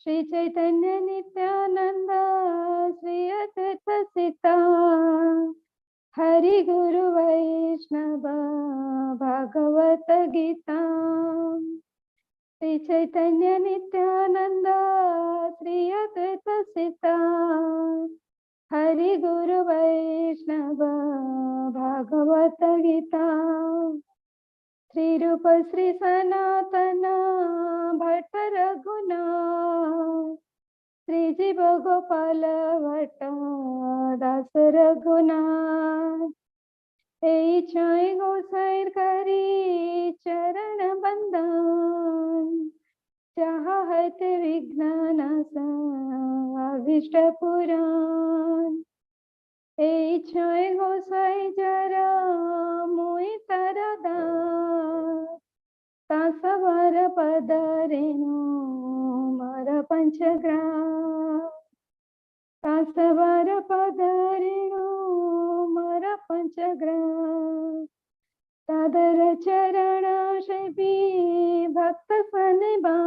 श्री चैतन्य नित्यानंद श्री अद्वैत सीता। हरि गुरु वैष्णव भागवत गीता। श्री चैतन्य नित्यानंद श्री अद्वैत सीता। हरि गुरु वैष्णव भागवत गीता। श्री रूप श्री सनातन भट्ट रघुनाथ। श्री जीव गोपाल भट्ट दास रघुनाथ। এই ছয় গোসাইর করি চরণ বন্দন। যাহা হইতে বিঘ্ন নাশ অভীষ্ট পুরাণ। এই ছয় গোসাই যারা মুই তার দাস। তা সবার পদ রেণু মার পঞ্চগ্রাস। তা সবার পদ রেণু মার পঞ্চগ্রাস। তাদের চরণ সেবী ভক্ত সনবা।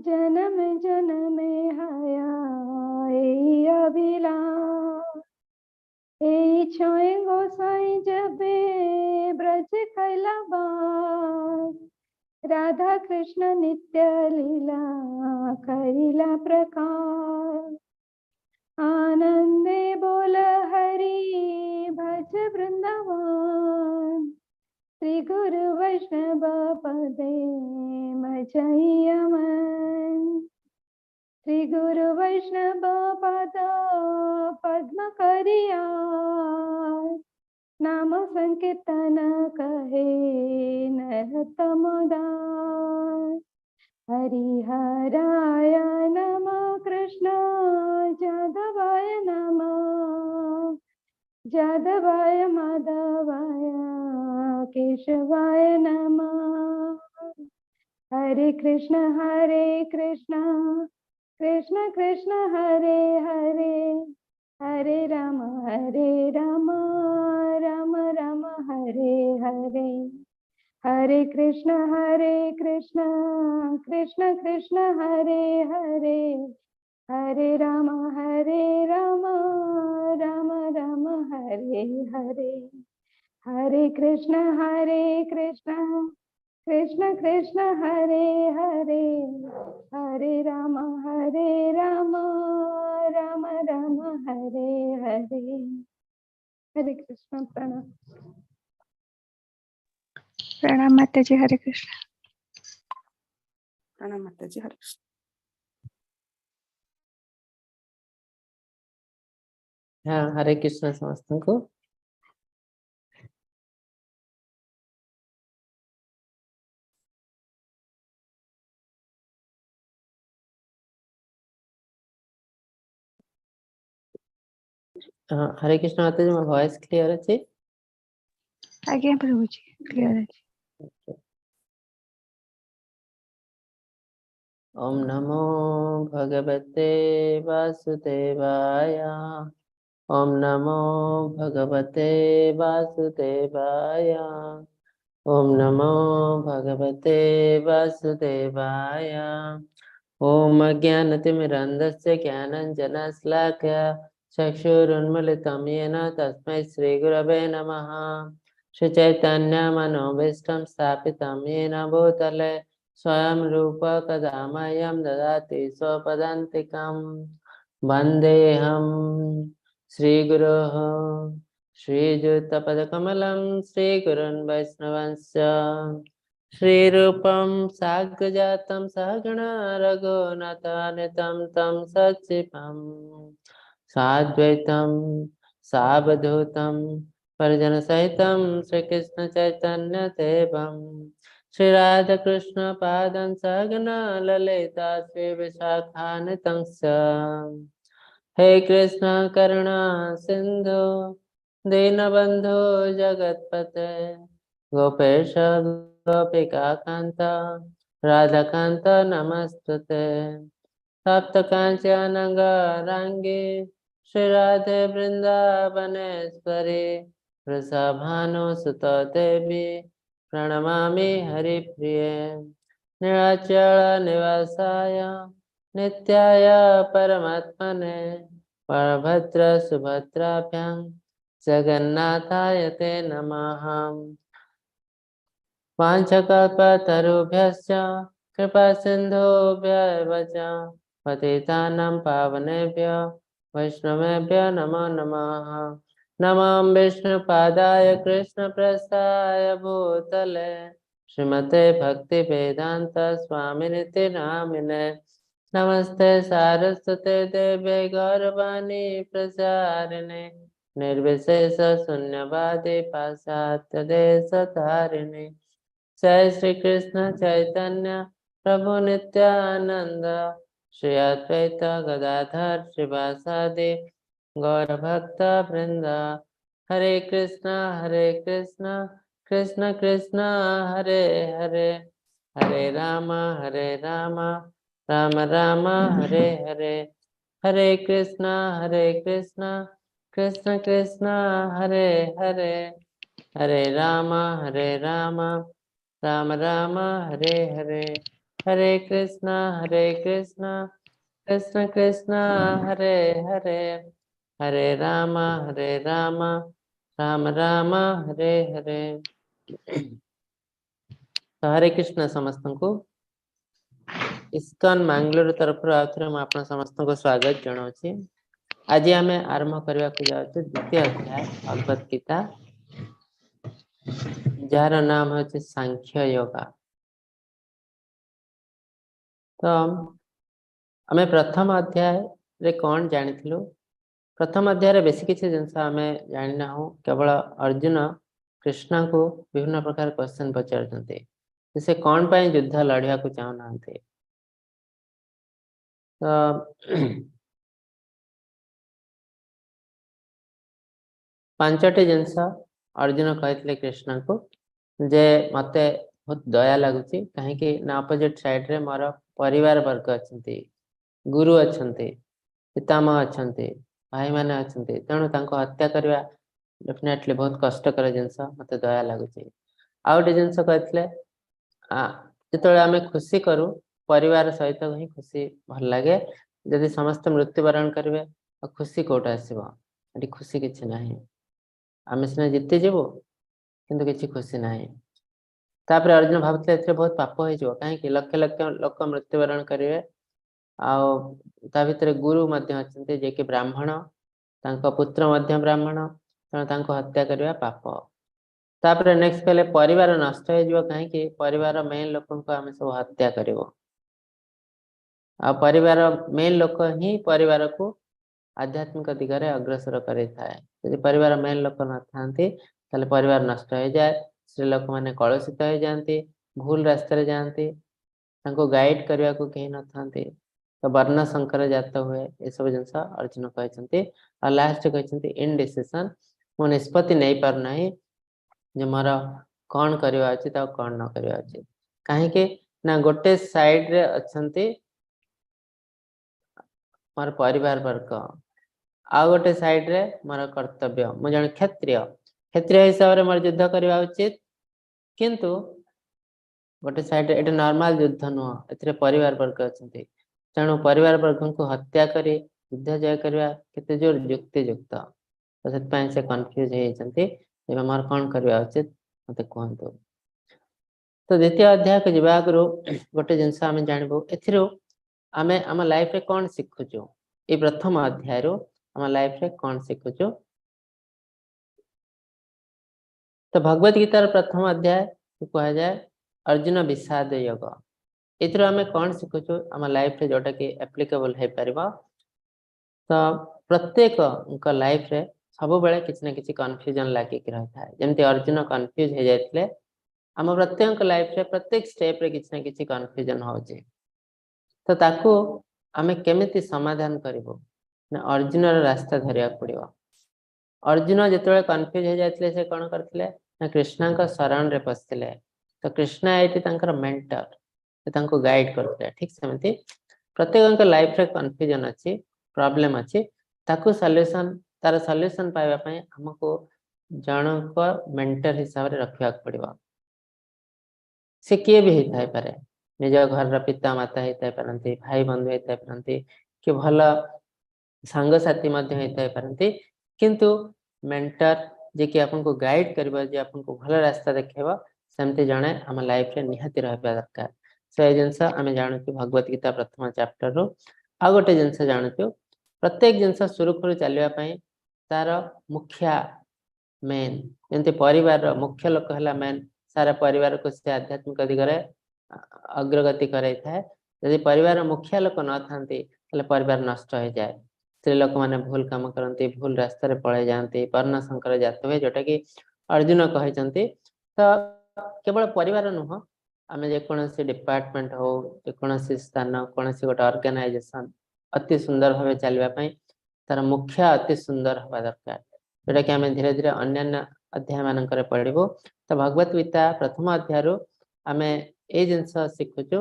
জনম জনমে হায়া এই অভিলাষ। এই ছয় গোসাই जबे ব্রজ কৈলাবাস। রাধা কৃষ্ণ নিত্য লীলা করিলা প্রকাশ। आनंदे बोल हरि भज वृंदावन। श्री गुरु वैष्णव पदे मजैया मन। श्री गुरु वैष्णव पद पद्म करिया। नाम संकीर्तन कहे नरोत्तम दास। हरिहराय नमः कृष्ण जाधवाय नमः। जाधवाय माधवाय केशवाय नमः। हरे कृष्ण कृष्ण कृष्ण हरे हरे। हरे राम राम राम हरे हरे। हरे कृष्ण कृष्ण कृष्ण हरे हरे। हरे राम राम राम हरे हरे। हरे कृष्ण कृष्ण कृष्ण हरे हरे। हरे राम राम राम हरे हरे। हरे कृष्ण। प्रणाम। प्रणाम माता जी, हरे कृष्ण। प्रणाम माता जी, हरे कृष्ण। हाँ, हरे कृष्ण ସମସ୍ତଙ୍କୁ। ହଁ, ହରେ କୃଷ୍ଣ ମାତାଜୀ, ମୋ ଭଏସ କ୍ଲିୟର ଅଛି? ଆଜ୍ଞା ପ୍ରଭୁଜୀ, କ୍ଲିୟର ଅଛି। ॐ नमो भगवते वासुदेवाय। ॐ नमो भगवते वासुदेवाय। ॐ नमो भगवते वासुदेवाय। ॐ अज्ञानतिमिरन्धस्य ज्ञानाञ्जनशलाकया चक्षुरुन्मिलितं येन तस्मै श्रीगुरवे नमः। श्रीचैतन्यमनोभीष्टं स्थापितं येन भूतले स्वयं रूप कदा मह्यं ददाति स्वपदान्तिकं। वन्देऽहं श्रीगुरोः श्रीयुतपदकमलं श्रीगुरुन् वैष्णवंश्च। श्रीरूपं साग्रजातं सहगण रघुनाथान्वितं तं सचिवं साद्वैतं सावधूतं परिजनसहितं श्रीकृष्ण चैतन्य देवं। श्री राधा कृष्ण पादं सहगण ललिता श्री विशाखान्वितं च। हे कृष्ण करुणा सिंधु दीनबंधु जगतपते। गोपेश गोपिका कांत राधाकांत नमस्तुते। तप्त कांचन गौरांगी श्री राधे वृंदावनेश्वरी। वृषभानुसुत देवी प्रणमामि हरिप्रिये। नीलाचल निवासाय नित्याय परमात्मने बलभद्र सुभद्राभ्यां जगन्नाथाय ते नमः। वाञ्छाकल्पतरुभ्यश्च कृपा सिन्धुभ्य एव च पतितानां पावनेभ्यो वैष्णवेभ्यो नमो नमः। नमो विष्णुपादाय कृष्णप्रस्थाय भूतले श्रीमते भक्तिवेदान्त स्वामिनिति नामिने। नमस्ते सारस्वते देवे गौरवाणी प्रचारिणे निर्विशेष शून्यवादी पाश्चात्य देश तारिणे। जय श्री कृष्ण चैतन्य प्रभु नित्यानंद श्री अद्वैत गदाधर श्रीवासादि गौर भक्त वृंद। हरे कृष्णा कृष्ण कृष्ण हरे हरे, हरे राम राम राम हरे हरे। हरे कृष्णा कृष्ण कृष्ण हरे हरे, हरे राम राम राम हरे हरे। हरे कृष्णा कृष्ण कृष्ण हरे हरे, हरे राम राम राम हरे हरे। ତ ହରେ କୃଷ୍ଣ ସମସ୍ତଙ୍କୁ। ଇସ୍କନ ମାଙ୍ଗଲୋର ତରଫରୁ ଆଉ ଥରେ ମୁଁ ଆପଣ ସମସ୍ତଙ୍କୁ ସ୍ୱାଗତ ଜଣାଉଛି। ଆଜି ଆମେ ଆରମ୍ଭ କରିବାକୁ ଯାଉଛୁ ଦ୍ୱିତୀୟ ଅଧ୍ୟାୟ ଭଗବତ ଗୀତା, ଯାହାର ନାମ ହେଉଛି ସାଂଖ୍ୟ ଯୋଗା। ତ ଆମେ ପ୍ରଥମ ଅଧ୍ୟାୟରେ କଣ ଜାଣିଥିଲୁ? ପ୍ରଥମ ଅଧ୍ୟାୟରେ ବେଶୀ କିଛି ଜିନିଷ ଆମେ ଜାଣିନାହୁଁ। କେବଳ ଅର୍ଜୁନ କୃଷ୍ଣଙ୍କୁ ବିଭିନ୍ନ ପ୍ରକାର କ୍ୱେଶ୍ଚନ ପଚାରୁଛନ୍ତି ଯେ ସେ କଣ ପାଇଁ ଯୁଦ୍ଧ ଲଢିବାକୁ ଚାହୁଁନାହାନ୍ତି। ତ ପାଞ୍ଚଟି ଜିନିଷ ଅର୍ଜୁନ କହିଥିଲେ କୃଷ୍ଣଙ୍କୁ ଯେ ମତେ ବହୁତ ଦୟା ଲାଗୁଛି, କାହିଁକି ନା ଅପୋଜିଟ ସାଇଡରେ ମୋର ପରିବାର ବର୍ଗ ଅଛନ୍ତି, ଗୁରୁ ଅଛନ୍ତି, ପିତାମହ ଅଛନ୍ତି, ଭାଇମାନେ ଅଛନ୍ତି, ତେଣୁ ତାଙ୍କୁ ହତ୍ୟା କରିବା ଡେଫିନେଟଲି ବହୁତ କଷ୍ଟକର ଜିନିଷ, ମତେ ଦୟା ଲାଗୁଛି। ଆଉ ଗୋଟେ ଜିନିଷ କହିଥିଲେ, ଯେତେବେଳେ ଆମେ ଖୁସି କରୁ ପରିବାର ସହିତ ହିଁ ଖୁସି ଭଲ ଲାଗେ। ଯଦି ସମସ୍ତେ ମୃତ୍ୟୁବରଣ କରିବେ ଆଉ ଖୁସି କୋଉଠୁ ଆସିବ? ଏଠି ଖୁସି କିଛି ନାହିଁ। ଆମେ ସିନା ଜିତିଯିବୁ କିନ୍ତୁ କିଛି ଖୁସି ନାହିଁ। ତାପରେ ଅର୍ଜୁନ ଭାବୁଥିଲେ ଏଥିରେ ବହୁତ ପାପ ହେଇଯିବ, କାହିଁକି ଲକ୍ଷ ଲକ୍ଷ ଲୋକ ମୃତ୍ୟୁବରଣ କରିବେ, ଆଉ ତା ଭିତରେ ଗୁରୁ ମଧ୍ୟ ଅଛନ୍ତି ଯିଏକି ବ୍ରାହ୍ମଣ, ତାଙ୍କ ପୁତ୍ର ମଧ୍ୟ ବ୍ରାହ୍ମଣ, ତେଣୁ ତାଙ୍କୁ ହତ୍ୟା କରିବା ପାପ। ତାପରେ ନେକ୍ସଟ କହିଲେ ପରିବାର ନଷ୍ଟ ହେଇଯିବ, କାହିଁକି ପରିବାର ମେନ୍ ଲୋକଙ୍କୁ ଆମେ ସବୁ ହତ୍ୟା କରିବୁ, ଆଉ ପରିବାର ମେନ୍ ଲୋକ ହିଁ ପରିବାରକୁ ଆଧ୍ୟାତ୍ମିକ ଦିଗରେ ଅଗ୍ରସର କରିଥାଏ। ଯଦି ପରିବାର ମେନ୍ ଲୋକ ନଥାନ୍ତି ତାହେଲେ ପରିବାର ନଷ୍ଟ ହେଇଯାଏ, ସ୍ତ୍ରୀ ଲୋକମାନେ କଳୁଷିତ ହେଇଯାଆନ୍ତି, ଭୁଲ ରାସ୍ତାରେ ଯାଆନ୍ତି, ତାଙ୍କୁ ଗାଇଡ କରିବାକୁ କେହି ନଥାନ୍ତି, ତ ବର୍ଣ୍ଣ ଶଙ୍କର ଜାତ ହୁଏ। ଏସବୁ ଜିନିଷ ଅର୍ଜୁନ କହିଛନ୍ତି। ଆଉ ଲାଷ୍ଟ କହିଛନ୍ତି ଇନଡିସିସନ, ମୁଁ ନିଷ୍ପତ୍ତି ନେଇପାରୁନାହିଁ ଯେ ମୋର କଣ କରିବା ଉଚିତ ଆଉ କଣ ନ କରିବା ଉଚିତ। କାହିଁକି ନା ଗୋଟେ ସାଇଡରେ ଅଛନ୍ତି ମୋର ପରିବାର ବର୍ଗ, ଆଉ ଗୋଟେ ସାଇଡରେ ମୋର କର୍ତ୍ତବ୍ୟ, ମୁଁ ଜଣେ କ୍ଷତ୍ରିୟ, କ୍ଷତ୍ରିୟ ହିସାବରେ ମୋର ଯୁଦ୍ଧ କରିବା ଉଚିତ, କିନ୍ତୁ ଗୋଟେ ସାଇଡରେ ଏଇଟା ନର୍ମାଲ ଯୁଦ୍ଧ ନୁହଁ, ଏଥିରେ ପରିବାର ବର୍ଗ ଅଛନ୍ତି, ତେଣୁ ପରିବାର ବର୍ଗଙ୍କୁ ହତ୍ୟା କରି ଯୁଦ୍ଧ ଜୟ କରିବା କେତେ ଜୋର ଯୁକ୍ତିଯୁକ୍ତ। ତ ସେଥିପାଇଁ ସେ କନଫ୍ୟୁଜ ହେଇଯାଇଛନ୍ତି, ଏବେ ମୋର କଣ କରିବା ଉଚିତ ମତେ କୁହନ୍ତୁ। ତ ଦ୍ୱିତୀୟ ଅଧ୍ୟାୟକୁ ଯିବା ଆଗରୁ ଗୋଟେ ଜିନିଷ ଆମେ ଜାଣିବୁ, ଏଥିରୁ ଆମେ ଆମ ଲାଇଫରେ କଣ ଶିଖୁଛୁ। ଏଇ ପ୍ରଥମ ଅଧ୍ୟାୟରୁ ଆମ ଲାଇଫରେ କଣ ଶିଖୁଛୁ? ତ ଭଗବତ ଗୀତାର ପ୍ରଥମ ଅଧ୍ୟାୟ କୁହାଯାଏ ଅର୍ଜୁନ ବିଷାଦ ଯୋଗ। ଏଥିରୁ ଆମେ କଣ ଶିଖୁଛୁ ଆମ ଲାଇଫରେ ଯୋଉଟା କି ଆପ୍ଲିକେବଲ ହେଇପାରିବ? ତ ପ୍ରତ୍ୟେକଙ୍କ ଲାଇଫରେ ସବୁବେଳେ କିଛି ନା କିଛି କନଫ୍ୟୁଜନ ଲାଗିକି ରହିଥାଏ। ଯେମିତି ଅର୍ଜୁନ କନଫ୍ୟୁଜ ହେଇଯାଇଥିଲେ, ଆମ ପ୍ରତ୍ୟେକଙ୍କ ଲାଇଫରେ ପ୍ରତ୍ୟେକ ଷ୍ଟେପରେ କିଛି ନା କିଛି କନଫ୍ୟୁଜନ ହଉଛି। ତ ତାକୁ ଆମେ କେମିତି ସମାଧାନ କରିବୁ ନା ଅର୍ଜୁନର ରାସ୍ତା ଧରିବାକୁ ପଡିବ। ଅର୍ଜୁନ ଯେତେବେଳେ କନଫ୍ୟୁଜ ହେଇଯାଇଥିଲେ ସେ କଣ କରିଥିଲେ ନା କୃଷ୍ଣଙ୍କ ଶରଣରେ ପଶିଥିଲେ। ତ କୃଷ୍ଣ ଏଇଠି ତାଙ୍କର ମେଣ୍ଟର, ସେ ତାଙ୍କୁ ଗାଇଡ କରୁଥିଲେ। ଠିକ ସେମିତି ପ୍ରତ୍ୟେକଙ୍କ ଲାଇଫରେ କନଫ୍ୟୁଜନ ଅଛି, ପ୍ରୋବ୍ଲେମ ଅଛି, ତାକୁ ସଲ୍ୟୁସନ, ତାର ସଲ୍ୟୁସନ ପାଇବା ପାଇଁ ଆମକୁ ଜଣଙ୍କ ମେଣ୍ଟର ହିସାବରେ ରଖିବାକୁ ପଡିବ। ସେ କିଏ ବି ହେଇଥାଇପାରେ, ନିଜ ଘରର ପିତା ମାତା ହେଇଥାଇ ପାରନ୍ତି, ଭାଇ ବନ୍ଧୁ ହେଇଥାଇ ପାରନ୍ତି, କି ଭଲ ସାଙ୍ଗସାଥି ମଧ୍ୟ ହେଇଥାଇ ପାରନ୍ତି। କିନ୍ତୁ ମେଣ୍ଟର ଯିଏକି ଆପଣଙ୍କୁ ଗାଇଡ କରିବ, ଯିଏ ଆପଣଙ୍କୁ ଭଲ ରାସ୍ତା ଦେଖେଇବ, ସେମିତି ଜଣେ ଆମ ଲାଇଫରେ ନିହାତି ରହିବା ଦରକାର। ସେ ଜିନିଷ ଆମେ ଜାଣୁଛୁ ଭଗବତ ଗୀତା ପ୍ରଥମ ଚାପ୍ଟରରୁ। ଆଉ ଗୋଟେ ଜିନିଷ ଜାଣୁଛୁ, ପ୍ରତ୍ୟେକ ଜିନିଷ ସୁରୁଖୁରୁ ଚାଲିବା ପାଇଁ ତାର ମୁଖିଆ ମେନ୍, ଯେମିତି ପରିବାରର ମୁଖ୍ୟ ଲୋକ ହେଲା ମେନ୍, ସାରା ପରିବାରକୁ ସେ ଆଧ୍ୟାତ୍ମିକ ଦିଗରେ ଅଗ୍ରଗତି କରାଇଥାଏ। ଯଦି ପରିବାର ମୁଖିଆ ଲୋକ ନଥାନ୍ତି, ତାହେଲେ ପରିବାର ନଷ୍ଟ ହେଇଯାଏ। ସ୍ତ୍ରୀ ଲୋକମାନେ ଭୁଲ କାମ କରନ୍ତି, ଭୁଲ ରାସ୍ତାରେ ପଳେଇ ଯାଆନ୍ତି, ବର୍ଣ୍ଣ ଶଙ୍କର ଜାତ ହୁଏ, ଯୋଉଟା କି ଅର୍ଜୁନ କହିଛନ୍ତି। ତ କେବଳ ପରିବାର ନୁହଁ, ଆମେ ଯେକୌଣସି ଡିପାର୍ଟମେଣ୍ଟ ହଉ, ଯେକୌଣସି ସ୍ଥାନ, କୌଣସି ଗୋଟେ ଅର୍ଗାନାଇଜେସନ ଅତି ସୁନ୍ଦର ଭାବେ ଚାଲିବା ପାଇଁ ତାର ମୁଖ୍ୟ ଅତି ସୁନ୍ଦର ହବା ଦରକାର, ଯୋଉଟା କି ଆମେ ଧୀରେ ଧୀରେ ଅନ୍ୟାନ୍ୟ ଅଧ୍ୟାୟ ମାନଙ୍କରେ ପଢିବୁ। ତ ଭଗବତ ଗୀତା ପ୍ରଥମ ଅଧ୍ୟାୟରୁ ଆମେ ଏଇ ଜିନିଷ ଶିଖୁଛୁ,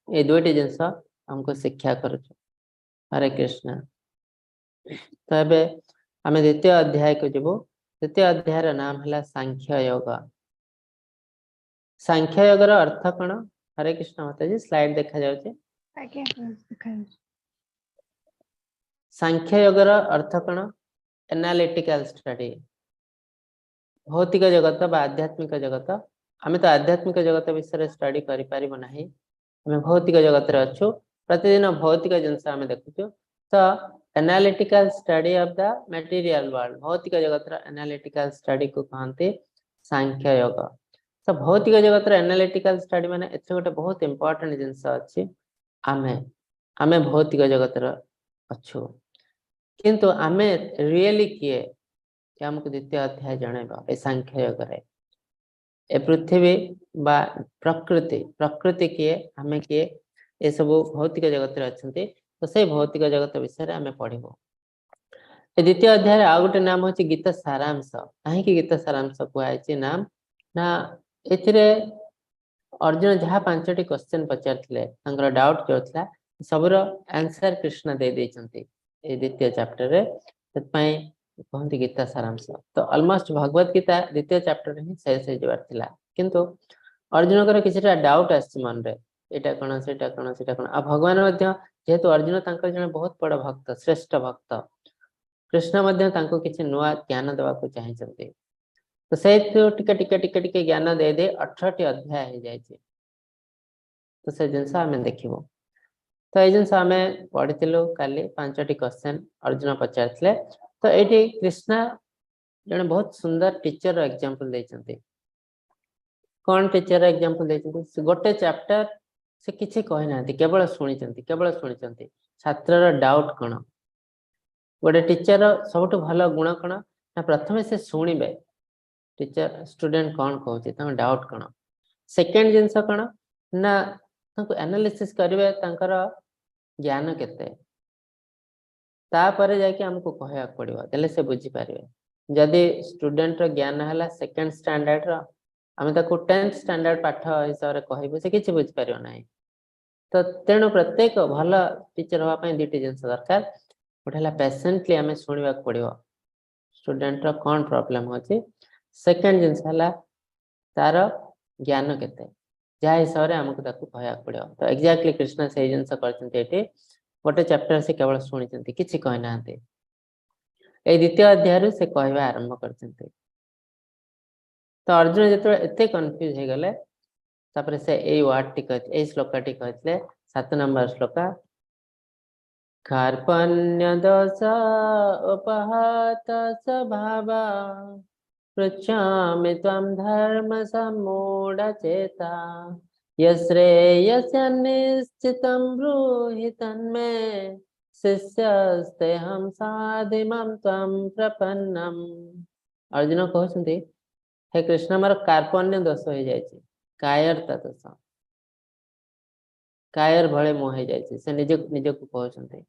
ଏଇ ଦୁଇଟି ଜିନିଷ ଆମକୁ ଶିକ୍ଷା କରୁଛୁ। ହରେ କୃଷ୍ଣ। ତ ଏବେ ଆମେ ଦ୍ୱିତୀୟ ଅଧ୍ୟାୟକୁ ଯିବୁ। ଦ୍ୱିତୀୟ ଅଧ୍ୟାୟର ନାମ ହେଲା ସାଂଖ୍ୟ ଯୋଗ। ସାଂଖ୍ୟ ଯୋଗର ଅର୍ଥ କଣ? ହରେ କୃଷ୍ଣ ମାତାଜୀ, ସ୍ଲାଇଡ ଦେଖାଯାଉଛି? ଆଜ୍ଞା, ଦେଖାଯାଉଛି। ସାଂଖ୍ୟ ଯୋଗର ଅର୍ଥ କଣ? Analytical study. ଭୌତିକ ଜଗତ ବା ଆଧ୍ୟାତ୍ମିକ ଜଗତ, ଆମେ ତ ଆଧ୍ୟାତ୍ମିକ ଜଗତ ବିଷୟରେ ଷ୍ଟଡି କରିପାରିବୁ ନାହିଁ। ଆମେ ଭୌତିକ ଜଗତରେ ଅଛୁ, ପ୍ରତିଦିନ ଭୌତିକ ଜିନିଷ ଆମେ ଦେଖୁଛୁ। ତ analytical study of the material world, ଭୌତିକ ଜଗତର ଆନାଲିଟିକାଲ ଷ୍ଟଡି କୁ କହନ୍ତି ସାଂଖ୍ୟ ଯୋଗ। ତ ଭୌତିକ ଜଗତର ଆନାଲିଟିକାଲ ଷ୍ଟଡି ମାନେ ଏଥିରେ ଗୋଟେ ବହୁତ ଇମ୍ପୋର୍ଟାଣ୍ଟ ଜିନିଷ ଅଛି। ଆମେ ଭୌତିକ ଜଗତର ଅଛୁ, କିନ୍ତୁ ଆମେ ରିଏଲି କିଏ, ଆମକୁ ଦ୍ୱିତୀୟ ଅଧ୍ୟାୟ ଜଣେଇବ ଏ ସାଂଖ୍ୟ ଯୋଗରେ। ଏ ପୃଥିବୀ ବା ପ୍ରକୃତି, ପ୍ରକୃତି କିଏ, ଆମେ କିଏ, ଏସବୁ ଭୌତିକ ଜଗତରେ ଅଛନ୍ତି। ତ ସେଇ ଭୌତିକ ଜଗତ ବିଷୟରେ ଆମେ ପଢିବୁ ଏ ଦ୍ୱିତୀୟ ଅଧ୍ୟାୟରେ। ଆଉ ଗୋଟେ ନାମ ହଉଛି ଗୀତା ସାରାଂଶ। କାହିଁକି ଗୀତା ସାରାଂଶ କୁହାଯାଇଛି ନାମ ନା, ଏଥିରେ ଅର୍ଜୁନ ଯାହା ପାଞ୍ଚଟି କ୍ୱେଶ୍ଚନ ପଚାରିଥିଲେ, ତାଙ୍କର ଡାଉଟ ଯୋଉ ଥିଲା, ସବୁର ଆନ୍ସର କୃଷ୍ଣ ଦେଇ ଦେଇଛନ୍ତି ଏଇ ଦ୍ୱିତୀୟ ଚାପ୍ଟରରେ। ସେଥିପାଇଁ କୁହନ୍ତି ଗୀତା ସାରାଂଶ। ତ ଅଲମୋଷ୍ଟ ଭଗବତ ଗୀତା ଦ୍ୱିତୀୟ ଚାପ୍ଟରରେ ହିଁ ଶେଷ ହେଇଯିବାର ଥିଲା, କିନ୍ତୁ ଅର୍ଜୁନଙ୍କର କିଛିଟା ଡାଉଟ ଆସିଛି ମନରେ, ଏଇଟା କଣ, ସେଇଟା କଣ, ସେଇଟା କଣ। ଆଉ ଭଗବାନ ମଧ୍ୟ, ଯେହେତୁ ଅର୍ଜୁନ ତାଙ୍କର ଜଣେ ବହୁତ ବଡ ଭକ୍ତ, ଶ୍ରେଷ୍ଠ ଭକ୍ତ, କୃଷ୍ଣ ମଧ୍ୟ ତାଙ୍କୁ କିଛି ନୂଆ ଜ୍ଞାନ ଦେବାକୁ ଚାହିଁଛନ୍ତି। ତ ସେଇଥିରୁ ଟିକେ ଟିକେ ଟିକେ ଟିକେ ଜ୍ଞାନ ଦେଇ ଦେଇ 18ଟି ଅଧ୍ୟାୟ ହେଇଯାଇଛି। ତ ସେ ଜିନିଷ ଆମେ ଦେଖିବୁ। ତ ଏଇ ଜିନିଷ ଆମେ ପଢିଥିଲୁ କାଲି, ପାଞ୍ଚଟି କ୍ୱେଶ୍ଚନ ଅର୍ଜୁନ ପଚାରିଥିଲେ। ତ ଏଇଠି କୃଷ୍ଣ ଜଣେ ବହୁତ ସୁନ୍ଦର ଟିଚର ଏକ୍ଜାମ୍ପଲ ଦେଇଛନ୍ତି। କଣ ଟିଚର ଏକ୍ଜାମ୍ପଲ ଦେଇଛନ୍ତି? ଗୋଟେ ଚାପ୍ଟର ସେ କିଛି କହିନାହାନ୍ତି, କେବଳ ଶୁଣିଛନ୍ତି, କେବଳ ଶୁଣିଛନ୍ତି ଛାତ୍ରର ଡାଉଟ କଣ। ଗୋଟେ ଟିଚର ସବୁଠୁ ଭଲ ଗୁଣ କଣ ନା, ପ୍ରଥମେ ସେ ଶୁଣିବେ ଟିଚର ଷ୍ଟୁଡେଣ୍ଟ କଣ କହୁଛି, ତାଙ୍କ ଡାଉଟ କଣ। ସେକେଣ୍ଡ ଜିନିଷ କଣ ନା, ତାଙ୍କୁ ଆନାଲିସିସ୍ କରିବେ ତାଙ୍କର ଜ୍ଞାନ କେତେ। ତାପରେ ଯାଇକି ଆମକୁ କହିବାକୁ ପଡିବ, ଦେଲେ ସେ ବୁଝିପାରିବେ। ଯଦି ଷ୍ଟୁଡେଣ୍ଟର ଜ୍ଞାନ ହେଲା ସେକେଣ୍ଡ ଷ୍ଟାଣ୍ଡାର୍ଡର, ଆମେ ତାକୁ 10th standard ପାଠ ହିସାବରେ କହିବୁ, ସେ କିଛି ବୁଝିପାରିବ ନାହିଁ। ତ ତେଣୁ ପ୍ରତ୍ୟେକ ଭଲ ଟିଚର ହବା ପାଇଁ ଦୁଇଟି ଜିନିଷ ଦରକାର। ଗୋଟେ ହେଲା ପେସେଣ୍ଟଲି ଆମେ ଶୁଣିବାକୁ ପଡିବ ଷ୍ଟୁଡେଣ୍ଟର କଣ ପ୍ରୋବ୍ଲେମ ହଉଛି। ସେକେଣ୍ଡ ଜିନିଷ ହେଲା ତାର ଜ୍ଞାନ କେତେ, ଯାହା ହିସାବରେ ଆମକୁ ତାକୁ କହିବାକୁ ପଡିବ। ତ ଏକ୍ଜାକ୍ଟଲି କୃଷ୍ଣ ସେଇ ଜିନିଷ କରିଛନ୍ତି ଏଠି। ଗୋଟେ ଚାପ୍ଟର ସେ କେବଳ ଶୁଣିଛନ୍ତି, କିଛି କହିନାହାନ୍ତି। ଏଇ ଦ୍ୱିତୀୟ ଅଧ୍ୟାୟରୁ ସେ କହିବା ଆରମ୍ଭ କରିଛନ୍ତି। ତ ଅର୍ଜୁନ ଯେତେବେଳେ ଏତେ କନଫ୍ୟୁଜ ହେଇଗଲେ, ତାପରେ ସେ ଏଇ ୱାର୍ଡଟି କହିଥିଲେ, ଏଇ ଶ୍ଲୋକଟି କହିଥିଲେ, 7 ନମ୍ବର ଶ୍ଲୋକ, କାର୍ପଣ୍ୟ ଦୋଷ ଉପହତ ସ୍ୱଭାବ ପୃଚ୍ଛାମି ତ୍ୱಂ ଧର୍ମ ସମ୍ମୂଢ଼ଚେତା यश्रेयस्य निश्चितं ब्रूहि तन्मे ଶିଷ୍ୟସ୍ତେହଂ ଶାଧି ମାಂ ତ୍ୱଂ ପ୍ରପନ୍ନମ୍। ଅର୍ଜୁନ କହୁଛନ୍ତି, ହେ କୃଷ୍ଣ, ମୋର କାର୍ପଣ୍ୟ ଦୋଷ ହେଇଯାଇଛି, କାୟରତା ଦୋଷ, କାୟର ଭଳି ମୁଁ ହେଇଯାଇଛି। ସେ ନିଜକୁ କହୁଛନ୍ତି,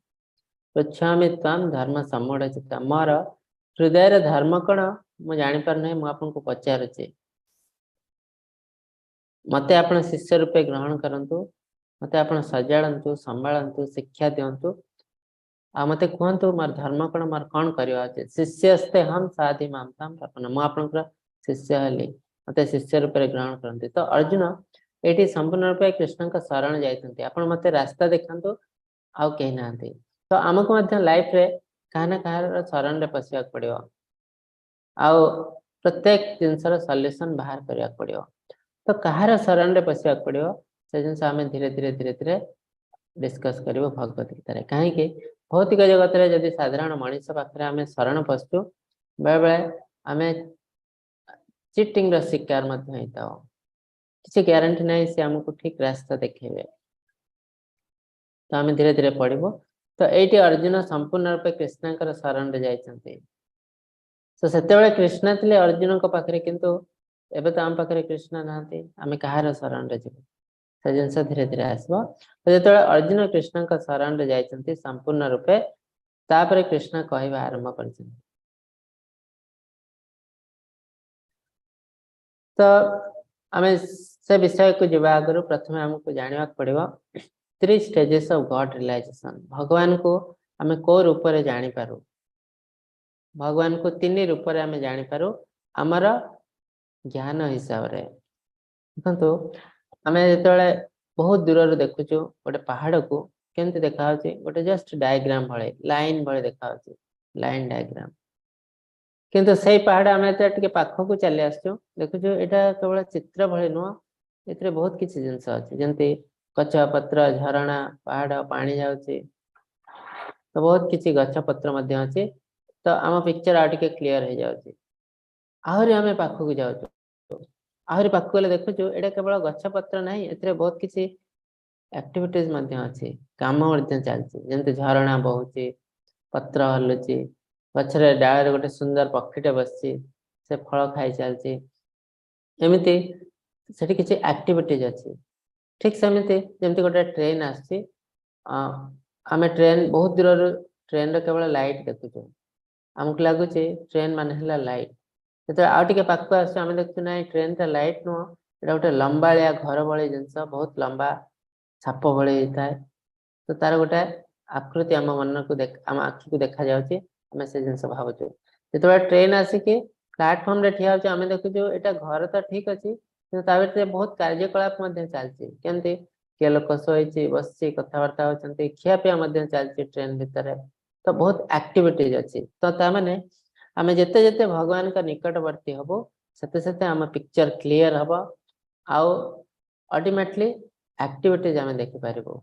ପୃଚ୍ଛାମି ତ୍ୱଂ ଧର୍ମ ସମ୍ମୂଢ଼ଚେତା, ମୋର ହୃଦୟରେ ଧର୍ମ କଣ ମୁଁ ଜାଣିପାରୁନାହିଁ, ମୁଁ ଆପଣଙ୍କୁ ପଚାରୁଛି। ମତେ ଆପଣ ଶିଷ୍ୟ ରୂପେ ଗ୍ରହଣ କରନ୍ତୁ, ମତେ ଆପଣ ସଜାଡ଼ନ୍ତୁ, ସମ୍ଭାଳନ୍ତୁ, ଶିକ୍ଷା ଦିଅନ୍ତୁ, ଆଉ ମତେ କୁହନ୍ତୁ ମୋର ଧର୍ମ କଣ, ମୋର କଣ କରିବା ଉଚିତ। ଶିଷ୍ୟସ୍ତେହଂ ଶାଧି ମାଂ ତ୍ୱଂ ପ୍ରପନ୍ନ, ମୁଁ ଆପଣଙ୍କର ଶିଷ୍ୟ ହେଲି, ମତେ ଶିଷ୍ୟ ରୂପରେ ଗ୍ରହଣ କରନ୍ତି। ତ ଅର୍ଜୁନ ଏଇଠି ସମ୍ପୂର୍ଣ୍ଣ ରୂପେ କୃଷ୍ଣଙ୍କ ଶରଣ ଯାଇଛନ୍ତି। ଆପଣ ମତେ ରାସ୍ତା ଦେଖାନ୍ତୁ, ଆଉ କେହି ନାହାନ୍ତି। ତ ଆମକୁ ମଧ୍ୟ ଲାଇଫରେ କାହା ନା କାହାର ଶରଣରେ ପଶିବାକୁ ପଡିବ ଆଉ ପ୍ରତ୍ୟେକ ଜିନିଷର ସଲ୍ୟୁସନ ବାହାର କରିବାକୁ ପଡିବ। ତ କାହାର ଶରଣରେ ପଶିବାକୁ ପଡିବ, ସେ ଜିନିଷ ଆମେ ଧୀରେ ଧୀରେ ଧୀରେ ଧୀରେ ଡିସ୍କସ କରିବୁ ଭଗବତ ଗୀତାରେ। କାହିଁକି ଭୌତିକ ଜଗତରେ ଯଦି ସାଧାରଣ ମଣିଷ ପାଖରେ ଆମେ ଶରଣ ପଶୁଛୁ, ବେଳେବେଳେ ଆମେ ଚିଟିଂ ର ଶିକାର ମଧ୍ୟ ହେଇଥାଉ। କିଛି ଗ୍ୟାରେଣ୍ଟି ନାହିଁ ସେ ଆମକୁ ଠିକ ରାସ୍ତା ଦେଖେଇବେ। ତ ଆମେ ଧୀରେ ଧୀରେ ପଢିବୁ। ତ ଏଇଠି ଅର୍ଜୁନ ସମ୍ପୂର୍ଣ୍ଣ ରୂପେ କୃଷ୍ଣଙ୍କର ଶରଣରେ ଯାଇଛନ୍ତି। ତ ସେତେବେଳେ କୃଷ୍ଣ ଥିଲେ ଅର୍ଜୁନଙ୍କ ପାଖରେ, କିନ୍ତୁ ଏବେ ତ ଆମ ପାଖରେ କୃଷ୍ଣ ନାହାନ୍ତି। ଆମେ କାହାର ଶରଣରେ ଯିବୁ, ସେ ଜିନିଷ ଧୀରେ ଧୀରେ ଆସିବ। ତ ଯେତେବେଳେ ଅର୍ଜୁନ କୃଷ୍ଣଙ୍କ ଶରଣରେ ଯାଇଛନ୍ତି ସମ୍ପୂର୍ଣ୍ଣ ରୂପେ, ତାପରେ କୃଷ୍ଣ କହିବା ଆରମ୍ଭ କରିଛନ୍ତି। ତ ଆମେ ସେ ବିଷୟକୁ ଯିବା ଆଗରୁ ପ୍ରଥମେ ଆମକୁ ଜାଣିବାକୁ ପଡିବ 3 ଷ୍ଟେଜେସ୍ ଅଫ ଗଡ ରିଲାଇଜେସନ। ଭଗବାନଙ୍କୁ ଆମେ କୋଉ ରୂପରେ ଜାଣିପାରୁ? ଭଗବାନଙ୍କୁ 3 ରୂପରେ ଆମେ ଜାଣିପାରୁ ଆମର ଜ୍ଞାନ ହିସାବରେ। ଦେଖନ୍ତୁ, ଆମେ ଯେତେବେଳେ ବହୁତ ଦୂରରୁ ଦେଖୁଛୁ ଗୋଟେ ପାହାଡକୁ, କେମିତି ଦେଖାଯାଉଛି? ଗୋଟେ ଜଷ୍ଟ ଡାଇଗ୍ରାମ ଭଳି, ଲାଇନ ଭଳି ଦେଖାଯାଉଛି, ଲାଇନ ଡାଇଗ୍ରାମ। କିନ୍ତୁ ସେଇ ପାହାଡ ଆମେ ଯେତେବେଳେ ଟିକେ ପାଖକୁ ଚାଲି ଆସୁଛୁ, ଦେଖୁଛୁ ଏଇଟା କେବଳ ଚିତ୍ର ଭଳି ନୁହଁ, ଏଥିରେ ବହୁତ କିଛି ଜିନିଷ ଅଛି। ଯେମିତି ଗଛ ପତ୍ର, ଝରଣା, ପାହାଡ, ପାଣି ଯାଉଛି, ତ ବହୁତ କିଛି ଗଛ ପତ୍ର ମଧ୍ୟ ଅଛି। ତ ଆମ ପିକ୍ଚର ଆଉ ଟିକେ କ୍ଲିୟର ହେଇଯାଉଛି। ଆହୁରି ଆମେ ପାଖକୁ ଯାଉଛୁ, ଆହୁରି ପାଖକୁ ଗଲେ ଦେଖୁଛୁ ଏଇଟା କେବଳ ଗଛ ପତ୍ର ନାହିଁ, ଏଥିରେ ବହୁତ କିଛି ଆକ୍ଟିଭିଟିଜ ମଧ୍ୟ ଅଛି, କାମ ମଧ୍ୟ ଚାଲିଛି। ଯେମିତି ଝରଣା ବହୁଛି, ପତ୍ର ହଲୁଛି, ଗଛରେ ଡାଳରେ ଗୋଟେ ସୁନ୍ଦର ପକ୍ଷୀଟେ ବସିଛି, ସେ ଫଳ ଖାଇ ଚାଲିଛି। ଏମିତି ସେଠି କିଛି ଆକ୍ଟିଭିଟିଜ ଅଛି। ଠିକ ସେମିତି ଯେମିତି ଗୋଟେ ଟ୍ରେନ ଆସୁଛି, ଆମେ ଟ୍ରେନ ବହୁତ ଦୂରରୁ ଟ୍ରେନର କେବଳ ଲାଇଟ୍ ଦେଖୁଛୁ, ଆମକୁ ଲାଗୁଛି ଟ୍ରେନ ମାନେ ହେଲା ଲାଇଟ୍। ଯେତେବେଳେ ଆଉ ଟିକେ ପାଖକୁ ଆସୁଛୁ, ଆମେ ଦେଖୁଛୁ ନାଇଁ ଟ୍ରେନଟା ଲାଇଟ୍ ନୁହଁ, ଏଇଟା ଗୋଟେ ଲମ୍ବାଳିଆ ଘର ଭଳି ଜିନିଷ, ବହୁତ ଲମ୍ବା ସାପ ଭଳି ହେଇଥାଏ। ତ ତାର ଗୋଟେ ଆକୃତି ଆମ ମନକୁ ଆମ ଆଖିକୁ ଦେଖାଯାଉଛି, ଆମେ ସେ ଜିନିଷ ଭାବୁଛୁ। ଯେତେବେଳେ ଟ୍ରେନ ଆସିକି ପ୍ଲାଟଫର୍ମରେ ଠିଆ ହଉଛି, ଆମେ ଦେଖୁଛୁ ଏଇଟା ଘର ତ ଠିକ ଅଛି, କିନ୍ତୁ ତା ଭିତରେ ବହୁତ କାର୍ଯ୍ୟକଳାପ ମଧ୍ୟ ଚାଲିଛି। କେମିତି କିଏ ଲୋକ ଶୋଇଛି, ବସିଛି, କଥାବାର୍ତ୍ତା ହଉଛନ୍ତି, ଖିଆପିଆ ମଧ୍ୟ ଚାଲିଛି ଟ୍ରେନ ଭିତରେ। ତ ବହୁତ ଆକ୍ଟିଭିଟିଜ ଅଛି। ତ ତାମାନେ ଆମେ ଯେତେ ଯେତେ ଭଗବାନଙ୍କ ନିକଟବର୍ତ୍ତୀ ହବୁ, ସେତେ ସେତେ ଆମ ପିକ୍ଚର କ୍ଲିୟର ହବ ଆଉ ଅଲ୍ଟିମେଟଲି ଆକ୍ଟିଭିଟିଜ ଆମେ ଦେଖିପାରିବୁ।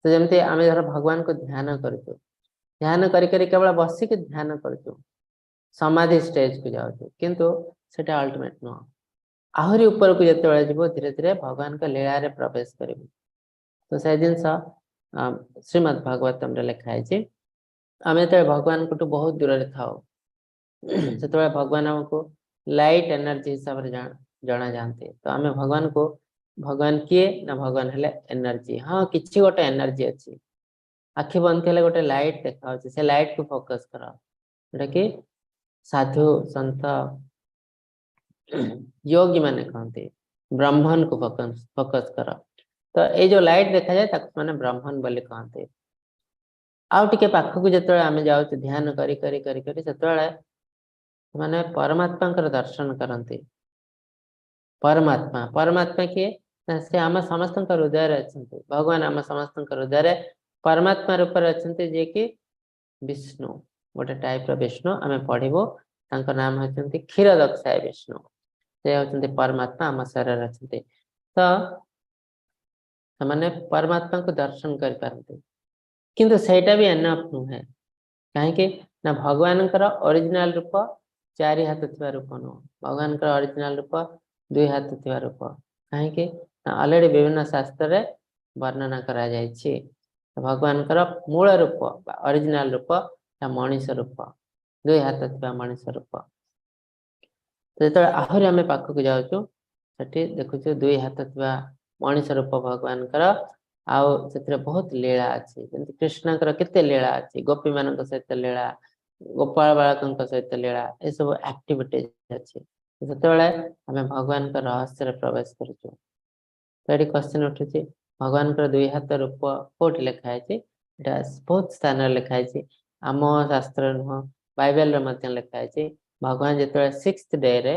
ତ ଯେମିତି ଆମେ ଧର ଭଗବାନଙ୍କୁ ଧ୍ୟାନ କରୁଛୁ, ଧ୍ୟାନ କରି କରି କେବଳ ବସିକି ଧ୍ୟାନ କରୁଛୁ, ସମାଧି ଷ୍ଟେଜକୁ ଯାଉଛୁ, କିନ୍ତୁ ସେଟା ଅଲ୍ଟିମେଟ ନୁହଁ। ଆହୁରି ଉପରକୁ ଯେତେବେଳେ ଯିବୁ, ଧୀରେ ଧୀରେ ଭଗବାନଙ୍କ ଲୀଳାରେ ପ୍ରବେଶ କରିବୁ। ତ ସେ ଜିନିଷ ଶ୍ରୀମଦ୍ ଭାଗବତମରେ ଲେଖା ହେଇଛି। ଆମେ ଯେତେବେଳେ ଭଗବାନଙ୍କଠୁ ବହୁତ ଦୂରରେ ଥାଉ, ସେତେବେଳେ ଭଗବାନ ଆମକୁ ଲାଇଟ୍ ଏନର୍ଜି ହିସାବରେ ଜଣା ଯାଆନ୍ତି। ତ ଆମେ ଭଗବାନକୁ, ଭଗବାନ କିଏ ନା ଭଗବାନ ହେଲେ ଏନର୍ଜି। ହଁ, କିଛି ଗୋଟେ ଏନର୍ଜି ଅଛି। ଆଖି ବନ୍ଦ କଲେ ଗୋଟେ ଲାଇଟ୍ ଦେଖାଯାଉଛି, ସେ ଲାଇଟ୍ କୁ ଫୋକସ କର, ଯୋଉଟା କି ସାଧୁ ସନ୍ଥ ଯୋଗୀ ମାନେ କହନ୍ତି ବ୍ରହ୍ମନକୁ ଫୋକସ କର। ତ ଏଇ ଯୋଉ ଲାଇଟ୍ ଦେଖାଯାଏ ତାକୁ ସେମାନେ ବ୍ରହ୍ମନ ବୋଲି କହନ୍ତି। ଆଉ ଟିକେ ପାଖକୁ ଯେତେବେଳେ ଆମେ ଯାଉଛୁ ଧ୍ୟାନ କରି କରି କରି କରି, ସେତେବେଳେ ସେମାନେ ପରମାତ୍ମାଙ୍କର ଦର୍ଶନ କରନ୍ତି। ପରମାତ୍ମା, ପରମାତ୍ମା କିଏ ନା ସେ ଆମ ସମସ୍ତଙ୍କ ହୃଦୟରେ ଅଛନ୍ତି। ଭଗବାନ ଆମ ସମସ୍ତଙ୍କ ହୃଦୟରେ ପରମାତ୍ମା ରୂପରେ ଅଛନ୍ତି, ଯିଏକି ବିଷ୍ଣୁ, ଗୋଟେ ଟାଇପ ର ବିଷ୍ଣୁ। ଆମେ ପଢିବୁ ତାଙ୍କ ନାମ ହେଉଛନ୍ତି କ୍ଷୀର ଦକ୍ଷାୟ ବିଷ୍ଣୁ। ସେ ହେଉଛନ୍ତି ପରମାତ୍ମା, ଆମ ଶରୀରରେ ଅଛନ୍ତି। ତ ସେମାନେ ପରମାତ୍ମାଙ୍କୁ ଦର୍ଶନ କରିପାରନ୍ତି, କିନ୍ତୁ ସେଇଟା ବି ଏନଫ ନୁହେଁ। କାହିଁକି ନା ଭଗବାନଙ୍କର ଅରିଜିନାଲ ରୂପ 4 ହାତ ଥିବା ରୂପ ନୁହଁ, ଭଗବାନଙ୍କର ଅରିଜିନାଲ ରୂପ 2 ହାତ ଥିବା ରୂପ। କାହିଁକି ନା ଅଲରେଡି ବିଭିନ୍ନ ଶାସ୍ତ୍ରରେ ବର୍ଣ୍ଣନା କରାଯାଇଛି। ଭଗବାନଙ୍କର ମୂଳ ରୂପ ବା ଅରିଜିନାଲ ରୂପ ମଣିଷ ରୂପ, 2 ହାତ ଥିବା ମଣିଷ ରୂପ। ଯେତେବେଳେ ଆହୁରି ଆମେ ପାଖକୁ ଯାଉଛୁ, ସେଠି ଦେଖୁଛୁ 2 ହାତ ଥିବା ମଣିଷ ରୂପ ଭଗବାନଙ୍କର, ଆଉ ସେଥିରେ ବହୁତ ଲୀଳା ଅଛି। ଯେମିତି କୃଷ୍ଣଙ୍କର କେତେ ଲୀଳା ଅଛି, ଗୋପୀମାନଙ୍କ ସହିତ ଲୀଳା, ଗୋପାଳ ବାଳକଙ୍କ ସହିତ ଲୀଳା, ଏସବୁ ଆକ୍ଟିଭିଟିଜ ଅଛି। ସେତେବେଳେ ଆମେ ଭଗବାନଙ୍କ ରହସ୍ୟରେ ପ୍ରବେଶ କରୁଛୁ। ତ ଏଠି କ୍ୱେଶ୍ଚନ ଉଠୁଛି, ଭଗବାନଙ୍କର 2 ହାତ ରୂପ କୋଉଠି ଲେଖା ହେଇଛି? ଏଇଟା ବହୁତ ସ୍ଥାନରେ ଲେଖା ହେଇଛି, ଆମ ଶାସ୍ତ୍ର ନୁହଁ, ବାଇବେଲରେ ମଧ୍ୟ ଲେଖା ହେଇଛି। ଭଗବାନ ଯେତେବେଳେ 6th ଡେରେ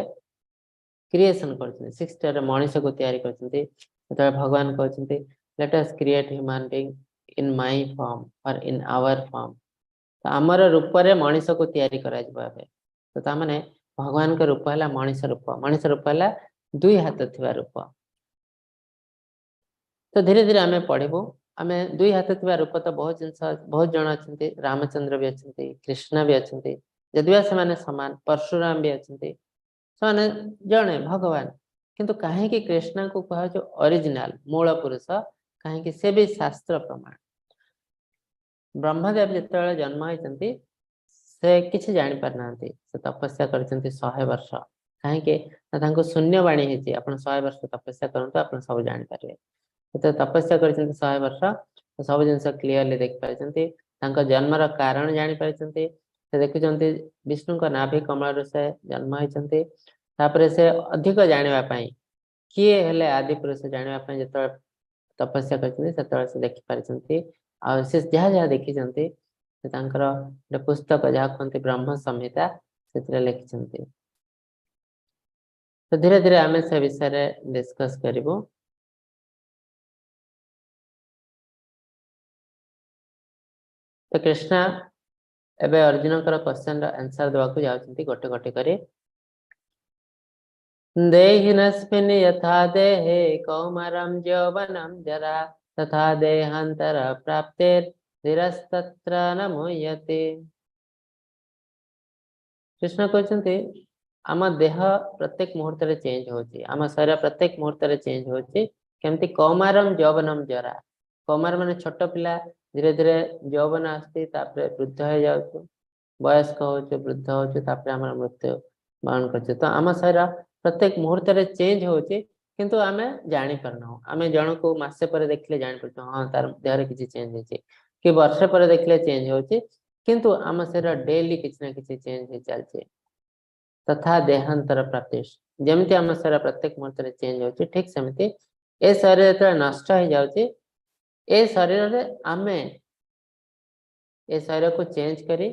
କ୍ରିଏସନ କରୁଛନ୍ତି, ସିକ୍ସଥ ଡେରେ ମଣିଷକୁ ତିଆରି କରୁଛନ୍ତି। ଯେତେବେଳେ ଭଗବାନ କହୁଛନ୍ତି, "Let us create human being in my form or in our form." ତ ଆମର ରୂପରେ ମଣିଷକୁ ତିଆରି କରାଯିବ ଏବେ। ତ ତାମାନେ ଭଗବାନଙ୍କ ରୂପ ହେଲା ମଣିଷ ରୂପ। ମଣିଷ ରୂପ ହେଲା ଦୁଇ ହାତ ଥିବା ରୂପ। ତ ଧୀରେ ଧୀରେ ଆମେ ପଢିବୁ। ଆମେ ଦୁଇ ହାତ ଥିବା ରୂପ ତ ବହୁତ ଜିନିଷ, ବହୁତ ଜଣ ଅଛନ୍ତି। ରାମଚନ୍ଦ୍ର ବି ଅଛନ୍ତି, କୃଷ୍ଣ ବି ଅଛନ୍ତି, ଯଦି ବା ସେମାନେ ସମାନ। ପରଶୁରାମ ବି ଅଛନ୍ତି। ସେମାନେ ଜଣେ ଭଗବାନ। କିନ୍ତୁ କାହିଁକି କୃଷ୍ଣଙ୍କୁ କୁହାଯାଉଛି ଅରିଜିନାଲ, ମୂଳ ପୁରୁଷ? କାହିଁକି ସେ ବି ଶାସ୍ତ୍ର ପ୍ରମାଣ। ବ୍ରହ୍ମଦେବ ଯେତେବେଳେ ଜନ୍ମ ହେଇଛନ୍ତି, ସେ କିଛି ଜାଣିପାରୁନାହାନ୍ତି। ସେ ତପସ୍ୟା କରିଛନ୍ତି 100 ବର୍ଷ। କାହିଁକି ନା ତାଙ୍କୁ ଶୂନ୍ୟ ବାଣୀ ହେଇଛି, ଆପଣ 100 ବର୍ଷ ତପସ୍ୟା କରନ୍ତୁ, ଆପଣ ସବୁ ଜାଣିପାରିବେ। ଯେତେବେଳେ ତପସ୍ୟା କରିଛନ୍ତି 100 ବର୍ଷ, ସବୁ ଜିନିଷ କ୍ଲିୟରଲି ଦେଖିପାରିଛନ୍ତି। ତାଙ୍କ ଜନ୍ମର କାରଣ ଜାଣିପାରିଛନ୍ତି। ସେ ଦେଖୁଛନ୍ତି, ବିଷ୍ଣୁଙ୍କ ନାଭି କମଳରୁ ସେ ଜନ୍ମ ହେଇଛନ୍ତି। ତାପରେ ସେ ଅଧିକ ଜାଣିବା ପାଇଁ, କିଏ ହେଲେ ଆଦି ପୁରୁଷ ଜାଣିବା ପାଇଁ ଯେତେବେଳେ ତପସ୍ୟା କରିଛନ୍ତି, ସେତେବେଳେ ସେ ଦେଖିପାରିଛନ୍ତି। ଆଉ ସେ ଯାହା ଯାହା ଦେଖିଛନ୍ତି, ସେ ତାଙ୍କର ଗୋଟେ ପୁସ୍ତକ, ଯାହା କୁହନ୍ତି ବ୍ରହ୍ମ ସଂହିତା, ସେଥିରେ ଲେଖିଛନ୍ତି। ତ ଧୀରେ ଧୀରେ ଆମେ ସେ ବିଷୟରେ ଡିସ୍କସ କରିବୁ। ତ କୃଷ୍ଣ ଏବେ ଅର୍ଜୁନଙ୍କର କ୍ୱେଶ୍ଚନର ଆନ୍ସର ଦେବାକୁ ଯାଉଛନ୍ତି ଗୋଟେ ଗୋଟେ କରି। देहिनस्मिन् यथा देहे कौमारं यौवनं जरा तथा देहान्तर प्राप्तिर धीरस्तत्र न मुह्यति। କୃଷ୍ଣ କହୁଛନ୍ତି, ଆମ ଦେହ ପ୍ରତ୍ୟେକ ମୁହୂର୍ତ୍ତରେ ଚେଞ୍ଜ ହଉଛି, ଆମ ଶରୀର ପ୍ରତ୍ୟେକ ମୁହୂର୍ତ୍ତରେ ଚେଞ୍ଜ ହଉଛି। କେମିତି? କୌମାରମ ଯୌବନମ ଜରା। କୌମାର ମାନେ ଛୋଟ ପିଲା, ଧୀରେ ଧୀରେ ଯୌବନ ଆସୁଛି, ତାପରେ ବୃଦ୍ଧ ହେଇଯାଉଛୁ, ବୟସ୍କ ହଉଛୁ, ବୃଦ୍ଧ ହଉଛୁ, ତାପରେ ଆମର ମୃତ୍ୟୁ ବରଣ କରୁଛୁ। ତ ଆମ ଶରୀର ପ୍ରତ୍ୟେକ ମୁହୂର୍ତ୍ତରେ ଚେଞ୍ଜ ହଉଛି, କିନ୍ତୁ ଆମେ ଜାଣିପାରୁନାହୁଁ। ଆମେ ଜଣକୁ ମାସେ ପରେ ଦେଖିଲେ ଜାଣିପାରୁଛୁ, ହଁ, ତାର ଦେହରେ କିଛି ଚେଞ୍ଜ ହେଇଛି, କି ବର୍ଷେ ପରେ ଦେଖିଲେ ଚେଞ୍ଜ ହଉଛି। କିନ୍ତୁ ଆମ ଶରୀର ଡେଲି କିଛି ନା କିଛି ଚେଞ୍ଜ ହେଇ ଚାଲିଛି। ତଥା ଦେହାନ୍ତର ପ୍ରାପ୍ତି, ଯେମିତି ଆମ ଶରୀର ପ୍ରତ୍ୟେକ ମୁହୂର୍ତ୍ତରେ ଚେଞ୍ଜ ହଉଛି, ଠିକ ସେମିତି ଏ ଶରୀର ଯେତେବେଳେ ନଷ୍ଟ ହେଇଯାଉଛି, ଏ ଶରୀରରେ ଆମେ ଏ ଶରୀରକୁ ଚେଞ୍ଜ କରି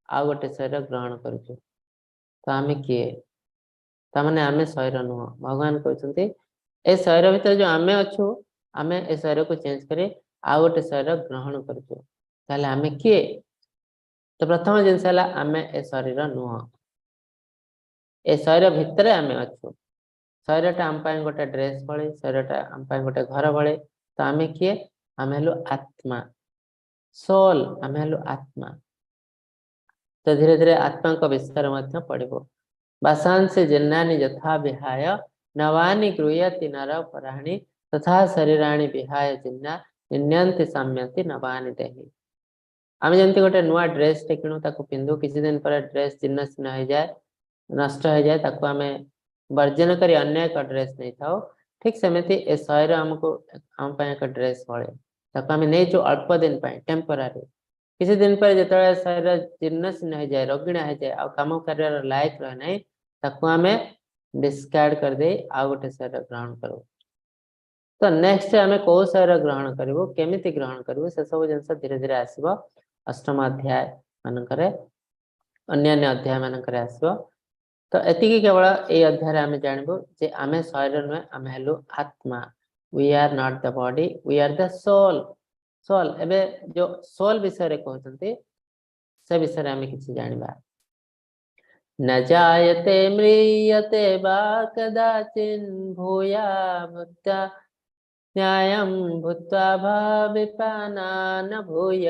ଆଉ ଗୋଟେ ଶରୀର ଗ୍ରହଣ କରୁଛୁ। ତ ଆମେ କିଏ? ତାମାନେ ଆମେ ଶରୀର ନୁହଁ। ଭଗବାନ କହୁଛନ୍ତି, ଏ ଶରୀର ଭିତରେ ଯୋଉ ଆମେ ଅଛୁ, ଆମେ ଏ ଶରୀରକୁ ଚେଞ୍ଜ କରି ଆଉ ଗୋଟେ ଶରୀର ଗ୍ରହଣ କରୁଛୁ। ତାହେଲେ ଆମେ କିଏ? ତ ପ୍ରଥମ ଜିନିଷ ହେଲା, ଆମେ ଏ ଶରୀର ନୁହଁ। ଏ ଶରୀର ଭିତରେ ଆମେ ଅଛୁ। ଶରୀରଟା ଆମ ପାଇଁ ଗୋଟେ ଡ୍ରେସ ଭଳି, ଶରୀରଟା ଆମ ପାଇଁ ଗୋଟେ ଘର ଭଳି। ତ ଆମେ କିଏ? ଆମେ ହେଲୁ ଆତ୍ମା, ସୋଲ। ଆମେ ହେଲୁ ଆତ୍ମା। ତ ଧୀରେ ଧୀରେ ଆତ୍ମାଙ୍କ ବିଷୟରେ ମଧ୍ୟ ପଢିବ। ବାସାଂସି ଜୀର୍ଣ୍ଣାନି ଯଥା ବିହାୟ ନବାନି ଗୃହ୍ୟତି ନର ପରାଣି ତଥା ଶରୀରାଣି ବିହାୟ ଜୀର୍ଣ୍ଣା ନିନ୍ୟନ୍ତି ସାମ୍ୟନ୍ତି ନବାନି ଦେହୀ। ଆମେ ଯେମିତି ଗୋଟେ ନୂଆ ଡ୍ରେସ ଟେ କିଣୁ, ତାକୁ ପିନ୍ଧୁ, କିଛି ଦିନ ପରେ ଡ୍ରେସ ଜୀର୍ଣ୍ଣ ଶୀର୍ଣ୍ଣ ହେଇଯାଏ, ନଷ୍ଟ ହେଇଯାଏ, ତାକୁ ଆମେ ବର୍ଜନ କରି ଅନ୍ୟ ଏକ ଡ୍ରେସ ନେଇଥାଉ। ଠିକ ସେମିତି ଏ ଶରୀର ଆମକୁ, ଆମ ପାଇଁ ଏକ ଡ୍ରେସ ଭଳି। ତାକୁ ଆମେ ନେଇଛୁ ଅଳ୍ପ ଦିନ ପାଇଁ, ଟେମ୍ପୋରାରୀ। କିଛି ଦିନ ପରେ ଯେତେବେଳେ ଶରୀର ଜୀର୍ଣ୍ଣ ଶୀର୍ଣ୍ଣ ହେଇଯାଏ, ରୋଗିଣା ହେଇଯାଏ, ଆଉ କାମ କରିବାର ଲାୟକ ରହେ ନାହିଁ, ତାକୁ ଆମେ ଡିସକାର୍ଡ କରିଦେଇ ଆଉ ଗୋଟେ ଶରୀର ଗ୍ରହଣ କରୁ। ତ ନେକ୍ସଟ ଆମେ କୋଉ ଶରୀର ଗ୍ରହଣ କରିବୁ, କେମିତି ଗ୍ରହଣ କରିବୁ, ସେ ସବୁ ଜିନିଷ ଧୀରେ ଧୀରେ ଆସିବ। ଅଷ୍ଟମ ଅଧ୍ୟାୟ ମାନଙ୍କରେ, ଅନ୍ୟାନ୍ୟ ଅଧ୍ୟାୟ ମାନଙ୍କରେ ଆସିବ। ତ ଏତିକି କେବଳ ଏଇ ଅଧ୍ୟାୟରେ ଆମେ ଜାଣିବୁ ଯେ ଆମେ ଶରୀର ନୁହେଁ, ଆମେ ହେଲୁ ଆତ୍ମା। We are not the body, we are the soul. Soul, ଏବେ ଯୋଉ ସୋଲ ବିଷୟରେ କହୁଛନ୍ତି, ସେ ବିଷୟରେ ଆମେ କିଛି ଜାଣିବା। न जायते म्रियते वा कदाचिन् भूया भूत्वा न्यायं भूत्वा भविता न भूय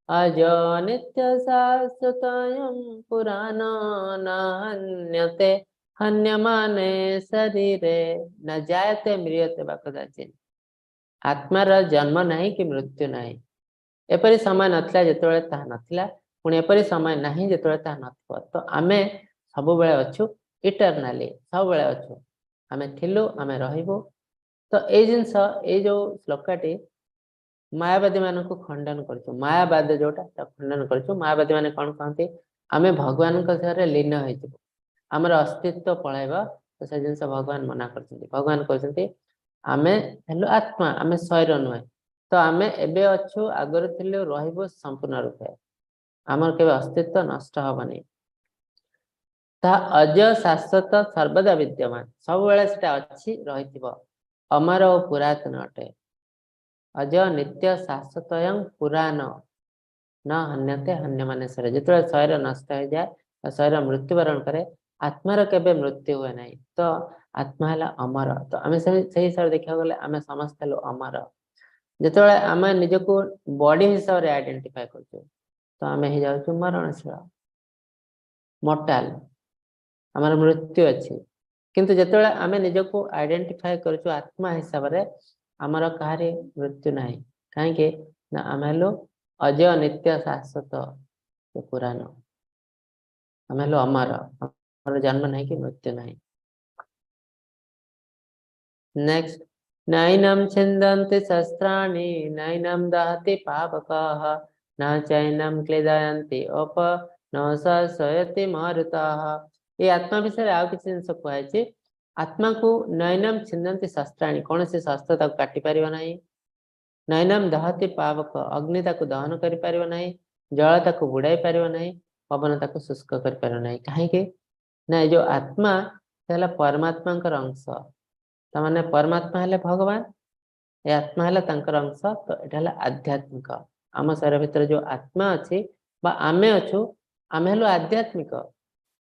अजो नित्य शाश्वतोऽयं पुराणो न हन्यते हन्यमाने शरीरे। न जायते म्रियते वा कदाचिन्। ଆତ୍ମାର ଜନ୍ମ ନାହିଁ କି ମୃତ୍ୟୁ ନାହିଁ। ଏପରି ସମୟ ନଥିଲା ଯେତେବେଳେ ତାହା ନଥିଲା, ପୁଣି ଏପରି ସମୟ ନାହିଁ ଯେତେବେଳେ ତାହା ନଥିବ। ତ ଆମେ ସବୁବେଳେ ଅଛୁ, ଇଟରନାଲି ସବୁବେଳେ ଅଛୁ। ଆମେ ଥିଲୁ, ଆମେ ରହିବୁ। ତ ଏଇ ଜିନିଷ, ଏଇ ଯୋଉ ଶ୍ଲୋକଟି ମାୟାବାଦୀ ମାନଙ୍କୁ ଖଣ୍ଡନ କରୁଛୁ। ମାୟାବାଦ ଯୋଉଟା, ତାକୁ ଖଣ୍ଡନ କରୁଛୁ। ମାୟାବାଦୀ ମାନେ କଣ କହନ୍ତି? ଆମେ ଭଗବାନଙ୍କ ଦେହରେ ଲୀନ ହେଇଯିବୁ, ଆମର ଅସ୍ତିତ୍ୱ ପଳେଇବ। ତ ସେ ଜିନିଷ ଭଗବାନ ମନା କରୁଛନ୍ତି। ଭଗବାନ କହୁଛନ୍ତି, ଆମେ ହେଲୁ ଆତ୍ମା, ଆମେ ଶରୀର ନୁହେଁ। ତ ଆମେ ଏବେ ଅଛୁ, ଆଗରୁ ଥିଲୁ, ରହିବୁ ସମ୍ପୂର୍ଣ୍ଣ ରୂପେ। ଆମର କେବେ ଅସ୍ତିତ୍ୱ ନଷ୍ଟ ହବନି। ତାହା ଅଜ ଶାଶ୍ୱତ ସର୍ବଦା ବିଦ୍ୟମାନ, ସବୁବେଳେ ସେଟା ଅଛି, ରହିଥିବ, ଅମର ଓ ପୁରାତନ ଅଟେ। ଅଜ ନିତ୍ୟ ଶାଶ୍ୱତୟଂ ପୁରାଣ ନ ହନ୍ୟତେ ହନ୍ୟମାନେ ଶରୀର। ଯେତେବେଳେ ଶରୀର ନଷ୍ଟ ହେଇଯାଏ ବା ଶରୀର ମୃତ୍ୟୁବରଣ କରେ, ଆତ୍ମାର କେବେ ମୃତ୍ୟୁ ହୁଏ ନାହିଁ। ତ ଆତ୍ମା ହେଲା ଅମର। ତ ଆମେ ସେଇ ହିସାବରେ ଦେଖିବାକୁ ଗଲେ ଆମେ ସମସ୍ତେ ହେଲୁ ଅମର। ଯେତେବେଳେ ଆମେ ନିଜକୁ ବଡି ହିସାବରେ ଆଇଡେଣ୍ଟିଫାଏ କରୁଛୁ, ତ ଆମେ ହେଇଯାଉଛୁ ମରଣଶୀଳ, ମୋର୍ଟାଲ, ଆମର ମୃତ୍ୟୁ ଅଛି। କିନ୍ତୁ ଯେତେବେଳେ ଆମେ ନିଜକୁ ଆଇଡେଣ୍ଟିଫାଏ କରୁଛୁ ଆତ୍ମା ହିସାବରେ, ଆମର କାହାରି ମୃତ୍ୟୁ ନାହିଁ। କାହିଁକି ନା ଆମେ ହେଲୁ ଅଜୟ ନିତ୍ୟ ଶାଶ୍ୱତ ପୁରାଣ, ଆମେ ହେଲୁ ଅମର, ଆମର ଜନ୍ମ ନାହିଁ କି ମୃତ୍ୟୁ ନାହିଁ। ନେକ୍ସଟ, ନୈନಂ ଛିନ୍ଦନ୍ତି ଶସ୍ତ୍ରାଣି ନୈନಂ ଦହତି ପାବକଃ ନ ଚୈନಂ କ୍ଲେଦୟନ୍ତି ଅପ ନ ଶୟତି ମରୁତଃ। ଏଇ ଆତ୍ମା ବିଷୟରେ ଆଉ କିଛି ଜିନିଷ କୁହାଯାଇଛି। ଆତ୍ମାକୁ ନୈନମ ଛିନ୍ଦନ୍ତି ଶସ୍ତ୍ରାଣୀ, କୌଣସି ଶସ୍ତ୍ର ତାକୁ କାଟି ପାରିବ ନାହିଁ। ନୈନମ ଦହତି ପାବକ, ଅଗ୍ନି ତାକୁ ଦହନ କରିପାରିବ ନାହିଁ, ଜଳ ତାକୁ ବୁଡାଇ ପାରିବ ନାହିଁ, ପବନ ତାକୁ ଶୁଷ୍କ କରିପାରିବ ନାହିଁ। କାହିଁକି ନା ଏ ଯୋଉ ଆତ୍ମା ସେ ହେଲା ପରମାତ୍ମାଙ୍କର ଅଂଶ। ତାମାନେ ପରମାତ୍ମା ହେଲେ ଭଗବାନ, ଏ ଆତ୍ମା ହେଲା ତାଙ୍କର ଅଂଶ। ତ ଏଟା ହେଲା ଆଧ୍ୟାତ୍ମିକ। ଆମ ଶରୀର ଭିତରେ ଯୋଉ ଆତ୍ମା ଅଛି ବା ଆମେ ଅଛୁ, ଆମେ ହେଲୁ ଆଧ୍ୟାତ୍ମିକ।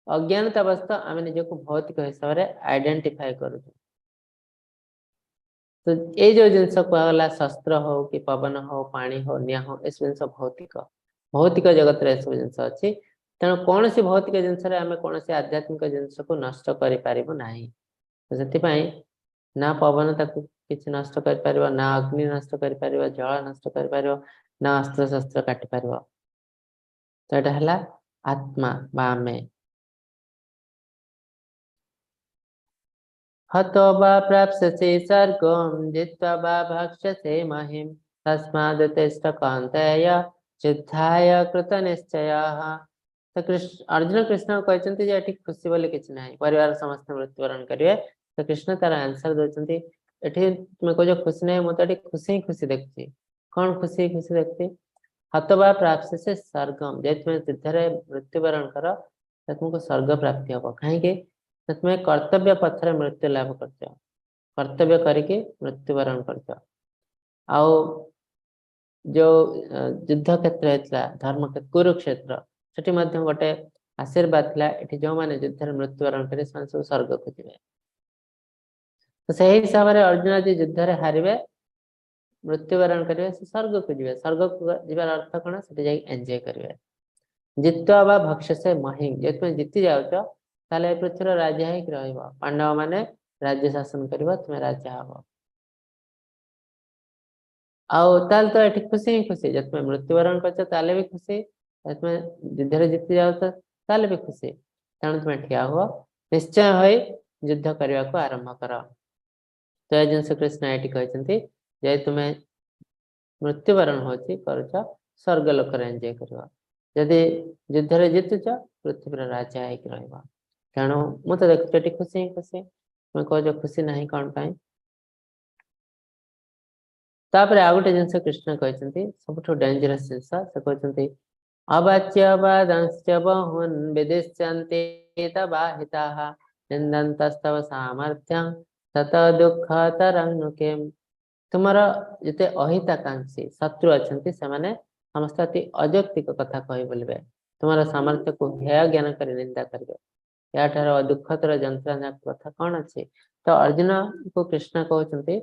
ଅଜ୍ଞାନତା ଅବସ୍ଥା ଆମେ ନିଜକୁ ଭୌତିକ ହିସାବରେ ଆଇଡେଣ୍ଟିଫାଏ କରୁଛୁ। ତ ଏଇ ଯୋଉ ଜିନିଷ କୁହାଗଲା, ଶସ୍ତ୍ର ହଉ କି ପବନ ହଉ, ପାଣି ହଉ, ନିଆଁ ହଉ, ଏସବୁ ଜିନିଷ ଭୌତିକ, ଭୌତିକ ଜଗତରେ ଏସବୁ ଜିନିଷ ଅଛି। ତେଣୁ କୌଣସି ଭୌତିକ ଜିନିଷରେ ଆମେ କୌଣସି ଆଧ୍ୟାତ୍ମିକ ଜିନିଷକୁ ନଷ୍ଟ କରିପାରିବୁ ନାହିଁ। ସେଥିପାଇଁ ନା ପବନ ତାକୁ କିଛି ନଷ୍ଟ କରିପାରିବ, ନା ଅଗ୍ନି ନଷ୍ଟ କରିପାରିବ, ଜଳ ନଷ୍ଟ କରିପାରିବ, ନା ଅସ୍ତ୍ରଶସ୍ତ୍ର କାଟି ପାରିବ। ତ ଏଇଟା ହେଲା ଆତ୍ମା ବା ଆମେ। ହତୋ ବା ପ୍ରାପ୍ସ୍ୟସି ସ୍ୱର୍ଗं ଜିତ୍ୱା ବା ଭକ୍ଷ୍ୟସେ ମହିಂ ତସ୍ମାଦ୍ ତିଷ୍ଠ କୌନ୍ତେୟ ଯୁଦ୍ଧାୟ କୃତ ନିଶ୍ଚୟଃ। ତ ଅର୍ଜୁନ କୃଷ୍ଣ କହିଛନ୍ତି ଯେ ଏଠି ଖୁସି ବୋଲି କିଛି ନାହିଁ, ପରିବାର ସମସ୍ତେ ମୃତ୍ୟୁବରଣ କରିବେ। ତ କୃଷ୍ଣ ତାର ଆନ୍ସର ଦଉଛନ୍ତି, ଏଠି ତୁମେ କହୁଛ ଖୁସି ନାହିଁ, ମୁଁ ତ ଏଠି ଖୁସି ହିଁ ଖୁସି ଦେଖୁଛି। କଣ ଖୁସି ହିଁ ଖୁସି ଦେଖୁଛି? ହତ ବା ପ୍ରାପ୍ସ୍ୟସେ ସ୍ୱର୍ଗಂ, ଯଦି ତୁମେ ଯୁଦ୍ଧରେ ମୃତ୍ୟୁବରଣ କର ତ ତୁମକୁ ସ୍ୱର୍ଗ ପ୍ରାପ୍ତି ହବ। କାହିଁକି? ତୁମେ କର୍ତ୍ତବ୍ୟ ପଥରେ ମୃତ୍ୟୁ ଲାଭ କରୁଛ, କର୍ତ୍ତବ୍ୟ କରିକି ମୃତ୍ୟୁବରଣ କରୁଛ। ଆଉ ଯୋଉ ଯୁଦ୍ଧ କ୍ଷେତ୍ର ହେଇଥିଲା ଧର୍ମ କୁରୁକ୍ଷେତ୍ର, ସେଠି ମଧ୍ୟ ଗୋଟେ ଆଶୀର୍ବାଦ ଥିଲା, ଏଠି ଯୋଉମାନେ ଯୁଦ୍ଧରେ ମୃତ୍ୟୁବରଣ କରିବେ ସେମାନେ ସବୁ ସ୍ୱର୍ଗକୁ ଯିବେ। ତ ସେଇ ହିସାବରେ ଅର୍ଜୁନ ଯଦି ଯୁଦ୍ଧରେ ହାରିବେ, ମୃତ୍ୟୁବରଣ କରିବେ, ସେ ସ୍ୱର୍ଗକୁ ଯିବେ। ସ୍ୱର୍ଗକୁ ଯିବାର ଅର୍ଥ କଣ? ସେଠି ଯାଇକି ଏନ୍ଜୟ କରିବେ। ଜିତ୍ୱା ବା ଭକ୍ଷ୍ୟସେ ମହିଂ, ଯଦି ତୁମେ ଜିତି ଯାଉଛ ତାହେଲେ ପୃଥିବୀର ରାଜା ହେଇକି ରହିବ, ପାଣ୍ଡବ ମାନେ ରାଜ୍ୟ ଶାସନ କରିବ, ତୁମେ ରାଜା ହବ। ଆଉ ତାହେଲେ ତ ଏଠି ଖୁସି ହିଁ ଖୁସି। ଯଦି ତୁମେ ମୃତ୍ୟୁବରଣ କରୁଛ ତାହେଲେ ବି ଖୁସି, ଯଦି ତୁମେ ଯୁଦ୍ଧରେ ଜିତି ଯାଉଛ ତାହେଲେ ବି ଖୁସି। ତେଣୁ ତୁମେ ଠିଆ ହୁଅ, ନିଶ୍ଚୟ ହୋଇ ଯୁଦ୍ଧ କରିବାକୁ ଆରମ୍ଭ କର। ତ ଏ ଜିନିଷ କୃଷ୍ଣ ଏଠି କହିଛନ୍ତି, ଯଦି ତୁମେ ମୃତ୍ୟୁବରଣ ହଉଛି କରୁଛ, ସ୍ୱର୍ଗ ଲୋକରେ ଏନ୍ଜୟ କରିବ, ଯଦି ଯୁଦ୍ଧରେ ଜିତୁଛ ପୃଥିବୀର ରାଜା ହେଇକି ରହିବ। ତେଣୁ ମୁଁ ତ ଦେଖୁଛି ଏଠି ଖୁସି ହିଁ ଖୁସି, ତୁମେ କହୁଛ ଖୁସି ନାହିଁ କଣ ପାଇଁ? ତାପରେ ଆଉ ଗୋଟେ ଜିନିଷ କୃଷ୍ଣ କହିଛନ୍ତି, ସବୁଠୁ ଡେଞ୍ଜରସ୍ ଜିନିଷ। ସେ କହୁଛନ୍ତି ଅବାଚ୍ୟ ବାଦାଂଶ୍ଚ ବହୁନ୍ ବିଦିଶ୍ୟନ୍ତି ତବାହିତାଃ ନିନ୍ଦନ୍ତସ୍ତବ ସାମର୍ଥ୍ୟଂ ତତ ଦୁଃଖତରଂ ନୁ କିମ୍। ତୁମର ଯେତେ ଅହିତାକାଂକ୍ଷୀ ଶତ୍ରୁ ଅଛନ୍ତି ସେମାନେ ସମସ୍ତେ ଅତି ଅଯୌକ୍ତିକ କଥା କହି ବୁଲିବେ, ତୁମର ସାମର୍ଥ୍ୟକୁ ହେୟ ଜ୍ଞାନ କରି ନିନ୍ଦା କରିବେ। ଏହାଠାରୁ ଦୁଃଖତର ଯନ୍ତ୍ରଣା କଥା କଣ ଅଛି? ତ ଅର୍ଜୁନକୁ କୃଷ୍ଣ କହୁଛନ୍ତି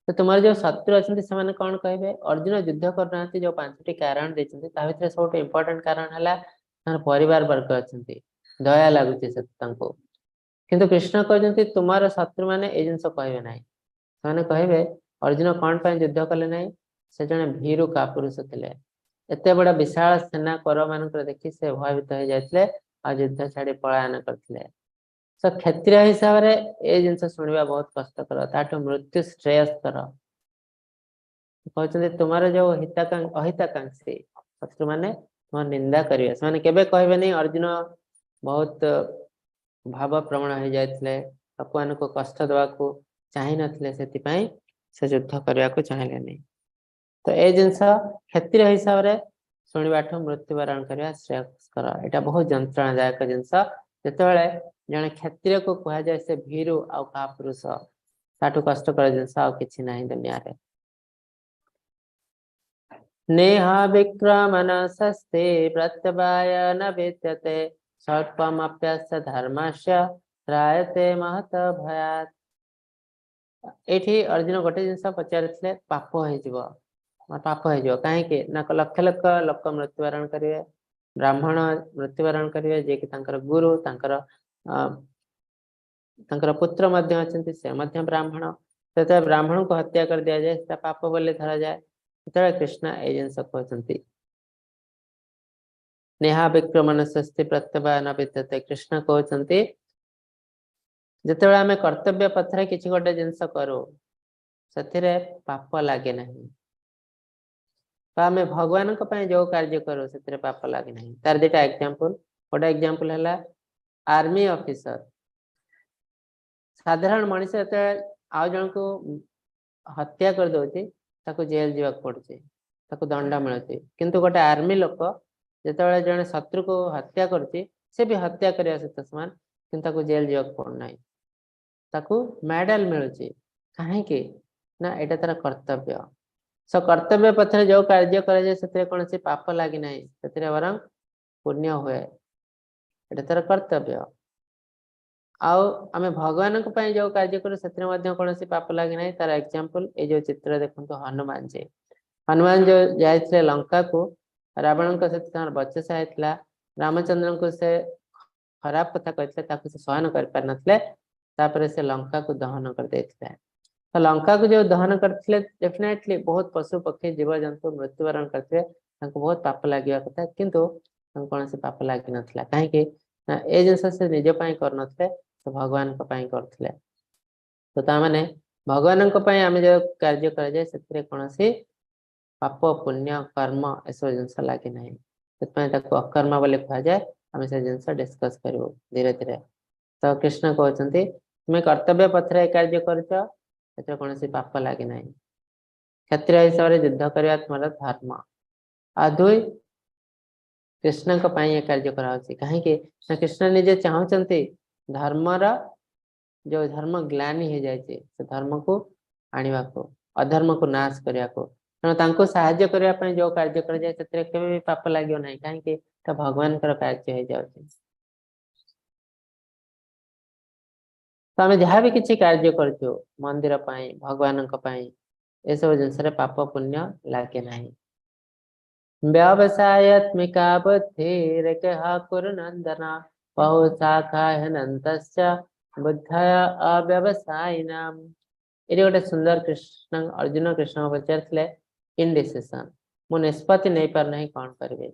ତ ତୁମର ଯୋଉ ଶତ୍ରୁ ଅଛନ୍ତି ସେମାନେ କଣ କହିବେ? ଅର୍ଜୁନ ଯୁଦ୍ଧ କରୁନାହାନ୍ତି ଯୋଉ 5ଟି କାରଣ ଦେଇଛନ୍ତି, ତା ଭିତରେ ସବୁଠୁ ଇମ୍ପୋର୍ଟାଣ୍ଟ କାରଣ ହେଲା ତାଙ୍କର ପରିବାର ବର୍ଗ ଅଛନ୍ତି, ଦୟା ଲାଗୁଛି ସେ ତାଙ୍କୁ। କିନ୍ତୁ କୃଷ୍ଣ କହୁଛନ୍ତି ତୁମର ଶତ୍ରୁମାନେ ଏଇ ଜିନିଷ କହିବେ ନାହିଁ। ସେମାନେ କହିବେ ଅର୍ଜୁନ କଣ ପାଇଁ ଯୁଦ୍ଧ କଲେ ନାହିଁ? ସେ ଜଣେ ଭୀରୁ କାପୁରୁଷ ଥିଲେ, ଏତେ ବଡ ବିଶାଳ ସେନା କୌରବ ମାନଙ୍କର ଦେଖି ସେ ଭୟଭୀତ ହେଇଯାଇଥିଲେ ଆଉ ଯୁଦ୍ଧ ଛାଡି ପଳାୟନ କରିଥିଲେ। ତ କ୍ଷତ୍ରିୟ ହିସାବରେ ଏ ଜିନିଷ ଶୁଣିବା ବହୁତ କଷ୍ଟକର, ତାଠୁ ମୃତ୍ୟୁ ଶ୍ରେୟସ୍କର। କହୁଛନ୍ତି ତୁମର ଯୋଉ ଅହିତାକାଂକ୍ଷୀ ଶତ୍ରୁମାନେ ତୁମର ନିନ୍ଦା କରିବେ, ସେମାନେ କେବେ କହିବେନି ଅର୍ଜୁନ ବହୁତ ଭାବ ପ୍ରବଣ ହେଇଯାଇଥିଲେ, ଲୋକମାନଙ୍କୁ କଷ୍ଟ ଦେବାକୁ ଚାହିଁ ନଥିଲେ, ସେଥିପାଇଁ ସେ ଯୁଦ୍ଧ କରିବାକୁ ଚାହିଁଲେନି। ତ ଏ ଜିନିଷ କ୍ଷତ୍ରିୟ ହିସାବରେ ଶୁଣିବାଠୁ ମୃତ୍ୟୁବରଣ କରିବା ଶ୍ରେୟସ୍କର। ଏଇଟା ବହୁତ ଯନ୍ତ୍ରଣାଦାୟକ ଜିନିଷ। ଯେତେବେଳେ ଜଣେ କ୍ଷତ୍ରିୟକୁ କୁହାଯାଏ ସେ ଭୀରୁ ଆଉ କାପୁରୁଷ, ତାଠୁ କଷ୍ଟକର ଜିନିଷ ଆଉ କିଛି ନାହିଁ ଦୁନିଆରେ। ନେହ ବିକ୍ରମଣ ଶସ୍ତି ପ୍ରତ୍ୟବାୟ ନ ବିଦ୍ୟତେ ସ୍ୱଳ୍ପମପ୍ୟସ୍ୟ ଧର୍ମସ୍ୟ ତ୍ରାୟତେ ମହତ ଭୟାତ୍। ଏଇଠି ଅର୍ଜୁନ ଗୋଟେ ଜିନିଷ ପଚାରିଥିଲେ, ପାପ ହେଇଯିବ, ପାପ ହେଇଯିବ କାହିଁକି ନା ଲକ୍ଷ ଲକ୍ଷ ଲୋକ ମୃତ୍ୟୁବରଣ କରିବେ, ବ୍ରାହ୍ମଣ ମୃତ୍ୟୁବରଣ କରିବେ, ଯିଏକି ତାଙ୍କର ଗୁରୁ, ତାଙ୍କର ତାଙ୍କର ପୁତ୍ର ମଧ୍ୟ ଅଛନ୍ତି, ସେ ମଧ୍ୟ ବ୍ରାହ୍ମଣ। ଯେତେବେଳେ ବ୍ରାହ୍ମଣଙ୍କୁ ହତ୍ୟା କରିଦିଆଯାଏ ସେଟା ପାପ ବୋଲି ଧରାଯାଏ। ସେତେବେଳେ କୃଷ୍ଣ ଏଇ ଜିନିଷ କହୁଛନ୍ତି, ନେହା ବିକ୍ରମଣ ସ୍ୱସ୍ତି ପ୍ରତ୍ୟବାୟ ନ ବିଦ୍ୟତେ। କୃଷ୍ଣ କହୁଛନ୍ତି ଯେତେବେଳେ ଆମେ କର୍ତ୍ତବ୍ୟ ପଥରେ କିଛି ଗୋଟେ ଜିନିଷ କରୁ ସେଥିରେ ପାପ ଲାଗେ ନାହିଁ, ବା ଆମେ ଭଗବାନଙ୍କ ପାଇଁ ଯୋଉ କାର୍ଯ୍ୟ କରୁ ସେଥିରେ ପାପ ଲାଗେ ନାହିଁ। ତାର ଦିଟା ଏକ୍ଜାମ୍ପଲ। ଗୋଟେ ଏକ୍ଜାମ୍ପଲ ହେଲା ଆର୍ମି ଅଫିସର। ସାଧାରଣ ମଣିଷ ଯେତେବେଳେ ଆଉ ଜଣକୁ ହତ୍ୟା କରିଦଉଛି ତାକୁ ଜେଲ ଯିବାକୁ ପଡୁଛି, ତାକୁ ଦଣ୍ଡ ମିଳୁଛି। କିନ୍ତୁ ଗୋଟେ ଆର୍ମି ଲୋକ ଯେତେବେଳେ ଜଣେ ଶତ୍ରୁକୁ ହତ୍ୟା କରୁଛି ସେ ବି ହତ୍ୟା କରିବା ସହିତ ସମାନ, କିନ୍ତୁ ତାକୁ ଜେଲ ଯିବାକୁ ପଡୁନାହିଁ, ତାକୁ ମେଡାଲ ମିଳୁଛି। କାହିଁକି ନା ଏଇଟା ତାର କର୍ତ୍ତବ୍ୟ। ସो କର୍ତ୍ତବ୍ୟ ପଥରେ ଯୋଉ କାର୍ଯ୍ୟ କରାଯାଏ ସେଥିରେ କୌଣସି ପାପ ଲାଗି ନାହିଁ, ସେଥିରେ ବରଂ ପୁଣ୍ୟ ହୁଏ। ଏଇଟା ତାର କର୍ତ୍ତବ୍ୟ। ଆଉ ଆମେ ଭଗବାନଙ୍କ ପାଇଁ ଯୋଉ କାର୍ଯ୍ୟ କରୁ ସେଥିରେ ମଧ୍ୟ କୌଣସି ପାପ ଲାଗି ନାହିଁ। ତାର ଏକ୍ଜାମ୍ପଲ ଏଇ ଯୋଉ ଚିତ୍ର ଦେଖନ୍ତୁ, ହନୁମାନଜୀ। ହନୁମାନ ଯୋଉ ଯାଇଥିଲେ ଲଙ୍କାକୁ, ରାବଣଙ୍କ ସହିତ ତାଙ୍କର ବଚସା ହେଇଥିଲା, ରାମଚନ୍ଦ୍ରଙ୍କୁ ସେ ଖରାପ କଥା କହିଥିଲେ, ତାକୁ ସେ ସହନ କରିପାରିନଥିଲେ, ତାପରେ ସେ ଲଙ୍କାକୁ ଦହନ କରିଦେଇଥିଲେ। ତ ଲଙ୍କାକୁ ଯୋଉ ଦହନ କରିଥିଲେ ଡେଫିନେଟଲି ବହୁତ ପଶୁ ପକ୍ଷୀ ଜୀବଜନ୍ତୁ ମୃତ୍ୟୁବରଣ କରିଥିଲେ, ତାଙ୍କୁ ବହୁତ ପାପ ଲାଗିବା କଥା, କିନ୍ତୁ ତାଙ୍କୁ କୌଣସି ପାପ ଲାଗିନଥିଲା। କାହିଁକି ନା ଏ ଜିନିଷ ସେ ନିଜ ପାଇଁ କରୁନଥିଲେ, ସେ ଭଗବାନଙ୍କ ପାଇଁ କରୁଥିଲେ। ତ ତାମାନେ ଭଗବାନଙ୍କ ପାଇଁ ଆମେ ଯୋଉ କାର୍ଯ୍ୟ କରାଯାଏ ସେଥିରେ କୌଣସି ପାପ ପୁଣ୍ୟ କର୍ମ ଏସବୁ ଜିନିଷ ଲାଗେ ନାହିଁ, ସେଥିପାଇଁ ତାକୁ ଅକର୍ମ ବୋଲି କୁହାଯାଏ। ଆମେ ସେ ଜିନିଷ ଡିସ୍କସ କରିବୁ ଧୀରେ ଧୀରେ। ତ କୃଷ୍ଣ କହୁଛନ୍ତି ତୁମେ କର୍ତ୍ତବ୍ୟ ପଥରେ ଏ କାର୍ଯ୍ୟ କରୁଛ, ଏଥିରେ କୌଣସି ପାପ ଲାଗେ ନାହିଁ। କ୍ଷତ୍ରିୟ ହିସାବରେ ଯୁଦ୍ଧ କରିବା ତୁମର ଧର୍ମ। ଆଉ ଦୁଇ, କୃଷ୍ଣଙ୍କ ପାଇଁ ଏ କାର୍ଯ୍ୟ କରାହଉଛି। କାହିଁକି ନା କୃଷ୍ଣ ନିଜେ ଚାହୁଁଛନ୍ତି ଧର୍ମର ଯୋଉ ଧର୍ମ ଗ୍ଲାନି ହେଇଯାଇଛି ସେ ଧର୍ମକୁ ଆଣିବାକୁ, ଅଧର୍ମକୁ ନାଶ କରିବାକୁ। ତେଣୁ ତାଙ୍କୁ ସାହାଯ୍ୟ କରିବା ପାଇଁ ଯୋଉ କାର୍ଯ୍ୟ କରାଯାଏ ସେଥିରେ କେବେ ବି ପାପ ଲାଗିବ ନାହିଁ। କାହିଁକି? ତ ଭଗବାନଙ୍କର କାର୍ଯ୍ୟ ହେଇଯାଉଛି। ତ ଆମେ ଯାହା ବି କିଛି କାର୍ଯ୍ୟ କରୁଛୁ ମନ୍ଦିର ପାଇଁ, ଭଗବାନଙ୍କ ପାଇଁ, ଏସବୁ ଜିନିଷରେ ପାପ ପୁଣ୍ୟ ଲାଗେ ନାହିଁ। ବ୍ୟବସାୟାତ୍ମିକା ବୁଦ୍ଧିରେକହ କୁରୁ ନନ୍ଦନ ବହୁ ଶାଖା ହେନନ୍ତଶ୍ଚ ବୁଦ୍ଧୟ ଅବ୍ୟବସାୟିନାମ। ଏଠି ଗୋଟେ ସୁନ୍ଦର କୃଷ୍ଣ ଅର୍ଜୁନ କୃଷ୍ଣଙ୍କୁ ପଚାରିଥିଲେ ଇନଡିସିସନ, ମୁଁ ନିଷ୍ପତ୍ତି ନେଇପାରୁନାହିଁ କଣ କରିବି।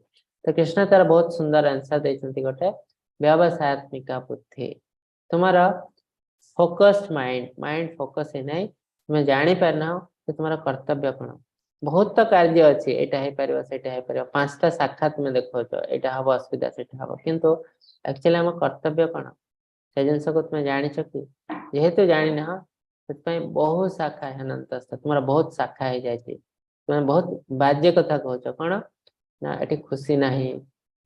ତ କୃଷ୍ଣ ତାର ବହୁତ ସୁନ୍ଦର ଆନ୍ସର ଦେଇଛନ୍ତି ଗୋଟେ, ବ୍ୟବସାୟାତ୍ମିକା ବୁଦ୍ଧି। ତୁମର ଫୋକସ୍ଡ ମାଇଣ୍ଡ, ମାଇଣ୍ଡ ଫୋକସ ହେଇନାହିଁ, ତୁମେ ଜାଣିପାରିନାହ ଯେ ତୁମର କର୍ତ୍ତବ୍ୟ କଣ। ବହୁତ ତ କାର୍ଯ୍ୟ ଅଛି, ଏଇଟା ହେଇପାରିବ ସେଇଟା ହେଇପାରିବ, 5ଟା ଶାଖା ତୁମେ ଦେଖାଉଛ, ଏଇଟା ହବ ଅସୁବିଧା ସେଇଟା ହବ, କିନ୍ତୁ ଆକ୍ଚୁଆଲି ଆମ କର୍ତ୍ତବ୍ୟ କଣ ସେ ଜିନିଷକୁ ତୁମେ ଜାଣିଛ କି? ଯେହେତୁ ଜାଣିନାହ ସେଥିପାଇଁ ବହୁ ଶାଖା ହେନନ୍ତସ୍ଥ, ତୁମର ବହୁତ ଶାଖା ହେଇଯାଇଛି। ତୁମେ ବହୁତ ବାଜ୍ୟ କଥା କହୁଛ, କଣ ନା ଏଠି ଖୁସି ନାହିଁ,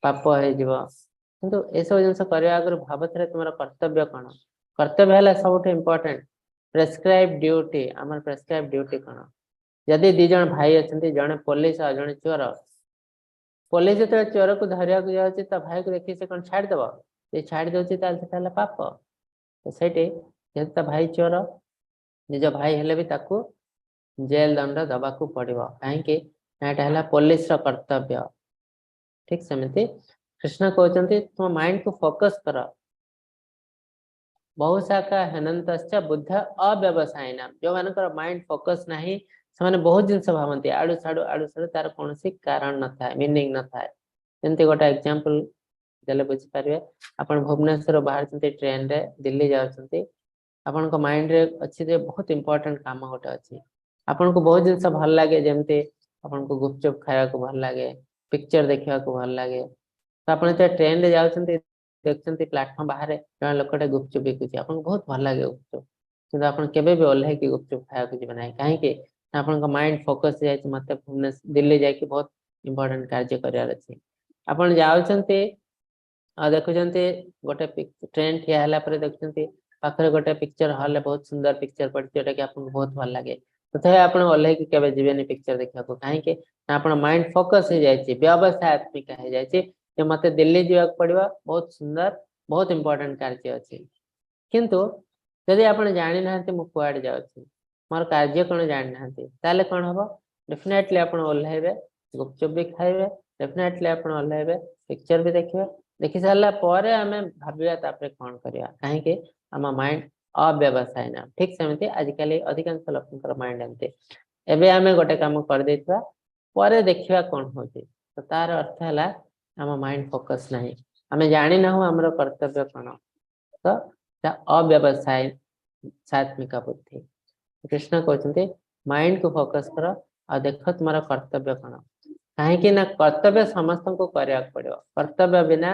ପାପ ହେଇଯିବ। କିନ୍ତୁ ଏସବୁ ଜିନିଷ କରିବା ଆଗରୁ ଭାବୁଥିଲେ ତୁମର କର୍ତ୍ତବ୍ୟ କଣ। କର୍ତ୍ତବ୍ୟ ହେଲା ସବୁଠୁ ଇମ୍ପୋର୍ଟାଣ୍ଟ, ପ୍ରେସକ୍ରାଇବ ଡ୍ୟୁଟି। ଆମର ପ୍ରେସକ୍ରାଇବ ଡ୍ୟୁଟି କଣ? ଯଦି ଦି ଜଣ ଭାଇ ଅଛନ୍ତି, ଜଣେ ପୋଲିସ ଆଉ ଜଣେ ଚୋର, ପୋଲିସ ଯେତେବେଳେ ଚୋରକୁ ଧରିବାକୁ ଯାଉଛି ତା ଭାଇକୁ ଦେଖି ସେ କଣ ଛାଡ଼ିଦବ? ଯଦି ଛାଡ଼ି ଦଉଛି ତାହେଲେ ସେଟା ହେଲା ପାପ। ତ ସେଇଠି ଯେହେତୁ ତା ଭାଇ ଚୋର, ନିଜ ଭାଇ ହେଲେ ବି ତାକୁ ଜେଲ ଦଣ୍ଡ ଦବାକୁ ପଡିବ। କାହିଁକି ନା ଏଟା ହେଲା ପୋଲିସର କର୍ତ୍ତବ୍ୟ। ଠିକ ସେମିତି କୃଷ୍ଣ କହୁଛନ୍ତି ତୁମ ମାଇଣ୍ଡକୁ ଫୋକସ କର। ବହୁ ଶାଖା ହେନନ୍ତଶ୍ଚ ବୁଦ୍ଧ ଅବ୍ୟବସାୟିନାମ, ଯୋଉମାନଙ୍କର ମାଇଣ୍ଡ ଫୋକସ ନାହିଁ ସେମାନେ ବହୁତ ଜିନିଷ ଭାବନ୍ତି, ଆଡୁ ସାଡୁ ଆଡୁ ସାଡୁ, ତାର କୌଣସି କାରଣ ନଥାଏ, ମିନିଂ ନଥାଏ। ଯେମିତି ଗୋଟେ ଏକ୍ଜାମ୍ପଲ ଦେଲେ ବୁଝିପାରିବେ। ଆପଣ ଭୁବନେଶ୍ୱର ବାହାରିଛନ୍ତି ଟ୍ରେନରେ ଦିଲ୍ଲୀ ଯାଉଛନ୍ତି, ଆପଣଙ୍କ ମାଇଣ୍ଡରେ ଅଛି ଯେ ବହୁତ ଇମ୍ପୋର୍ଟାଣ୍ଟ କାମ ଗୋଟେ ଅଛି, ଆପଣଙ୍କୁ ବହୁତ ଜିନିଷ ଭଲ ଲାଗେ, ଯେମିତି ଆପଣଙ୍କୁ ଗୁପଚୁପ ଖାଇବାକୁ ଭଲ ଲାଗେ, ପିକ୍ଚର ଦେଖିବାକୁ ଭଲ ଲାଗେ। ତ ଆପଣ ଯେତେବେଳେ ଟ୍ରେନରେ ଯାଉଛନ୍ତି ଦେଖୁଛନ୍ତି ପ୍ଲାଟଫର୍ମ ବାହାରେ ଜଣେ ଲୋକଟେ ଗୁପଚୁପ ବିକୁଛି, ଆପଣଙ୍କୁ ବହୁତ ଭଲ ଲାଗେ ଗୁପଚୁପ, କିନ୍ତୁ ଆପଣ କେବେ ବି ଓହ୍ଲେଇକି ଗୁପଚୁପ ଖାଇବାକୁ ଯିବେ ନାହିଁ। କାହିଁକି ନା ଆପଣଙ୍କ ମାଇଣ୍ଡ ଫୋକସ ଯାଇଛି ମତେ ଭୁବନେଶ୍ୱର ଦିଲ୍ଲୀ ଯାଇକି ବହୁତ ଇମ୍ପୋର୍ଟାଣ୍ଟ କାର୍ଯ୍ୟ କରିବାର ଅଛି। ଆପଣ ଯାଉଛନ୍ତି ଆଉ ଦେଖୁଛନ୍ତି ଗୋଟେ ଟ୍ରେନ ଠିଆ ହେଲା ପରେ ଦେଖୁଛନ୍ତି ପାଖରେ ଗୋଟେ ପିକ୍ଚର ହଲରେ ବହୁତ ସୁନ୍ଦର ପିକ୍ଚର ପଡିଛି, ଯୋଉଟା କି ଆପଣଙ୍କୁ ବହୁତ ଭଲ ଲାଗେ। ତଥାପି ଆପଣ ଓହ୍ଲେଇକି କେବେ ଯିବେନି ପିକ୍ଚର ଦେଖିବାକୁ। କାହିଁକି ନା ଆପଣ ମାଇଣ୍ଡ ଫୋକସ ହେଇଯାଇଛି, ବ୍ୟବସାୟାତ୍ମିକା ହେଇଯାଇଛି ଯେ ମତେ ଦିଲ୍ଲୀ ଯିବାକୁ ପଡିବ, ବହୁତ ସୁନ୍ଦର ବହୁତ ଇମ୍ପୋର୍ଟାଣ୍ଟ କାର୍ଯ୍ୟ ଅଛି। କିନ୍ତୁ ଯଦି ଆପଣ ଜାଣିନାହାନ୍ତି ମୁଁ କୁଆଡେ ଯାଉଛି, ମୋର କାର୍ଯ୍ୟ କଣ ଜାଣିନାହାନ୍ତି, ତାହେଲେ କଣ ହବ? ଡେଫିନେଟଲି ଆପଣ ଓହ୍ଲେଇବେ, ଗୁପଚୁପ ବି ଖାଇବେ, ଡେଫିନେଟଲି ଆପଣ ଓହ୍ଲେଇବେ, ପିକ୍ଚର ବି ଦେଖିବେ। ଦେଖି ସାରିଲା ପରେ ଆମେ ଭାବିବା ତାପରେ କଣ କରିବା। କାହିଁକି ଆମ ମାଇଣ୍ଡ ଅବ୍ୟବସାୟ ନା। ଠିକ ସେମିତି ଆଜିକାଲି ଅଧିକାଂଶ ଲୋକଙ୍କର ମାଇଣ୍ଡ ଏମିତି, ଏବେ ଆମେ ଗୋଟେ କାମ କରିଦେଇଥିବା, ପରେ ଦେଖିବା କଣ ହଉଛି। ତ ତାର ଅର୍ଥ ହେଲା ଆମ ମାଇଣ୍ଡ ଫୋକସ ନାହିଁ, ଆମେ ଜାଣିନାହୁଁ ଆମର କର୍ତ୍ତବ୍ୟ କଣ। ତ ଅବ୍ୟବସାୟ ସାତ୍ମିକ ବୁଦ୍ଧି। କୃଷ୍ଣ କହୁଛନ୍ତି ମାଇଣ୍ଡ କୁ ଫୋକସ କର ଆଉ ଦେଖ ତୁମର କର୍ତ୍ତବ୍ୟ କଣ। କାହିଁକି ନା କର୍ତ୍ତବ୍ୟ ସମସ୍ତଙ୍କୁ କରିବାକୁ ପଡିବ, କର୍ତ୍ତବ୍ୟ ବିନା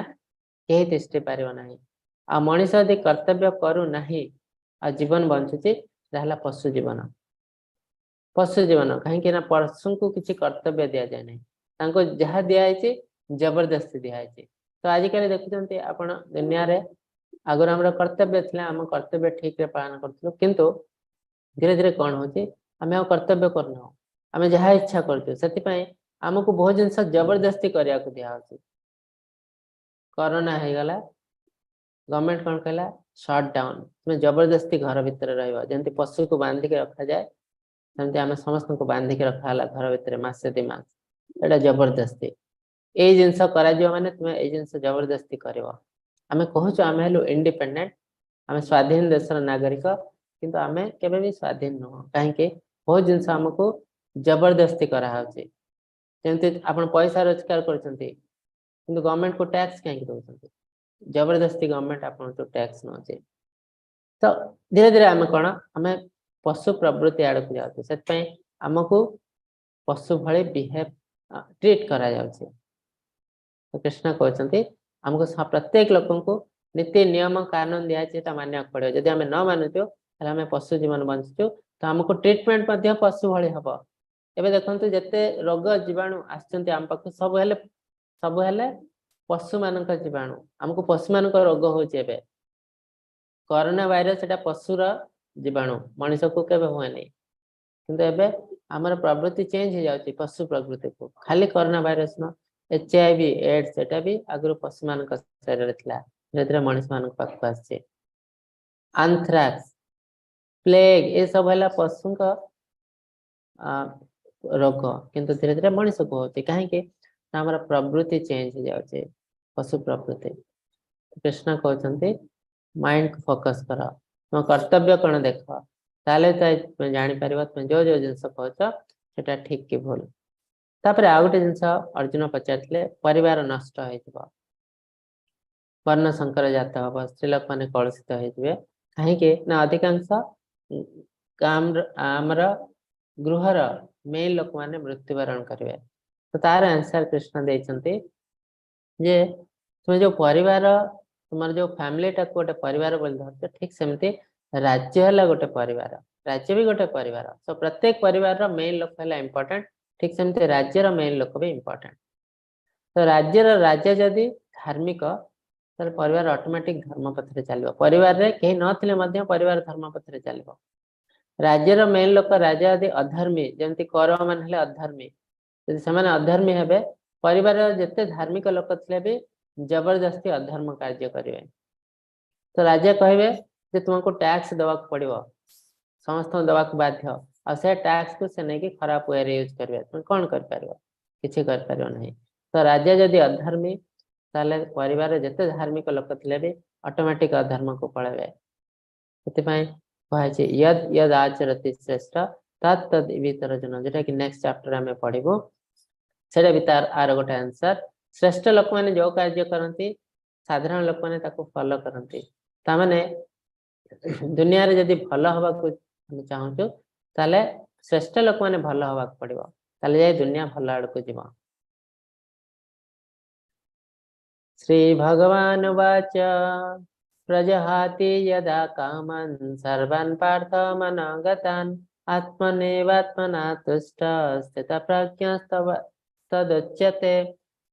କେହି ତିଷ୍ଠି ପାରିବ ନାହିଁ। ଆଉ ମଣିଷ ଯଦି କର୍ତ୍ତବ୍ୟ କରୁନାହିଁ ଆଉ ଜୀବନ ବଞ୍ଚୁଛି, ତାହା ହେଲା ପଶୁ ଜୀବନ। ପଶୁ ଜୀବନ କାହିଁକି ନା ପଶୁଙ୍କୁ କିଛି କର୍ତ୍ତବ୍ୟ ଦିଆଯାଏ ନାହିଁ, ତାଙ୍କୁ ଯାହା ଦିଆହେଇଛି ଜବରଦସ୍ତି ଦିଆହେଇଛି। ତ ଆଜିକାଲି ଦେଖୁଛନ୍ତି ଆପଣ ଦୁନିଆରେ, ଆଗରୁ ଆମର କର୍ତ୍ତବ୍ୟ ଥିଲା, ଆମ କର୍ତ୍ତବ୍ୟ ଠିକରେ ପାଳନ କରୁଥିଲୁ, କିନ୍ତୁ ଧୀରେ ଧୀରେ କଣ ହଉଛି ଆମେ ଆଉ କର୍ତ୍ତବ୍ୟ କରୁନାହୁଁ, ଆମେ ଯାହା ଇଚ୍ଛା କରୁଛୁ। ସେଥିପାଇଁ ଆମକୁ ବହୁତ ଜିନିଷ ଜବରଦସ୍ତି କରିବାକୁ ଦିଆହଉଛି। କରୋନା ହେଇଗଲା, ଗଭର୍ଣମେଣ୍ଟ କଣ କହିଲା, ସଟ୍ ଡାଉନ, ତୁମେ ଜବରଦସ୍ତି ଘର ଭିତରେ ରହିବ। ଯେମିତି ପଶୁକୁ ବାନ୍ଧିକି ରଖାଯାଏ ସେମିତି ଆମେ ସମସ୍ତଙ୍କୁ ବାନ୍ଧିକି ରଖା ହେଲା ଘର ଭିତରେ ମାସେ 2 ମାସ। ଏଇଟା ଜବରଦସ୍ତି। ଏଇ ଜିନିଷ କରାଯିବ ମାନେ ତୁମେ ଏଇ ଜିନିଷ ଜବରଦସ୍ତି କରିବ। ଆମେ କହୁଛୁ ଆମେ ହେଲୁ ଇଣ୍ଡିପେଣ୍ଡେଣ୍ଟ, ଆମେ ସ୍ୱାଧୀନ ଦେଶର ନାଗରିକ, କିନ୍ତୁ ଆମେ କେବେ ବି ସ୍ୱାଧୀନ ନୁହଁ। କାହିଁକି ବହୁତ ଜିନିଷ ଆମକୁ ଜବରଦସ୍ତି କରାହଉଛି। ଯେମିତି ଆପଣ ପଇସା ରୋଜଗାର କରୁଛନ୍ତି, କିନ୍ତୁ ଗଭର୍ଣମେଣ୍ଟକୁ ଟ୍ୟାକ୍ସ କାହିଁକି ଦଉଛନ୍ତି? ଜବରଦସ୍ତି ଗଭର୍ଣମେଣ୍ଟ ଆପଣଙ୍କଠୁ ଟ୍ୟାକ୍ସ ନଉଛି। ତ ଧୀରେ ଧୀରେ ଆମେ କଣ, ଆମେ ପଶୁ ପ୍ରବୃତ୍ତି ଆଡକୁ ଯାଉଛୁ। ସେଥିପାଇଁ ଆମକୁ ପଶୁ ଭଳି ବିହେଭ ଟ୍ରିଟ୍ କରାଯାଉଛି। କୃଷ୍ଣ କହୁଛନ୍ତି ଆମକୁ ପ୍ରତ୍ୟେକ ଲୋକଙ୍କୁ ନୀତି ନିୟମ କାନୁନ ଦିଆଯାଇଛି, ସେଟା ମାନିବାକୁ ପଡିବ। ଯଦି ଆମେ ନ ମାନୁଛୁ ତାହେଲେ ଆମେ ପଶୁ ଜୀବନ ବଞ୍ଚୁଛୁ, ତ ଆମକୁ ଟ୍ରିଟମେଣ୍ଟ ମଧ୍ୟ ପଶୁ ଭଳି ହବ। ଏବେ ଦେଖନ୍ତୁ ଯେତେ ରୋଗ ଜୀବାଣୁ ଆସୁଛନ୍ତି ଆମ ପାଖକୁ, ସବୁ ହେଲେ ପଶୁମାନଙ୍କ ଜୀବାଣୁ। ଆମକୁ ପଶୁମାନଙ୍କ ରୋଗ ହଉଛି ଏବେ। କରୋନା ଭାଇରସ ସେଟା ପଶୁର ଜୀବାଣୁ, ମଣିଷକୁ କେବେ ହୁଏନି। କିନ୍ତୁ ଏବେ ଆମର ପ୍ରବୃତ୍ତି ଚେଞ୍ଜ ହେଇଯାଉଛି ପଶୁ ପ୍ରବୃତ୍ତିକୁ। ଖାଲି କରୋନା ଭାଇରସ ନୁହଁ, HIV AIDS ସେଟା ବି ଆଗରୁ ପଶୁମାନଙ୍କ ଶରୀରରେ ଥିଲା, ଧୀରେ ଧୀରେ ମଣିଷମାନଙ୍କ ପାଖକୁ ଆସିଛି। ଆନ୍ଥ୍ରାକ୍ସ, ପ୍ଲେଗ ଏସବୁ ହେଲା ପଶୁଙ୍କ ରୋଗ, କିନ୍ତୁ ଧୀରେ ଧୀରେ ମଣିଷକୁ ହଉଛି। କାହିଁକି ନା ଆମର ପ୍ରବୃତ୍ତି ଚେଞ୍ଜ ହେଇଯାଉଛି, ପଶୁ ପ୍ରବୃତ୍ତି। କୃଷ୍ଣ କହୁଛନ୍ତି ମାଇଣ୍ଡକୁ ଫୋକସ କର, ତୁମ କର୍ତ୍ତବ୍ୟ କଣ ଦେଖ, ତାହେଲେ ତ ତୁମେ ଜାଣିପାରିବ ତୁମେ ଯୋଉ ଯୋଉ ଜିନିଷ କହୁଛ ସେଟା ଠିକ କି ଭୁଲ। ତାପରେ ଆଉ ଗୋଟେ ଜିନିଷ ଅର୍ଜୁନ ପଚାରିଥିଲେ, ପରିବାର ନଷ୍ଟ ହେଇଯିବ, ବର୍ଣ୍ଣ ସଂକର ଜାତ ହବ, ସ୍ତ୍ରୀ ଲୋକମାନେ କଳୁଷିତ ହେଇଯିବେ। କାହିଁକି ନା ଅଧିକାଂଶ ଆମର ଗୃହର ମେନ୍ ଲୋକମାନେ ମୃତ୍ୟୁବରଣ କରିବେ। ତ ତାର ଆନ୍ସର କୃଷ୍ଣ ଦେଇଛନ୍ତି ଯେ ତୁମେ ଯୋଉ ପରିବାର, ତୁମର ଯୋଉ ଫ୍ୟାମିଲିଟାକୁ ଗୋଟେ ପରିବାର ବୋଲି ଧରୁଛ, ଠିକ ସେମିତି ରାଜ୍ୟ ହେଲା ଗୋଟେ ପରିବାର, ରାଜ୍ୟ ବି ଗୋଟେ ପରିବାର। ତ ପ୍ରତ୍ୟେକ ପରିବାରର ମେନ୍ ଲୋକ ହେଲା ଇମ୍ପୋର୍ଟାଣ୍ଟ, ଠିକ ସେମିତି ରାଜ୍ୟର ମେନ୍ ଲୋକ ବି ଇମ୍ପୋର୍ଟାଣ୍ଟ। ତ ରାଜ୍ୟର ରାଜା ଯଦି ଧାର୍ମିକ, ତାହେଲେ ପରିବାର ଅଟୋମେଟିକ ଧର୍ମ ପଥରେ ଚାଲିବ। ପରିବାରରେ କେହି ନଥିଲେ ମଧ୍ୟ ପରିବାର ଧର୍ମ ପଥରେ ଚାଲିବ। ରାଜ୍ୟର ମେନ୍ ଲୋକ ରାଜା ଯଦି ଅଧର୍ମୀ, ଯେମିତି କୌରବ ମାନେ ହେଲେ ଅଧର୍ମୀ, ଯଦି ସେମାନେ ଅଧର୍ମୀ ହେବେ, ପରିବାରର ଯେତେ ଧାର୍ମିକ ଲୋକ ଥିଲେ ବି ଜବରଦସ୍ତି ଅଧର୍ମ କାର୍ଯ୍ୟ କରିବେ। ତ ରାଜା କହିବେ ଯେ ତୁମକୁ ଟ୍ୟାକ୍ସ ଦବାକୁ ପଡିବ, ସମସ୍ତଙ୍କୁ ଦବାକୁ ବାଧ୍ୟ, ଆଉ ସେ ଟ୍ୟାକ୍ସକୁ ସେ ନେଇକି ଖରାପ ୱେରେ ୟୁଜ କରିବେ। ତୁମେ କଣ କରିପାରିବ? କିଛି କରିପାରିବ ନାହିଁ। ତ ରାଜା ଯଦି ଅଧର୍ମୀ, ତାହେଲେ ପରିବାରରେ ଯେତେ ଧାର୍ମିକ ଲୋକ ଥିଲେ ବି ଅଟୋମେଟିକ ଅଧର୍ମକୁ ପଳେଇବେ। ସେଥିପାଇଁ କୁହାଯାଇଛି ୟଦ୍ ୟଦ୍ ଆଚରତି ଶ୍ରେଷ୍ଠ ତତ୍ ତଦ୍ ଇତର ଜନ, ଯୋଉଟା କି ନେକ୍ସଟ ଚାପ୍ଟର ଆମେ ପଢିବୁ, ସେଇଟା ବି ତାର ଆର ଗୋଟେ ଆନ୍ସର। ଶ୍ରେଷ୍ଠ ଲୋକମାନେ ଯୋଉ କାର୍ଯ୍ୟ କରନ୍ତି, ସାଧାରଣ ଲୋକମାନେ ତାକୁ ଫଲୋ କରନ୍ତି। ତାମାନେ ଦୁନିଆରେ ଯଦି ଭଲ ହବାକୁ ଆମେ ଚାହୁଁଛୁ, ତାହେଲେ ଶ୍ରେଷ୍ଠ ଲୋକମାନେ ଭଲ ହବାକୁ ପଡିବ, ତାହେଲେ ଯାଇ ଦୁନିଆ ଭଲ ଆଡକୁ ଯିବ। ଶ୍ରୀ ଭଗବାନ ବାଚ ପ୍ରଜହାତି ଯଦା କାମାନ୍ ସର୍ବାନ୍ ପାର୍ଥ ମନୋଗତାନ୍ ଆତ୍ମନେବାତ୍ମନା ତୁଷ୍ଟ ସ୍ଥିତପ୍ରଜ୍ଞସ୍ତବ ତଦୁଚ୍ୟତେ।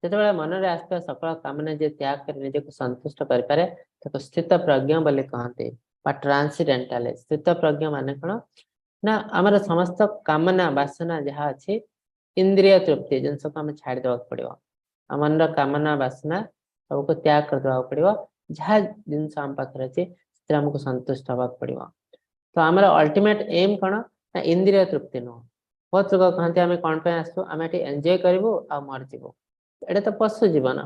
ଯେତେବେଳେ ମନରେ ଆସୁଥିବା ସକଳ କାମନା ଯିଏ ତ୍ୟାଗ କରି ନିଜକୁ ସନ୍ତୁଷ୍ଟ କରିପାରେ, ତାକୁ ସ୍ଥିତ ପ୍ରଜ୍ଞ ବୋଲି କହନ୍ତି ବା ଟ୍ରାନ୍ସଡେଣ୍ଟାଲ। ସ୍ଥିତ ପ୍ରଜ୍ଞ ମାନେ କଣ ନା ଆମର ସମସ୍ତ କାମନା ବାସନା ଯାହା ଅଛି, ଇନ୍ଦ୍ରିୟ ତୃପ୍ତି ଜିନିଷକୁ ଆମେ ଛାଡ଼ିଦେବାକୁ ପଡିବ। ଆମ ମନର କାମନା ବାସନା ସବୁକୁ ତ୍ୟାଗ କରିଦେବାକୁ ପଡିବ। ଯାହା ଜିନିଷ ଆମ ପାଖରେ ଅଛି, ସେଥିରେ ଆମକୁ ସନ୍ତୁଷ୍ଟ ହବାକୁ ପଡିବ। ତ ଆମର ଅଲ୍ଟିମେଟ ଏମ୍ କଣ ନା ଇନ୍ଦ୍ରିୟ ତୃପ୍ତି ନୁହଁ। ବହୁତ ଲୋକ କହନ୍ତି, ଆମେ କଣ ପାଇଁ ଆସୁଛୁ? ଆମେ ଏଠି ଏନ୍ଜୟ କରିବୁ ଆଉ ମରିଯିବୁ। ଏଇଟା ତ ପଶୁ ଜୀବନ।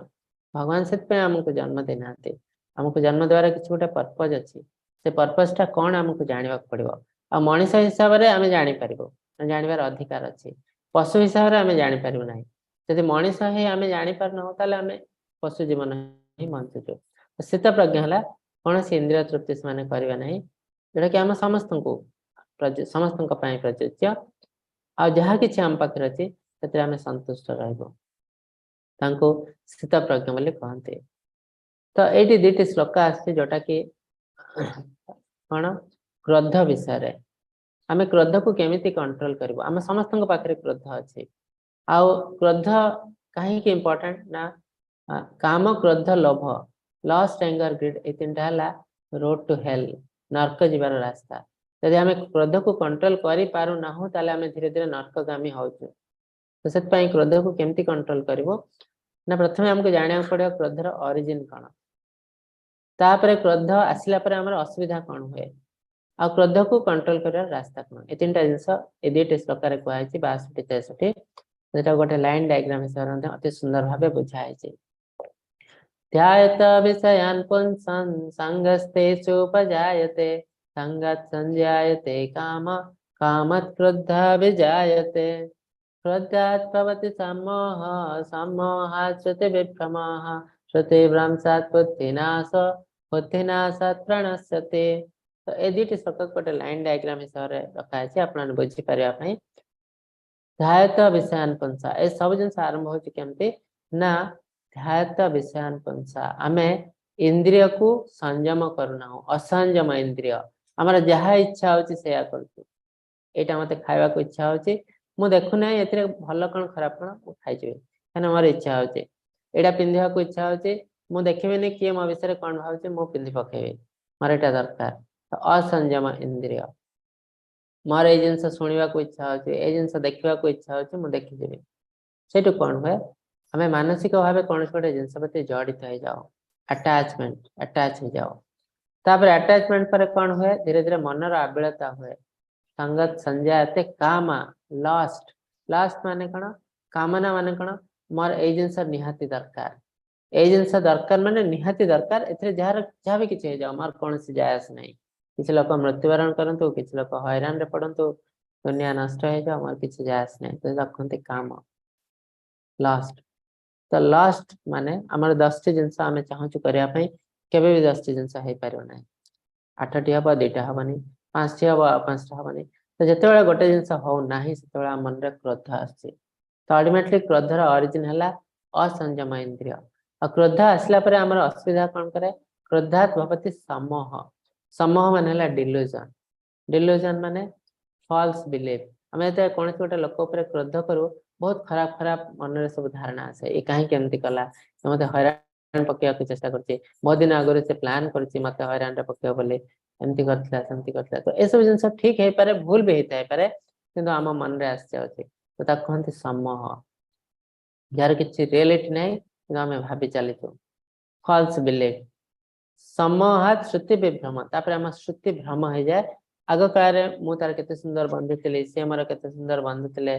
ଭଗବାନ ସେଥିପାଇଁ ଆମକୁ ଜନ୍ମ ଦେଇନାହାନ୍ତି। ଆମକୁ ଜନ୍ମ ଦେବାର କିଛି ଗୋଟେ ପର୍ପଜ ଅଛି। ସେ ପର୍ପଜ ଟା କଣ, ଆମକୁ ଜାଣିବାକୁ ପଡିବ। ଆଉ ମଣିଷ ହିସାବରେ ଆମେ ଜାଣିପାରିବୁ, ଜାଣିବାର ଅଧିକାର ଅଛି। ପଶୁ ହିସାବରେ ଆମେ ଜାଣିପାରିବୁ ନାହିଁ। ଯଦି ମଣିଷ ହେଇ ଆମେ ଜାଣିପାରୁନାହୁଁ, ତାହେଲେ ଆମେ ପଶୁ ଜୀବନ ହିଁ ବଞ୍ଚୁଛୁ। ସ୍ଥିତ ପ୍ରଜ୍ଞ ହେଲା କୌଣସି ଇନ୍ଦ୍ରିୟ ତୃପ୍ତି ସେମାନେ କରିବା ନାହିଁ, ଯୋଉଟା କି ଆମ ସମସ୍ତଙ୍କ ପାଇଁ ପ୍ରଯୁଜ୍ୟ। ଆଉ ଯାହା କିଛି ଆମ ପାଖରେ ଅଛି, ସେଥିରେ ଆମେ ସନ୍ତୁଷ୍ଟ ରହିବୁ। ତାଙ୍କୁ ସ୍ଥିତ ପ୍ରଜ୍ଞ ବୋଲି କହନ୍ତି। ତ ଏଇଠି ଦିଟି ଶ୍ଲୋକ ଆସିଛି, ଯୋଉଟା କି କଣ କ୍ରୋଧ ବିଷୟରେ। ଆମେ କ୍ରୋଧକୁ କେମିତି କଣ୍ଟ୍ରୋଲ କରିବୁ? ଆମ ସମସ୍ତଙ୍କ ପାଖରେ କ୍ରୋଧ ଅଛି। ଆଉ କ୍ରୋଧ କାହିଁକି ଇମ୍ପୋର୍ଟାଣ୍ଟ ନା କାମ, କ୍ରୋଧ, ଲୋଭ, ଲଷ୍ଟ, ଏଙ୍ଗର, ଗ୍ରିଡ୍, ଏଇ ତିନିଟା ହେଲା ରୋଡ ଟୁ ହେଲ୍, ନର୍କ ଯିବାର ରାସ୍ତା। ଯଦି ଆମେ କ୍ରୋଧକୁ କଣ୍ଟ୍ରୋଲ କରିପାରୁନାହୁଁ, ତାହେଲେ ଆମେ ଧୀରେ ଧୀରେ ନର୍କଗାମୀ ହଉଛୁ। ତ ସେଥିପାଇଁ କ୍ରୋଧକୁ କେମିତି କଣ୍ଟ୍ରୋଲ କରିବୁ ନା ପ୍ରଥମେ ଆମକୁ ଜାଣିବାକୁ ପଡିବ କ୍ରୋଧର ଅରିଜିନ କଣ। ତାପରେ କ୍ରୋଧ ଆସିଲା ପରେ ଆମର ଅସୁବିଧା କଣ ହୁଏ, ଆଉ କ୍ରୋଧକୁ କଣ୍ଟ୍ରୋଲ କରିବାର ରାସ୍ତା କଣ। ଏ ତିନିଟା ଜିନିଷ ଏ ଦୁଇଟି ଶ୍ଲୋକରେ କୁହାଯାଇଛି, 62, 63। ସେଟା ଗୋଟେ ଲାଇନ ଡାଇଗ୍ରାମ ହିସାବରେ ମଧ୍ୟ ଅତି ସୁନ୍ଦର ଭାବେ ବୁଝା ହେଇଛି। ध्यायतः विषयान् पुंसन् सङ्गस्तेषुपजायते, सङ्गात् सञ्जायते काम, कामात् क्रोधः विजायते, क्रोधात् भवति सम्मोहः, सम्मोहात् स्मृतिविभ्रमः, स्मृतिभ्रंशात् बुद्धिनाश, बुद्धिनाशात् प्रणश्यति। ତ ଏ ଦୁଇଟି ଶ୍ଲୋକ ଗୋଟେ ଲାଇନ ଡାଇଗ୍ରାମ ହିସାବରେ ରଖାଯାଇଛି ଆପଣମାନେ ବୁଝିପାରିବା ପାଇଁ। ध्यायतः विषयान् पुंसः, ଏ ସବୁ ଜିନିଷ ଆରମ୍ଭ ହଉଛି କେମିତି ନା ध्यायतः विषयान् पुंसः, ଆମେ ଇନ୍ଦ୍ରିୟକୁ ସଂଯମ କରୁନାହୁଁ। ଅସଂଯମ ଇନ୍ଦ୍ରିୟ, ଆମର ଯାହା ଇଚ୍ଛା ହଉଛି ସେଇଆ କରୁଛୁ। ଏଇଟା ମତେ ଖାଇବାକୁ ଇଚ୍ଛା ହଉଛି, ମୁଁ ଦେଖୁନାହିଁ ଏଥିରେ ଭଲ କଣ ଖରାପ କଣ, ମୁଁ ଖାଇଯିବି, କାହିଁକିନା ମୋର ଇଚ୍ଛା ହଉଛି। ଏଇଟା ପିନ୍ଧିବାକୁ ଇଚ୍ଛା ହଉଛି, ମୁଁ ଦେଖିବିନି କିଏ ମୋ ବିଷୟରେ କଣ ଭାବୁଛି, ମୁଁ ପିନ୍ଧି ପକେଇବି, ମୋର ଏଇଟା ଦରକାର। ତ ଅସଂଯମ ଇନ୍ଦ୍ରିୟ। ମୋର ଏଇ ଜିନିଷ ଶୁଣିବାକୁ ଇଚ୍ଛା ହଉଛି, ଏଇ ଜିନିଷ ଦେଖିବାକୁ ଇଚ୍ଛା ହଉଛି, ମୁଁ ଦେଖିଯିବି। ସେଇଠୁ କଣ ହୁଏ? ଆମେ ମାନସିକ ଭାବେ କୌଣସି ଗୋଟେ ଜିନିଷ ପ୍ରତି ଜଡିତ ହେଇଯାଉ, ଆଟାଚମେଣ୍ଟ, ଆଟାଚ ହେଇଯାଉ। ତାପରେ ଆଟାଚମେଣ୍ଟ ପରେ କଣ ହୁଏ? ଧୀରେ ଧୀରେ ମନର ଆବିଳତା ହୁଏ। ସଙ୍ଗାତ୍ ସଞ୍ଜାୟତେ କାମ, ଲଷ୍ଟ। ଲଷ୍ଟ ମାନେ କଣ? କାମନା ମାନେ କଣ? ମୋର ଏଇ ଜିନିଷ ନିହାତି ଦରକାର। ଏଇ ଜିନିଷ ଦରକାର ମାନେ ନିହାତି ଦରକାର। ଏଥିରେ ଯାହାର ଯାହା ବି କିଛି ହେଇଯାଉ, ମୋର କୌଣସି ଯାଏ ଆସେ ନାହିଁ। କିଛି ଲୋକ ମୃତ୍ୟୁବରଣ କରନ୍ତୁ, କିଛି ଲୋକ ହଇରାଣରେ ପଡନ୍ତୁ, ଦୁନିଆ ନଷ୍ଟ ହେଇଯାଉ, ମୋର କିଛି ଯାଏ ଆସେ ନାହିଁ। ତ ରଖନ୍ତି କାମ, ଲଷ୍ଟ। ତ ଲଷ୍ଟ ମାନେ ଆମର 10ଟି ଜିନିଷ ଆମେ ଚାହୁଁଛୁ କରିବା ପାଇଁ, କେବେ ବି 10ଟି ଜିନିଷ ହେଇପାରିବ ନାହିଁ। ଆଠଟି ହବ, ଦିଟା ହବନି। ପାଞ୍ଚଟି ହବ, ଆଉ ପାଞ୍ଚଟା ହବନି। ତ ଯେତେବେଳେ ଗୋଟେ ଜିନିଷ ହଉନାହିଁ, ସେତେବେଳେ ଆମ ମନରେ କ୍ରୋଧ ଆସୁଛି। ତ ଅଲ୍ଟିମେଟଲି କ୍ରୋଧର ଅରିଜିନ ହେଲା ଅସଂଯମ ଇନ୍ଦ୍ରିୟ। ଆଉ କ୍ରୋଧ ଆସିଲା ପରେ ଆମର ଅସୁବିଧା କଣ କରେ? क्रोधात् भवति सम्मोह। ସମ୍ମୋହ ମାନେ ହେଲା ଡିଲୁଜନ। ଡିଲୁଜନ ମାନେ ଫଲ୍ସ ବିଲିଫ। ଆମେ ଯେତେବେଳେ କୌଣସି ଗୋଟେ ଲୋକ ଉପରେ କ୍ରୋଧ କରୁ, ବହୁତ ଖରାପ ଖରାପ ମନରେ ସବୁ ଧାରଣା ଆସେ। ଏ କାହିଁକି ଏମିତି କଲା? ସେ ମତେ ହଇରାଣ ପକେଇବାକୁ ଚେଷ୍ଟା କରୁଛି। ବହୁତ ଦିନ ଆଗରୁ ସେ ପ୍ଲାନ୍ କରୁଛି ମତେ ହଇରାଣରେ ପକେଇବ ବୋଲି। ଏମିତି କରିଥିଲା, ସେମିତି କରିଥିଲା। ତ ଏସବୁ ଜିନିଷ ଠିକ ହେଇପାରେ, ଭୁଲ ବି ହେଇଥାଇପାରେ, କିନ୍ତୁ ଆମ ମନରେ ଆସିଯାଉଛି। ତ ତାକୁ କୁହନ୍ତି ସମ୍ମୋହ, ଯାହାର କିଛି ରିଏଲିଟି ନାହିଁ, କିନ୍ତୁ ଆମେ ଭାବି ଚାଲିଛୁ, ଫଲ୍ସ ବିଲିଫ। ସମ୍ମୋହାତ୍ ସ୍ମୃତି ବିଭ୍ରମ। ତାପରେ ଆମ ସ୍ମୃତି ଭ୍ରମ ହେଇଯାଏ। ଆଗ କାଳରେ ମୁଁ ତାର କେତେ ସୁନ୍ଦର ବନ୍ଧୁ ଥିଲି, ସେ ମୋର କେତେ ସୁନ୍ଦର ବନ୍ଧୁ ଥିଲେ,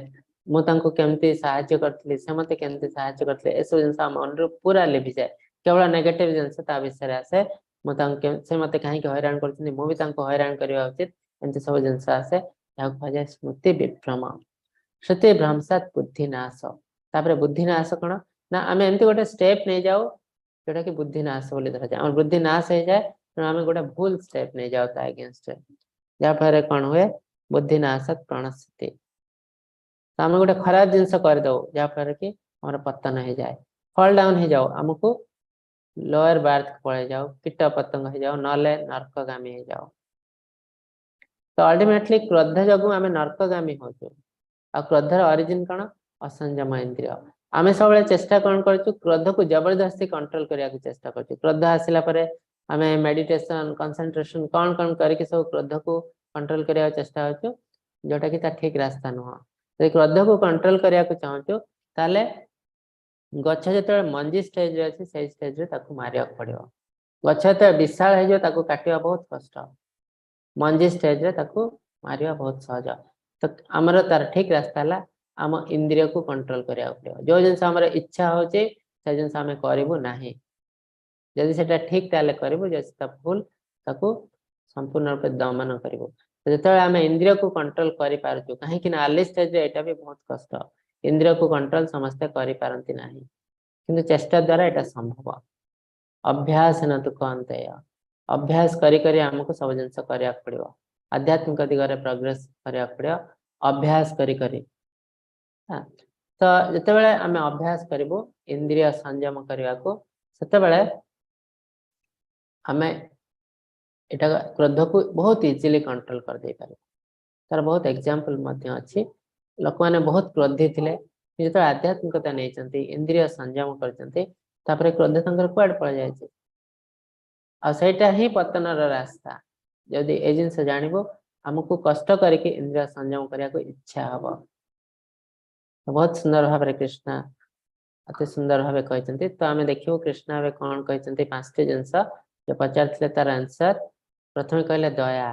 ମୁଁ ତାଙ୍କୁ କେମିତି ସାହାଯ୍ୟ କରିଥିଲି, ସେ ମତେ କେମିତି ସାହାଯ୍ୟ କରିଥିଲେ, ଏସବୁ ଜିନିଷ ଆମ ମନରୁ ପୁରା ଲିଭିଯାଏ। କେବଳ ନେଗେଟିଭ ଜିନିଷ ତା ବିଷୟରେ ଆସେ। ମୁଁ ତାଙ୍କୁ, ସେ ମତେ କାହିଁକି ହଇରାଣ କରୁଛନ୍ତି, ମୁଁ ବି ତାଙ୍କୁ ହଇରାଣ କରିବା ଉଚିତ, ଏମିତି ସବୁ ଜିନିଷ ଆସେ। ଏହାକୁ କୁହାଯାଏ ସ୍ମୃତି ବିଭ୍ରମ। ସ୍ମୃତି ଭ୍ରଂଶାତ୍ ବୁଦ୍ଧି ନାଶ। ତାପରେ ବୁଦ୍ଧି ନାଶ କଣ ନା ଆମେ ଏମିତି ଗୋଟେ ଷ୍ଟେପ ନେଇଯାଉ, ଯୋଉଟା କି ବୁଦ୍ଧି ନାଶ ବୋଲି ଧରାଯାଏ। ଆମର ବୁଦ୍ଧି ନାଶ ହେଇଯାଏ, ତେଣୁ ଆମେ ଗୋଟେ ଭୁଲ ଷ୍ଟେପ ନେଇଯାଉ ତା ଏଗେନଷ୍ଟରେ, ଯାହା ଫଳରେ କଣ ହୁଏ? ବୁଦ୍ଧି ନାଶାତ୍ ପ୍ରଣଶ୍ୟତି। ତ ଆମେ ଗୋଟେ ଖରାପ ଜିନିଷ କରିଦଉ, ଯାହା ଫଳରେ କି ଆମର ପତନ ହେଇଯାଏ, ଫଲ୍ ଡାଉନ ହେଇଯାଉ, ଆମକୁ ଲୋୟର ବାର୍ଥ ପଳେଇ ଯାଉ, କୀଟ ପତଙ୍ଗ ହେଇଯାଉ, ନହେଲେ ନର୍କଗାମୀ ହେଇଯାଉ। ତ ଅଲ୍ଟିମେଟଲି କ୍ରୋଧ ଯୋଗୁଁ ଆମେ ନର୍କଗାମୀ ହଉଛୁ। ଆଉ କ୍ରୋଧର ଅରିଜିନ କଣ? ଅସଂଯମ ଇନ୍ଦ୍ରିୟ। ଆମେ ସବୁବେଳେ ଚେଷ୍ଟା କଣ କରୁଛୁ? କ୍ରୋଧକୁ ଜବରଦସ୍ତି କଣ୍ଟ୍ରୋଲ କରିବାକୁ ଚେଷ୍ଟା କରୁଛୁ। କ୍ରୋଧ ଆସିଲା ପରେ ଆମେ ମେଡିଟେସନ, କନସେନ୍ଟ୍ରେସନ କଣ କଣ କରିକି ସବୁ କ୍ରୋଧକୁ କଣ୍ଟ୍ରୋଲ କରିବାକୁ ଚେଷ୍ଟା କରୁଛୁ, ଯୋଉଟା କି ତା ଠିକ ରାସ୍ତା ନୁହଁ। ଯଦି କ୍ରୋଧକୁ କଣ୍ଟ୍ରୋଲ କରିବାକୁ ଚାହୁଁଛୁ, ତାହେଲେ ଗଛ ଯେତେବେଳେ ମଞ୍ଜି ଷ୍ଟେଜରେ ଅଛି, ସେଇ ଷ୍ଟେଜରେ ତାକୁ ମାରିବାକୁ ପଡିବ। ଗଛ ଯେତେବେଳେ ବିଶାଳ ହେଇଯିବ, ତାକୁ କାଟିବା ବହୁତ କଷ୍ଟ। ମଞ୍ଜି ଷ୍ଟେଜରେ ତାକୁ ମାରିବା ବହୁତ ସହଜ। ତ ଆମର ତାର ଠିକ ରାସ୍ତା ହେଲା ଆମ ଇନ୍ଦ୍ରିୟକୁ କଣ୍ଟ୍ରୋଲ କରିବାକୁ ପଡିବ। ଯୋଉ ଜିନିଷ ଆମର ଇଚ୍ଛା ହଉଛି, ସେ ଜିନିଷ ଆମେ କରିବୁ ନାହିଁ। ଯଦି ସେଟା ଠିକ, ତାହେଲେ କରିବୁ। ଯଦି ସେଟା ଭୁଲ, ତାକୁ ସମ୍ପୂର୍ଣ୍ଣ ରୂପେ ଦମନ କରିବୁ। ଯେତେବେଳେ ଆମେ ଇନ୍ଦ୍ରିୟକୁ କଣ୍ଟ୍ରୋଲ କରିପାରୁଛୁ, କାହିଁକି ନା ଆର୍ଲି ଷ୍ଟେଜରେ ଏଇଟା ବି ବହୁତ କଷ୍ଟ। ଇନ୍ଦ୍ରିୟକୁ କଣ୍ଟ୍ରୋଲ ସମସ୍ତେ କରିପାରନ୍ତି ନାହିଁ, କିନ୍ତୁ ଚେଷ୍ଟା ଦ୍ୱାରା ଏଇଟା ସମ୍ଭବ। ଅଭ୍ୟାସ ନ ତୁ କୌନ୍ତେୟ। ଅଭ୍ୟାସ କରି କରି ଆମକୁ ସବୁ ଜିନିଷ କରିବାକୁ ପଡିବ। ଆଧ୍ୟାତ୍ମିକ ଦିଗରେ ପ୍ରୋଗ୍ରେସ କରିବାକୁ ପଡିବ ଅଭ୍ୟାସ କରି କରି। ତ ଯେତେବେଳେ ଆମେ ଅଭ୍ୟାସ କରିବୁ ଇନ୍ଦ୍ରିୟ ସଂଯମ କରିବାକୁ, ସେତେବେଳେ ଆମେ ଏଟା କ୍ରୋଧକୁ ବହୁତ ଇଜିଲି କଣ୍ଟ୍ରୋଲ କରିଦେଇ ପାରିବୁ। ତାର ବହୁତ ଏକ୍ଜାମ୍ପଲ ମଧ୍ୟ ଅଛି। ଲୋକମାନେ ବହୁତ କ୍ରୋଧୀ ଥିଲେ, ଯେତେବେଳେ ଆଧ୍ୟାତ୍ମିକତା ନେଇଛନ୍ତି, ଇନ୍ଦ୍ରିୟ ସଂଯମ କରିଛନ୍ତି, ତାପରେ କ୍ରୋଧ ତାଙ୍କର କୁଆଡେ ପଳେଇ ଯାଇଛି। ଆଉ ସେଇଟା ହିଁ ପତନର ରାସ୍ତା। ଯଦି ଏ ଜିନିଷ ଜାଣିବୁ, ଆମକୁ କଷ୍ଟ କରିକି ଇନ୍ଦ୍ରିୟ ସଂଯମ କରିବାକୁ ଇଚ୍ଛା ହବ। ବହୁତ ସୁନ୍ଦର ଭାବରେ କୃଷ୍ଣ ଅତି ସୁନ୍ଦର ଭାବେ କହିଛନ୍ତି। ତ ଆମେ ଦେଖିବୁ କୃଷ୍ଣ ଏବେ କଣ କହିଛନ୍ତି। ପାଞ୍ଚଟି ଜିନିଷ ଯୋଉ ପଚାରିଥିଲେ, ତାର ଆନ୍ସର। ପ୍ରଥମେ କହିଲେ ଦୟା।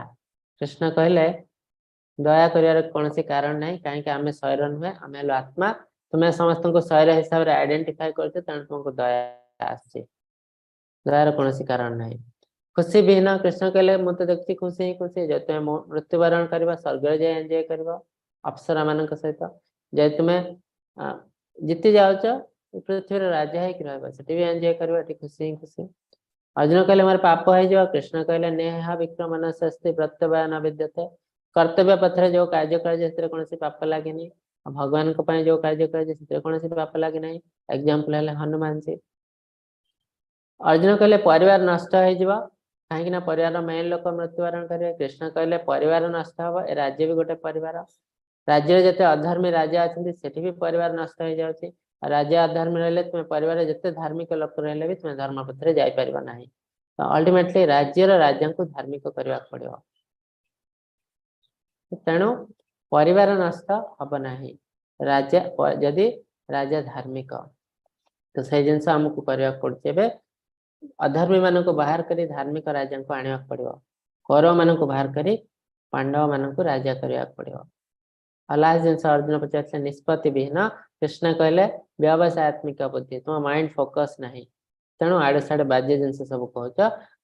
କୃଷ୍ଣ କହିଲେ, ଦୟା କରିବାର କୌଣସି କାରଣ ନାହିଁ, କାହିଁକି ଆମେ ଶରୀର ନୁହେଁ, ଆମେ ହେଲୁ ଆତ୍ମା। ତୁମେ ସମସ୍ତଙ୍କୁ ଶରୀର ହିସାବରେ ଆଇଡେଣ୍ଟିଫାଇ କରୁଛ, ତେଣୁ ତୁମକୁ ଦୟା ଆସୁଛି। ଦୟାର କୌଣସି କାରଣ ନାହିଁ। ଖୁସି ବିହୀନ। କୃଷ୍ଣ କହିଲେ, ମୁଁ ତ ଦେଖୁଛି ଖୁସି ହିଁ ଖୁସି। ଯଦି ତୁମେ ମୃତ୍ୟୁବରଣ କରିବ, ସ୍ୱର୍ଗରେ ଯାଇ ଏନ୍ଜୟ କରିବ ଅପ୍ସରା ମାନଙ୍କ ସହିତ। ଯଦି ତୁମେ ଜିତି ଯାଉଛ, ପୃଥିବୀର ରାଜା ହେଇକି ରହିବ, ସେଠି ବି ଏନ୍ଜୟ କରିବ। ଏଠି ଖୁସି ହିଁ ଖୁସି। ଅର୍ଜୁନ କହିଲେ, ମୋର ପାପ ହେଇଯିବ। କୃଷ୍ଣ କହିଲେ, ନେହା ବିକ୍ରମନସ୍ତି ପ୍ରତ୍ୟବାୟ ନ ବିଦ୍ୟତେ। କର୍ତ୍ତବ୍ୟ ପଥରେ ଯୋଉ କାର୍ଯ୍ୟ କରାଯାଏ, ସେଥିରେ କୌଣସି ପାପ ଲାଗେନି। ଆଉ ଭଗବାନଙ୍କ ପାଇଁ ଯୋଉ କାର୍ଯ୍ୟ କରାଯାଏ, ସେଥିରେ କୌଣସି ପାପ ଲାଗେ ନାହିଁ। ଏକ୍ଜାମ୍ପଲ ହେଲେ ହନୁମାନଜୀ। ଅର୍ଜୁନ କହିଲେ, ପରିବାର ନଷ୍ଟ ହେଇଯିବ, କାହିଁକି ନା ପରିବାରର ମେନ୍ ଲୋକ ମୃତ୍ୟୁବରଣ କରିବେ। କୃଷ୍ଣ କହିଲେ, ପରିବାର ନଷ୍ଟ ହବ, ଏ ରାଜ୍ୟ ବି ଗୋଟେ ପରିବାର। ରାଜ୍ୟରେ ଯେତେ ଅଧର୍ମୀ ରାଜା ଅଛନ୍ତି, ସେଠି ବି ପରିବାର ନଷ୍ଟ ହେଇଯାଉଛି। ଆଉ ରାଜ୍ୟ ଅଧର୍ମୀ ରହିଲେ, ତୁମେ ପରିବାରରେ ଯେତେ ଧାର୍ମିକ ଲୋକ ରହିଲେ ବି ତୁମେ ଧର୍ମ ପଥରେ ଯାଇପାରିବ ନାହିଁ। ତ ଅଲ୍ଟିମେଟଲି ରାଜ୍ୟର ରାଜାଙ୍କୁ ଧାର୍ମିକ କରିବାକୁ ପଡିବ। ତେଣୁ ପରିବାର ନଷ୍ଟ ହବ ନାହିଁ ରାଜା ଯଦି ରାଜା ଧାର୍ମିକ। ତ ସେଇ ଜିନିଷ ଆମକୁ କରିବାକୁ ପଡୁଛି ଏବେ। ଅଧର୍ମୀ ମାନଙ୍କୁ ବାହାର କରି ଧାର୍ମିକ ରାଜାଙ୍କୁ ଆଣିବାକୁ ପଡିବ। କୌରବ ମାନଙ୍କୁ ବାହାର କରି ପାଣ୍ଡବ ମାନଙ୍କୁ ରାଜା କରିବାକୁ ପଡିବ। ଆଉ ଲାଷ୍ଟ ଜିନିଷ ଅର୍ଜୁନ ପଚାରିଥିଲେ, ନିଷ୍ପତ୍ତି ବିହୀନ। କୃଷ୍ଣ କହିଲେ, ବ୍ୟବସାୟାତ୍ମିକ ବୁଦ୍ଧି, ତୁମ ମାଇଣ୍ଡ ଫୋକସ ନାହିଁ, ତେଣୁ ଆଡୁ ସାଡୁ ବାଜେ ଜିନିଷ ସବୁ କହୁଛ।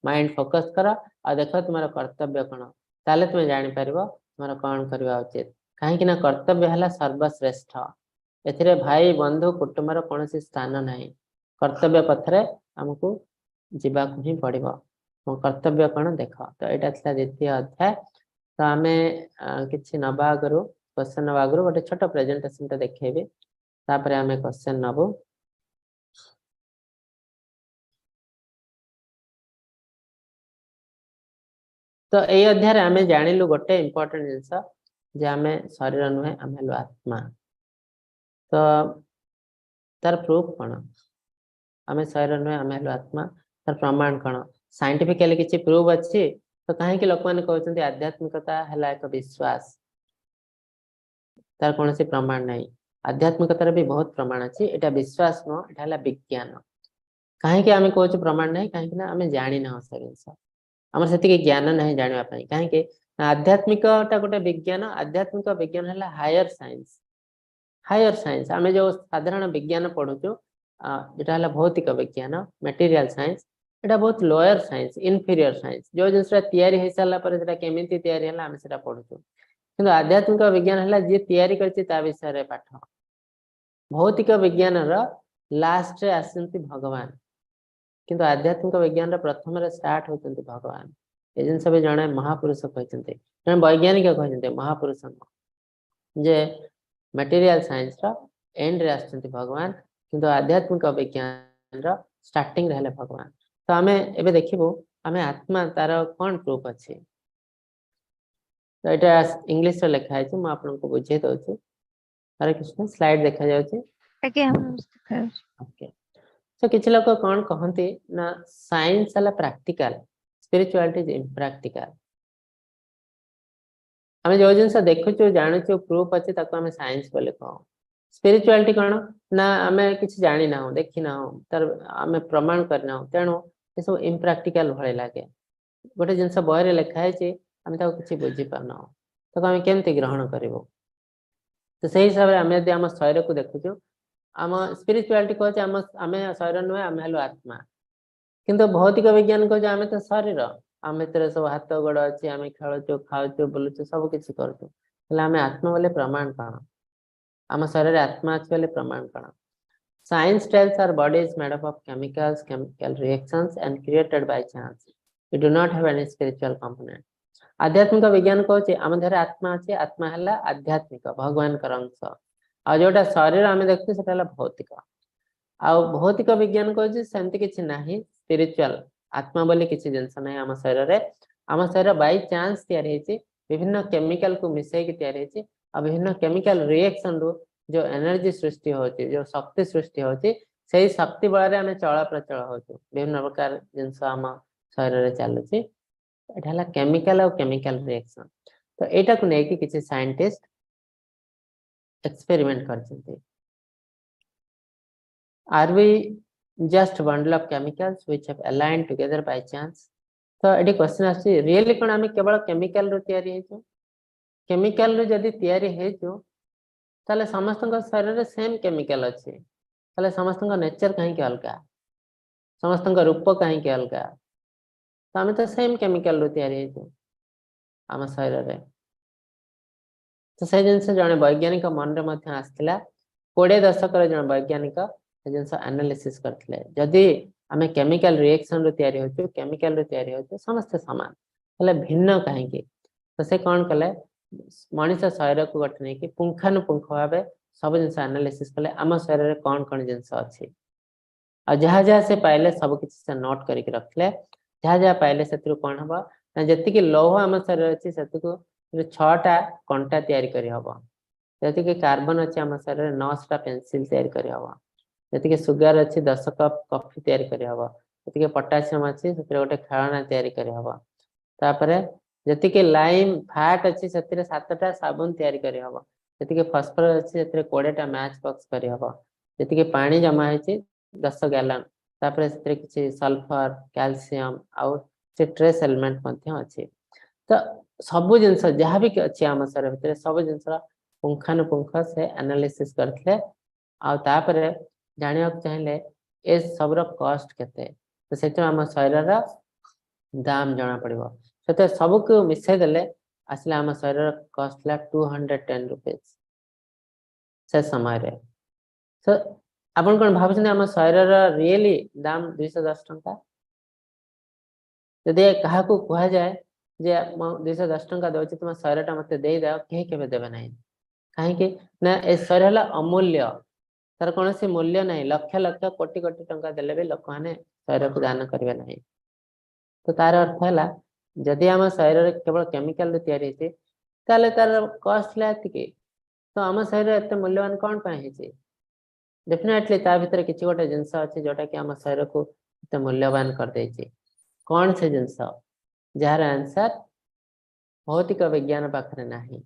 ମାଇଣ୍ଡ ଫୋକସ କର ଆଉ ଦେଖ ତୁମର କର୍ତ୍ତବ୍ୟ କଣ, ତାହେଲେ ତୁମେ ଜାଣିପାରିବ ତୁମର କଣ କରିବା ଉଚିତ। କାହିଁକି ନା କର୍ତ୍ତବ୍ୟ ହେଲା ସର୍ବଶ୍ରେଷ୍ଠ। ଏଥିରେ ଭାଇ, ବନ୍ଧୁ, କୁଟୁମ୍ବର କୌଣସି ସ୍ଥାନ ନାହିଁ। କର୍ତ୍ତବ୍ୟ ପଥରେ ଆମକୁ ଯିବାକୁ ହିଁ ପଡିବ। ମୋ କର୍ତ୍ତବ୍ୟ କଣ ଦେଖ। ତ ଏଇଟା ଥିଲା ଦ୍ୱିତୀୟ ଅଧ୍ୟାୟ। ତ ଆମେ କିଛି ନବା ଆଗରୁ, କ୍ୱେଶ୍ଚନ ନବା ଆଗରୁ ଗୋଟେ ଛୋଟ ପ୍ରେଜେଣ୍ଟେସନ ଟା ଦେଖେଇବି, ତାପରେ ଆମେ କ୍ୱେଶ୍ଚନ ନବୁ। ତ ଏଇ ଅଧ୍ୟାୟରେ ଆମେ ଜାଣିଲୁ ଗୋଟେ ଇମ୍ପୋର୍ଟାଣ୍ଟ ଜିନିଷ ଯେ ଆମେ ଶରୀର ନୁହେଁ, ଆମେ ହେଲୁ ଆତ୍ମା। ତ ତାର ପ୍ରୁଫ କଣ? ଆମେ ଶରୀର ନୁହେଁ, ଆମେ ହେଲୁ ଆତ୍ମା, ତାର ପ୍ରମାଣ କଣ? ସାଇଣ୍ଟିଫିକାଲି କିଛି ପ୍ରୁଫ ଅଛି? ତ କାହିଁକି ଲୋକମାନେ କହୁଛନ୍ତି ଆଧ୍ୟାତ୍ମିକତା ହେଲା ଏକ ବିଶ୍ୱାସ, ତାର କୌଣସି ପ୍ରମାଣ ନାହିଁ? ଆଧ୍ୟାତ୍ମିକତାର ବି ବହୁତ ପ୍ରମାଣ ଅଛି। ଏଇଟା ବିଶ୍ୱାସ ନୁହଁ, ଏଇଟା ହେଲା ବିଜ୍ଞାନ। କାହିଁକି ଆମେ କହୁଛୁ ପ୍ରମାଣ ନାହିଁ? କାହିଁକି ନା ଆମେ ଜାଣିନାହୁଁ ସେ ଜିନିଷ, ଆମର ସେତିକି ଜ୍ଞାନ ନାହିଁ ଜାଣିବା ପାଇଁ। କାହିଁକି ନା ଆଧ୍ୟାତ୍ମିକଟା ଗୋଟେ ବିଜ୍ଞାନ। ଆଧ୍ୟାତ୍ମିକ ବିଜ୍ଞାନ ହେଲା ହାୟର ସାଇନ୍ସ। ହାୟର ସାଇନ୍ସ, ଆମେ ଯୋଉ ସାଧାରଣ ବିଜ୍ଞାନ ପଢୁଛୁ, ଯେଟା ହେଲା ଭୌତିକ ବିଜ୍ଞାନ, ମେଟେରିଆଲ ସାଇନ୍ସ, ଏଟା ବହୁତ ଲୋୟର ସାଇନ୍ସ, ଇନଫିରିୟର ସାଇନ୍ସ। ଯୋଉ ଜିନିଷଟା ତିଆରି ହେଇସାରିଲା ପରେ ସେଟା କେମିତି ତିଆରି ହେଲା, ଆମେ ସେଟା ପଢୁଛୁ। କିନ୍ତୁ ଆଧ୍ୟାତ୍ମିକ ବିଜ୍ଞାନ ହେଲା ଯିଏ ତିଆରି କରିଛି ତା ବିଷୟରେ ପାଠ। ଭୌତିକ ବିଜ୍ଞାନର ଲାଷ୍ଟରେ ଆସନ୍ତି ଭଗବାନ, କିନ୍ତୁ ଆଧ୍ୟାତ୍ମିକ ବିଜ୍ଞାନର ପ୍ରଥମରେ ଷ୍ଟାର୍ଟ ହଉଛନ୍ତି ଭଗବାନ। ଏ ଜିନିଷ ବି ଜଣେ ମହାପୁରୁଷ କହିଛନ୍ତି, ଜଣେ ବୈଜ୍ଞାନିକ କହିଛନ୍ତି, ମହାପୁରୁଷ ନୁହଁ, ଯେ ମେଟେରିଆଲ ସାଇନ୍ସର ଏଣ୍ଡରେ ଆସୁଛନ୍ତି ଭଗବାନ, କିନ୍ତୁ ଆଧ୍ୟାତ୍ମିକ ବିଜ୍ଞାନର ଷ୍ଟାର୍ଟିଂରେ ହେଲେ ଭଗବାନ। ତ ଆମେ ଏବେ ଦେଖିବୁ ଆମେ ଆତ୍ମା, ତାର କଣ ପ୍ରୁଫ ଅଛି। ତ ଏଇଟା ଇଂଲିଶରେ ଲେଖା ହେଇଛି, ମୁଁ ଆପଣଙ୍କୁ ବୁଝେଇ ଦଉଛି। ହରେ କୃଷ୍ଣ। ସ୍ଲାଇଡ ଦେଖାଯାଉଛି? ଆଜ୍ଞା, ଦେଖାଯାଉଛି। ଓକେ, ତ କିଛି ଲୋକ କଣ କହନ୍ତି ନା ସାଇନ୍ସ ହେଲା ପ୍ରାକ୍ଟିକାଲ, ସ୍ପିରିଚୁଆଲିଟି is ଇମ୍ପ୍ରାକ୍ଟିକାଲ। ଆମେ ଯୋଉ ଜିନିଷ ଦେଖୁଛୁ, ଜାଣୁଛୁ, ପ୍ରୁଫ ଅଛି, ତାକୁ ଆମେ ସାଇନ୍ସ ବୋଲି କହୁ। ସ୍ପିରିଚୁଆଲିଟି କଣ ନା ଆମେ କିଛି ଜାଣିନାହୁଁ, ଦେଖିନାହୁଁ, ତାର ଆମେ ପ୍ରମାଣ କରିନାହୁଁ, ତେଣୁ ଏସବୁ ଇମ୍ପ୍ରାକ୍ଟିକାଲ ଭଳି ଲାଗେ। ଗୋଟେ ଜିନିଷ ବହିରେ ଲେଖା ହେଇଛି, ଆମେ ତାକୁ କିଛି ବୁଝିପାରୁନାହୁଁ, ତାକୁ ଆମେ କେମିତି ଗ୍ରହଣ କରିବୁ? ତ ସେଇ ହିସାବରେ ଆମେ ଯଦି ଆମ ଶରୀରକୁ ଦେଖୁଛୁ, ଆମ ସ୍ପିରିଚୁଆଲିଟି କହୁଛି ଆମେ ଶରୀର ନୁହେଁ, ଆମେ ହେଲୁ ଆତ୍ମା। କିନ୍ତୁ ଭୌତିକ ବିଜ୍ଞାନ କହୁଛି ଆମେ ତ ଶରୀର, ଆମ ଭିତରେ ସବୁ ହାତ ଗୋଡ ଅଛି, ଆମେ ଖେଳୁଛୁ, ଖାଉଛୁ, ବୁଲୁଛୁ, ସବୁ କିଛି କରୁଛୁ, ହେଲେ ଆମେ ଆତ୍ମା ବୋଲି ପ୍ରମାଣ କଣ? ଆମ ଶରୀରରେ ଆତ୍ମା ଅଛି ବୋଲି ପ୍ରମାଣ କଣ? Science tells our body is made up of chemicals, chemical reactions and created by chance. We do not have any spiritual component. ଆଧ୍ୟାତ୍ମିକ ବିଜ୍ଞାନ କହୁଛି ଆମ ଦେହରେ ଆତ୍ମା ଅଛି, ଆତ୍ମା ହେଲା ଆଧ୍ୟାତ୍ମିକ, ଭଗବାନଙ୍କର ଅଂଶ। ଆଉ ଯୋଉଟା ଶରୀର ଆମେ ଦେଖୁଛୁ, ସେଟା ହେଲା ଭୌତିକ। ଆଉ ଭୌତିକ ବିଜ୍ଞାନ କହୁଛି ସେମିତି କିଛି ନାହିଁ, ସ୍ପିରିଚୁଆଲ ଆତ୍ମା ବୋଲି କିଛି ଜିନିଷ ନାହିଁ ଆମ ଶରୀରରେ। ଆମ ଶରୀର ବାଇ ଚାନ୍ସ ତିଆରି ହେଇଛି, ବିଭିନ୍ନ କେମିକାଲକୁ ମିଶେଇକି ତିଆରି ହେଇଛି। ଆଉ ବିଭିନ୍ନ କେମିକାଲ ରିଏକ୍ସନ ରୁ ଯୋଉ ଏନର୍ଜି ସୃଷ୍ଟି ହଉଛି, ଯୋଉ ଶକ୍ତି ସୃଷ୍ଟି ହଉଛି, ସେଇ ଶକ୍ତି ବଳରେ ଆମେ ଚଳପ୍ରଚଳ ହଉଛୁ, ବିଭିନ୍ନ ପ୍ରକାର ଜିନିଷ ଆମ ଶରୀରରେ ଚାଲୁଛି। ଏଇଟା ହେଲା କେମିକାଲ ଆଉ କେମିକାଲ ରିଏକ୍ସନ। ତ ଏଇଟାକୁ ନେଇକି କିଛି ସାଇଣ୍ଟିଷ୍ଟ ଏକ୍ସପେରିମେଣ୍ଟ କରିଛନ୍ତି। Are we just bundle of chemicals which have aligned together by chance? ତ ଏଠି କ୍ୱେଶ୍ଚନ ଆସୁଛି, ରିଏଲି କଣ ଆମେ କେବଳ କେମିକାଲ ରୁ ତିଆରି ହେଇଛୁ? କେମିକାଲ ରୁ ଯଦି ତିଆରି ହେଇଛୁ, ତାହେଲେ ସମସ୍ତଙ୍କ ଶରୀରରେ ସେମ୍ କେମିକାଲ ଅଛି, ତାହେଲେ ସମସ୍ତଙ୍କ ନେଚର କାହିଁକି ଅଲଗା? ସମସ୍ତଙ୍କ ରୂପ କାହିଁକି ଅଲଗା? ତ ଆମେ ତ ସେମ୍ କେମିକାଲ ରୁ ତିଆରି ହେଇଛୁ ଆମ ଶରୀରରେ। ତ ସେ ଜିନିଷ ଜଣେ ବୈଜ୍ଞାନିକ ମନରେ ମଧ୍ୟ ଆସିଥିଲା। 20 ଦଶକରେ ଜଣେ ବୈଜ୍ଞାନିକ ସେ ଜିନିଷ ଆନାଲିସିସ୍ କରିଥିଲେ। ଯଦି ଆମେ କେମିକାଲ ରିଏକ୍ସନ ରୁ ତିଆରି ହଉଛୁ, କେମିକାଲ ରୁ ତିଆରି ହଉଛୁ, ସମସ୍ତେ ସମାନ, ହେଲେ ଭିନ୍ନ କାହିଁକି? ତ ସେ କଣ କଲେ? ମଣିଷ ଶରୀରକୁ ଗୋଟେ ନେଇକି ପୁଙ୍ଖାନୁପୁଙ୍ଖ ଭାବେ ସବୁ ଜିନିଷ ଆନାଲିସିସ୍ କଲେ, ଆମ ଶରୀରରେ କଣ କଣ ଜିନିଷ ଅଛି। ଆଉ ଯାହା ଯାହା ସେ ପାଇଲେ, ସବୁ କିଛି ସେ ନୋଟ କରିକି ରଖିଲେ। ଯାହା ଯାହା ପାଇଲେ, ସେଥିରୁ କଣ ହବ ନା ଯେତିକି ଲୌହ ଆମ ଶରୀରରେ ଅଛି, ସେତିକୁ ଛଅଟା କଣ୍ଟା ତିଆରି କରିହବ। ଯେତିକି କାର୍ବନ ଅଛି ଆମ ଶରୀରରେ, 900ଟା ପେନସିଲ ତିଆରି କରିହବ। ଯେତିକି ସୁଗାର ଅଛି, 10 କପ୍ କଫି ତିଆରି କରିହବ। ଯେତିକି ପଟାସିୟମ ଅଛି, ସେଥିରେ ଗୋଟେ ଖେଳଣା ତିଆରି କରିହବ। ତାପରେ ଯେତିକି ଲାଇମ୍ ଫ୍ୟାଟ ଅଛି, ସେଥିରେ ସାତଟା ସାବୁନ ତିଆରି କରିହବ। ଯେତିକି ଫସଫରସ ଅଛି, ସେଥିରେ 20ଟା ମ୍ୟାଚ୍ ବକ୍ସ କରିହବ। ଯେତିକି ପାଣି ଜମା ହେଇଛି, 10 ଗ୍ୟାଲନ। ତାପରେ ସେଥିରେ କିଛି ସଲଫର, କ୍ୟାଲସିୟମ ଆଉ ସେ ଟ୍ରେସ୍ ଏଲିମେଣ୍ଟ ମଧ୍ୟ ଅଛି। ତ ସବୁ ଜିନିଷ ଯାହା ବି ଅଛି ଆମ ଶରୀର ଭିତରେ, ସବୁ ଜିନିଷର ପୁଙ୍ଖାନୁପୁଙ୍ଖ ସେ ଆନାଲିସିସ୍ କରିଥିଲେ। ଆଉ ତାପରେ ଜାଣିବାକୁ ଚାହିଁଲେ ଏ ସବୁର କଷ୍ଟ କେତେ। ତ ସେଥିରୁ ଆମ ଶରୀରର ଦାମ ଜଣା ପଡିବ। ସେଥିରେ ସବୁକୁ ମିଶେଇ ଦେଲେ ଆସିଲା, ଆମ ଶରୀରର କଷ୍ଟ ହେଲା ₹210 ସେ ସମୟରେ। ତ ଆପଣ କଣ ଭାବୁଛନ୍ତି ଆମ ଶରୀରର ରିଏଲି ଦାମ 210 ଟଙ୍କା? ଯଦି କାହାକୁ କୁହାଯାଏ ଯେ ମୁଁ 210 ଟଙ୍କା ଦଉଛି, ତୁମ ଶରୀରଟା ମତେ ଦେଇଦିଅ, କେହି କେବେ ଦେବେ ନାହିଁ। କାହିଁକି ନା ଏ ଶରୀର ହେଲା ଅମୂଲ୍ୟ, ତାର କୌଣସି ମୂଲ୍ୟ ନାହିଁ। ଲକ୍ଷ ଲକ୍ଷ କୋଟି କୋଟି ଟଙ୍କା ଦେଲେ ବି ଲୋକମାନେ ଶରୀରକୁ ଦାନ କରିବେ ନାହିଁ। ତ ତାର ଅର୍ଥ ହେଲା, ଯଦି ଆମ ଶରୀରରେ କେବଳ କେମିକାଲରୁ ତିଆରି ହେଇଛି, ତାହେଲେ ତାର କଷ୍ଟ ହେଲା ଏତିକି। ତ ଆମ ଶରୀର ଏତେ ମୂଲ୍ୟବାନ କଣ ପାଇଁ ହେଇଛି? ଡେଫିନେଟଲି ତା ଭିତରେ କିଛି ଗୋଟେ ଜିନିଷ ଅଛି, ଯୋଉଟା କି ଆମ ଶରୀରକୁ ଏତେ ମୂଲ୍ୟବାନ କରିଦେଇଛି। କଣ ସେ ଜିନିଷ, ଯାହାର ଆନ୍ସର ଭୌତିକ ବିଜ୍ଞାନ ପାଖରେ ନାହିଁ?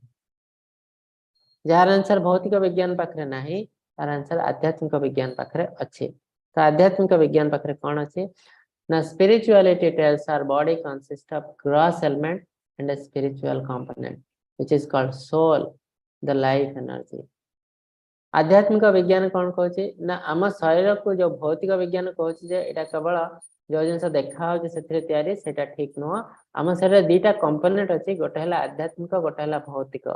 ଯାହାର ଆନ୍ସର ଭୌତିକ ବିଜ୍ଞାନ ପାଖରେ ନାହିଁ, ତାର ଆନ୍ସର ଆଧ୍ୟାତ୍ମିକ ବିଜ୍ଞାନ ପାଖରେ ଅଛି। ତ ଆଧ୍ୟାତ୍ମିକ ବିଜ୍ଞାନ ପାଖରେ କଣ ଅଛି ନା spirituality tells our body consists of gross element and a spiritual component which is called soul, the life energy. ଆଧ୍ୟାତ୍ମିକ ବିଜ୍ଞାନ କଣ କହୁଛି ନା ଆମ ଶରୀରକୁ ଯୋଉ ଭୌତିକ ବିଜ୍ଞାନ କହୁଛି ଯେ ଏଇଟା କେବଳ ଯୋଉ ଜିନିଷ ଦେଖା ହଉଛି ସେଥିରେ ତିଆରି, ସେଇଟା ଠିକ ନୁହଁ। ଆମ ଶରୀରରେ ଦିଟା କମ୍ପୋନେଣ୍ଟ ଅଛି, ଗୋଟେ ହେଲା ଆଧ୍ୟାତ୍ମିକ, ଗୋଟେ ହେଲା ଭୌତିକ।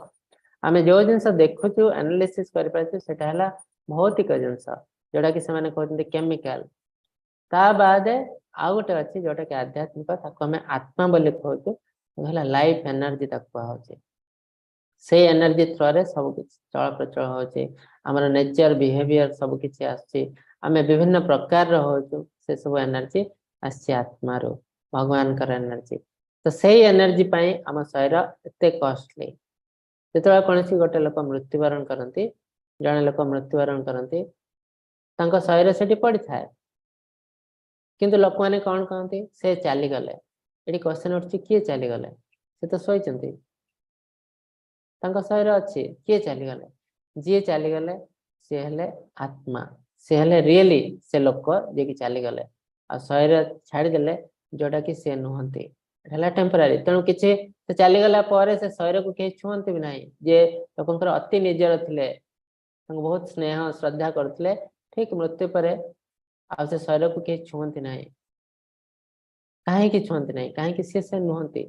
ଆମେ ଯୋଉ ଜିନିଷ ଦେଖୁଛୁ, ଆନାଲିସିସ୍ କରିପାରୁଛୁ, ସେଟା ହେଲା ଭୌତିକ ଜିନିଷ, ଯୋଉଟା କି ସେମାନେ କହୁଛନ୍ତି କେମିକାଲ। ତା ବାଦେ ଆଉ ଗୋଟେ ଅଛି, ଯୋଉଟା କି ଆଧ୍ୟାତ୍ମିକ, ତାକୁ ଆମେ ଆତ୍ମା ବୋଲି କହୁଛୁ, ହେଲା ଲାଇଫ ଏନର୍ଜି ତାକୁ କୁହାହଉଛି। ସେଇ ଏନର୍ଜି ଥ୍ରୋରେ ସବୁ କିଛି ଚଳପ୍ରଚଳ ହଉଛି, ଆମର ନେଚର, ବିହେଭିୟର ସବୁ କିଛି ଆସୁଛି, ଆମେ ବିଭିନ୍ନ ପ୍ରକାରର ହଉଛୁ। ସେ ସବୁ ଏନର୍ଜି ଆସିଛି ଆତ୍ମାରୁ, ଭଗବାନଙ୍କର ଏନର୍ଜି। ତ ସେଇ ଏନର୍ଜି ପାଇଁ ଆମ ଶରୀର ଏତେ କଷ୍ଟଲି। ଯେତେବେଳେ କୌଣସି ଗୋଟେ ଲୋକ ମୃତ୍ୟୁବରଣ କରନ୍ତି, ଜଣେ ଲୋକ ମୃତ୍ୟୁବରଣ କରନ୍ତି। ତାଙ୍କ ଶରୀର ସେଠି ପଡିଥାଏ, କିନ୍ତୁ ଲୋକମାନେ କଣ କହନ୍ତି? ସେ ଚାଲିଗଲେ। ଏଠି କ୍ୱେଶ୍ଚନ ଉଠୁଛି, କିଏ ଚାଲିଗଲେ? ସେ ତ ଶୋଇଛନ୍ତି, ତାଙ୍କ ଶରୀର ଅଛି, କିଏ ଚାଲିଗଲେ? ଯିଏ ଚାଲିଗଲେ ସିଏ ହେଲେ ଆତ୍ମା, ସେ ହେଲେ ରିଏଲି ସେ ଲୋକ ଯିଏକି ଚାଲିଗଲେ ଆଉ ଶରୀର ଛାଡିଦେଲେ, ଯୋଉଟା କି ସିଏ ନୁହନ୍ତି, ହେଲା ଟେମ୍ପୋରାରୀ। ତେଣୁ କିଛି ସେ ଚାଲିଗଲା ପରେ ସେ ଶରୀରକୁ କେହି ଛୁଅନ୍ତି ବି ନାହିଁ। ଯିଏ ଲୋକଙ୍କର ଅତି ନିଜର ଥିଲେ, ତାଙ୍କୁ ବହୁତ ସ୍ନେହ ଶ୍ରଦ୍ଧା କରୁଥିଲେ, ଠିକ ମୃତ୍ୟୁ ପରେ ଆଉ ସେ ଶରୀରକୁ କେହି ଛୁଅନ୍ତି ନାହିଁ। କାହିଁକି ଛୁଅନ୍ତି ନାହିଁ? କାହିଁକି ସିଏ ସେ ନୁହନ୍ତି,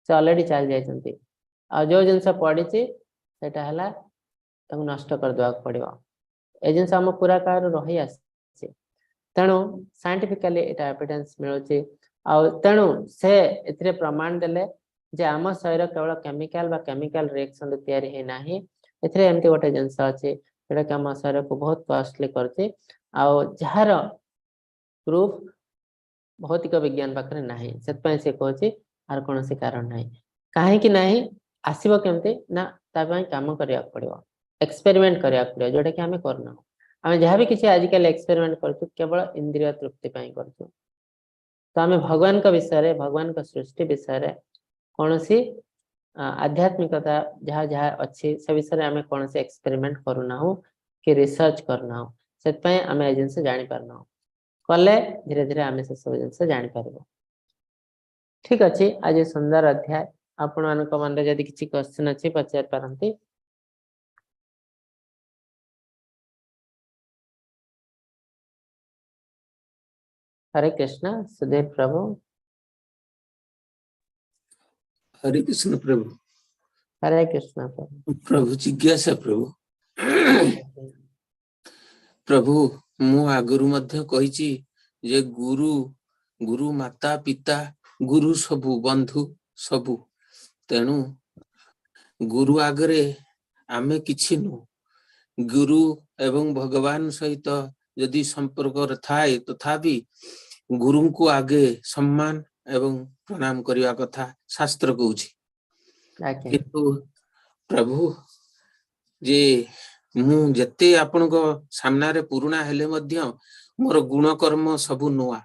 ସେ ଅଲରେଡି ଚାଲି ଯାଇଛନ୍ତି। ଆଉ ଯୋଉ ଜିନିଷ ପଡିଛି ସେଇଟା ହେଲା ତାକୁ ନଷ୍ଟ କରିଦେବାକୁ ପଡିବ। ଏ ଜିନିଷ ଆମ ପୁରା କାଳରୁ ରହି ଆସିଛି, ତେଣୁ ସାଇଣ୍ଟିଫିକାଲି ଏଇଟା ଏଭିଡେନ୍ସ ମିଳୁଛି। ଆଉ ତେଣୁ ସେ ଏଥିରେ ପ୍ରମାଣ ଦେଲେ ଯେ ଆମ ଶରୀର କେବଳ କେମିକାଲ ବା କେମିକାଲ ରିଏକ୍ସନ ତିଆରି ହେଇନାହିଁ, ଏଥିରେ ଏମିତି ଗୋଟେ ଜିନିଷ ଅଛି ଯୋଉଟା କି ଆମ ଶରୀରକୁ ବହୁତ କଷ୍ଟଲି କରୁଛି, ଆଉ ଯାହାର ପ୍ରୁଫ ଭୌତିକ ବିଜ୍ଞାନ ପାଖରେ ନାହିଁ। ସେଥିପାଇଁ ସେ କହୁଛି ଆର କୌଣସି କାରଣ ନାହିଁ। କାହିଁକି ନାହିଁ? ଆସିବ କେମିତି ନା ତା ପାଇଁ କାମ କରିବାକୁ ପଡିବ, ଏକ୍ସପେରିମେଣ୍ଟ କରିବାକୁ ପଡିବ, ଯୋଉଟା କି ଆମେ କରୁନାହୁଁ। ଆମେ ଯାହା ବି କିଛି ଆଜିକାଲି ଏକ୍ସପେରିମେଣ୍ଟ କରୁଛୁ କେବଳ ଇନ୍ଦ୍ରିୟ ତୃପ୍ତି ପାଇଁ କରୁଛୁ। ତ ଆମେ ଭଗବାନଙ୍କ ବିଷୟରେ, ଭଗବାନଙ୍କ ସୃଷ୍ଟି ବିଷୟରେ କୌଣସି ଆଧ୍ୟାତ୍ମିକତା ଯାହା ଯାହା ଅଛି ସେ ବିଷୟରେ ଆମେ କୌଣସି ଏକ୍ସପେରିମେଣ୍ଟ କରୁନାହୁଁ କି ରିସର୍ଚ୍ଚ କରୁନାହୁଁ। ସେଥିପାଇଁ ଆମେ ଏ ଜିନିଷ ଜାଣିପାରୁନାହୁଁ। କଲେ ଧୀରେ ଧୀରେ ଆମେ ସେସବୁ ଜିନିଷ ଜାଣିପାରିବୁ। ଠିକ ଅଛି, ଆଜି ସୁନ୍ଦର ଅଧ୍ୟାୟ। ଆପଣମାନଙ୍କ ମନରେ ଯଦି କିଛି କ୍ୱେଶ୍ଚନ ଅଛି ପଚାରି ପାରନ୍ତି। ହରେ କୃଷ୍ଣ। ସୁଧୀର ପ୍ରଭୁ। ହରେ କୃଷ୍ଣ ପ୍ରଭୁ। ହରେ କୃଷ୍ଣ ପ୍ରଭୁ। ପ୍ରଭୁ ଜିଜ୍ଞାସା ପ୍ରଭୁ। ପ୍ରଭୁ ମୁଁ ଆଗରୁ ମଧ୍ୟ କହିଛି ଯେ ଗୁରୁ, ଗୁରୁ ମାତା ପିତା ଗୁରୁ ସବୁ, ବନ୍ଧୁ ସବୁ। ତେଣୁ ଗୁରୁ ଆଗରେ ଆମେ କିଛି ନୁହଁ। ଗୁରୁ ଏବଂ ଭଗବାନ ସହିତ ଯଦି ସମ୍ପର୍କ ଥାଏ ତଥାପି ଗୁରୁଙ୍କୁ ଆଗେ ସମ୍ମାନ ଏବଂ ପ୍ରଣାମ କରିବା କଥା ଶାସ୍ତ୍ର କହୁଛି। କିନ୍ତୁ ପ୍ରଭୁ ଯେ ମୁଁ ଯେତେ ଆପଣଙ୍କ ସାମ୍ନାରେ ପୁରୁଣା ହେଲେ ମଧ୍ୟ ମୋର ଗୁଣ କର୍ମ ସବୁ ନୂଆ।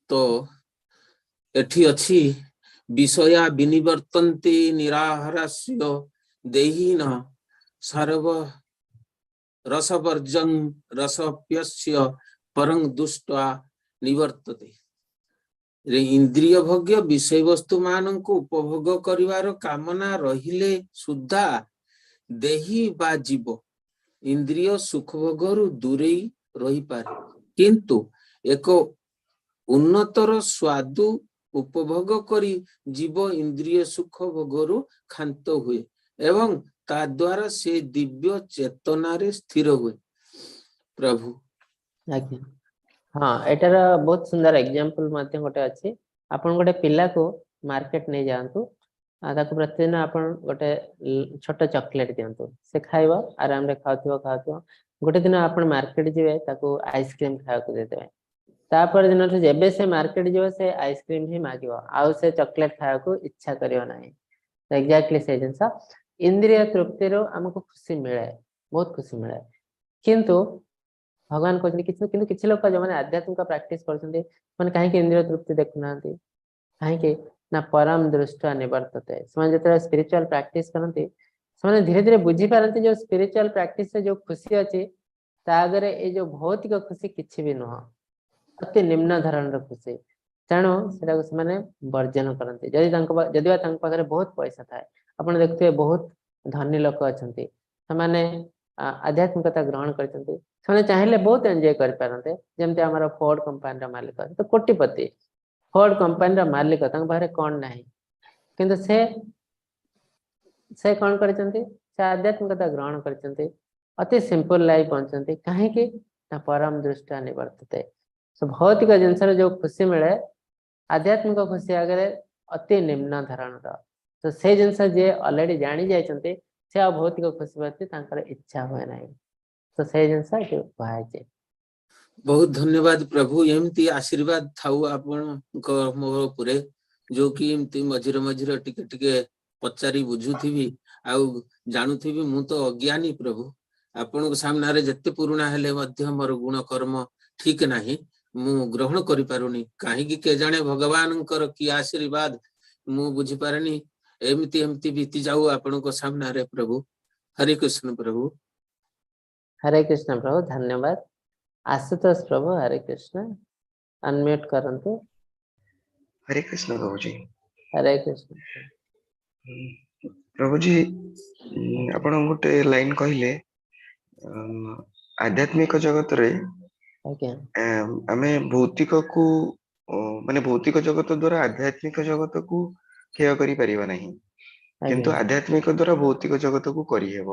ତ ଏଠି ଅଛି ବିଷୟା ବିନିବର୍ତ୍ତନ୍ତି ନିରାହାରସ୍ୟ ଦେହିନ ସର୍ବ ରସବର୍ଜଂ ରସପ୍ୟସ୍ୟ ପରଂ ଦୁଷ୍ଟ୍ୱା ନିବର୍ତ୍ତତେ। ଇନ୍ଦ୍ରିୟ ଭୋଗ୍ୟ ବିଷୟବସ୍ତୁ ମାନଙ୍କୁ ଉପଭୋଗ କରିବାର କାମନା ରହିଲେ ସୁଦ୍ଧା ଦେହି ବା ଜୀବ ଇନ୍ଦ୍ରିୟ ସୁଖଭୋଗରୁ ଦୂରେଇ ରହିପାରେ, କିନ୍ତୁ ଏକ ଉନ୍ନତର ସ୍ୱାଦୁ ଉପଭୋଗ କରି ଜୀବ ଇନ୍ଦ୍ରିୟ ସୁଖ ଭୋଗରୁ କ୍ଷାନ୍ତ ହୁଏ ଏବଂ ତା ଦ୍ୱାରା ସେ ଦିବ୍ୟ ଚେତନାରେ ସ୍ଥିର ହୁଏ। ପ୍ରଭୁ ଆଜ୍ଞା ହଁ, ଏଟାର ବହୁତ ସୁନ୍ଦର ଏକ୍ଜାମ୍ପଲ ମଧ୍ୟ ଗୋଟେ ଅଛି। ଆପଣ ଗୋଟେ ପିଲାକୁ ମାର୍କେଟ ନେଇଯାଆନ୍ତୁ, ତାକୁ ପ୍ରତିଦିନ ଆପଣ ଗୋଟେ ଛୋଟ ଚକୋଲେଟ ଦିଅନ୍ତୁ, ସେ ଖାଇବ, ଆରାମରେ ଖାଉଥିବ ଖାଉଥିବ। ଗୋଟେ ଦିନ ଆପଣ ମାର୍କେଟ ଯିବେ, ତାକୁ ଆଇସ୍କ୍ରିମ ଖାଇବାକୁ ଦେଇଦେବେ। ତାପର ଦିନଠୁ ଯେବେ ସେ ମାର୍କେଟ ଯିବ ସେ ଆଇସ୍କ୍ରିମ ହିଁ ମାଗିବ, ଆଉ ସେ ଚକୋଲେଟ ଖାଇବାକୁ ଇଚ୍ଛା କରିବ ନାହିଁ। ଏକ୍ଜାକ୍ଟଲି ସେଇ ଜିନିଷ, ଇନ୍ଦ୍ରିୟ ତୃପ୍ତିରୁ ଆମକୁ ଖୁସି ମିଳେ, ବହୁତ ଖୁସି ମିଳେ। କିନ୍ତୁ ଭଗବାନ କହୁଛନ୍ତି କିଛି, କିନ୍ତୁ କିଛି ଲୋକ ଯୋଉମାନେ ଆଧ୍ୟାତ୍ମିକ ପ୍ରାକ୍ଟିସ କରୁଛନ୍ତି ସେମାନେ କାହିଁକି ଇନ୍ଦ୍ରିୟ ତୃପ୍ତି ଦେଖୁନାହାନ୍ତି? କାହିଁକି ନା ପରମ ଦୃଷ୍ଟ୍ୱା ନିବର୍ତ୍ତତେ। ସେମାନେ ଯେତେବେଳେ ସ୍ପିରିଚୁଆଲ ପ୍ରାକ୍ଟିସ କରନ୍ତି ସେମାନେ ଧୀରେ ଧୀରେ ବୁଝିପାରନ୍ତି ଯୋଉ ସ୍ପିରିଚୁଆଲ ପ୍ରାକ୍ଟିସରେ ଯୋଉ ଖୁସି ଅଛି ତା ଆଗରେ ଏଇ ଯୋଉ ଭୌତିକ ଖୁସି କିଛି ବି ନୁହଁ, ଅତି ନିମ୍ନ ଧରଣର ଖୁସି। ତେଣୁ ସେଟାକୁ ସେମାନେ ବର୍ଜନ କରନ୍ତି। ଯଦି ବା ତାଙ୍କ ପାଖରେ ବହୁତ ପଇସା ଥାଏ, ଆପଣ ଦେଖୁଥିବେ ବହୁତ ଧନୀ ଲୋକ ଅଛନ୍ତି, ସେମାନେ ଆଧ୍ୟାତ୍ମିକତା ଗ୍ରହଣ କରିଛନ୍ତି, ସେମାନେ ଚାହିଁଲେ ବହୁତ ଏନ୍ଜୟ କରିପାରନ୍ତେ। ଯେମିତି ଆମର ଫୋର୍ଡ କମ୍ପାନୀର ମାଲିକ ତ କୋଟିପତି, ଫୋର୍ଡ କମ୍ପାନୀର ମାଲିକ, ତାଙ୍କ ପାଖରେ କଣ ନାହିଁ, କିନ୍ତୁ ସେ କଣ କରିଛନ୍ତି? ସେ ଆଧ୍ୟାତ୍ମିକତା ଗ୍ରହଣ କରିଛନ୍ତି, ଅତି ସିମ୍ପଲ ଲାଇଫ ବଞ୍ଚନ୍ତି। କାହିଁକି ନା ପରମ ଦୃଷ୍ଟ୍ୱା ନିବର୍ତ୍ତତେ। ଭୌତିକ ଜିନିଷର ଯୋଉ ଖୁସି ମିଳେ ଆଧ୍ୟାତ୍ମିକ ଖୁସି ଆଗରେ ଅତି ନିମ୍ନ ଧରଣର। ତ ସେଇ ଜିନିଷ ଯିଏ ଅଲରେଡି ଜାଣି ଯାଇଛନ୍ତି ସେ ଆଉ ଭୌତିକ ଖୁସି ପ୍ରତି ତାଙ୍କର ଇଚ୍ଛା ହୁଏ ନାହିଁ। ତ ସେଇ ଜିନିଷ ଏଠି କୁହାଯାଇଛି। ବହୁତ ଧନ୍ୟବାଦ ପ୍ରଭୁ, ଏମିତି ଆଶୀର୍ବାଦ ଥାଉ ଆପଣଙ୍କ ମୋ ଉପରେ, ଯୋଉ କି ଏମିତି ମଝିରେ ମଝିରେ ଟିକେ ଟିକେ ପଚାରି ବୁଝୁଥିବି ଆଉ ଜାଣୁଥିବି। ମୁଁ ତ ଅଜ୍ଞାନୀ ପ୍ରଭୁ, ଆପଣଙ୍କ ସାମ୍ନାରେ ଯେତେ ପୁରୁଣା ହେଲେ ମଧ୍ୟ ମୋର ଗୁଣ କର୍ମ ଠିକ ନାହିଁ, ମୁଁ ଗ୍ରହଣ କରିପାରୁନି। କାହିଁକି କେଜାଣେ, ଭଗବାନଙ୍କର କି ଆଶୀର୍ବାଦ ମୁଁ ବୁଝିପାରେନି। ଏମିତି ଏମିତି ବିତି ଯାଉ ଆପଣଙ୍କ ସାମ୍ନାରେ ପ୍ରଭୁ। ହରେ କୃଷ୍ଣ ପ୍ରଭୁ। ହରେ କୃଷ୍ଣ ପ୍ରଭୁ, ଧନ୍ୟବାଦ। ଆଶୁତୋଷ ପ୍ରଭୁ, ହରେ କୃଷ୍ଣ, ଅନମ୍ୟୁଟ କରନ୍ତୁ। ହରେ କୃଷ୍ଣ ପ୍ରଭୁଜୀ। ହରେ କୃଷ୍ଣ। ପ୍ରଭୁଜୀ, ଆପଣ ଗୋଟେ ଲାଇନ କହିଲେ, ଆଧ୍ୟାତ୍ମିକ ଜଗତରେ ଆମେ ଭୌତିକକୁ, ମାନେ ଭୌତିକ ଜଗତ ଦ୍ଵାରା ଆଧ୍ୟାତ୍ମିକ ଜଗତକୁ କ୍ଷୟ କରିପାରିବା ନାହିଁ, କିନ୍ତୁ ଆଧ୍ୟାତ୍ମିକ ଦ୍ଵାରା ଭୌତିକ ଜଗତକୁ କରିହେବ।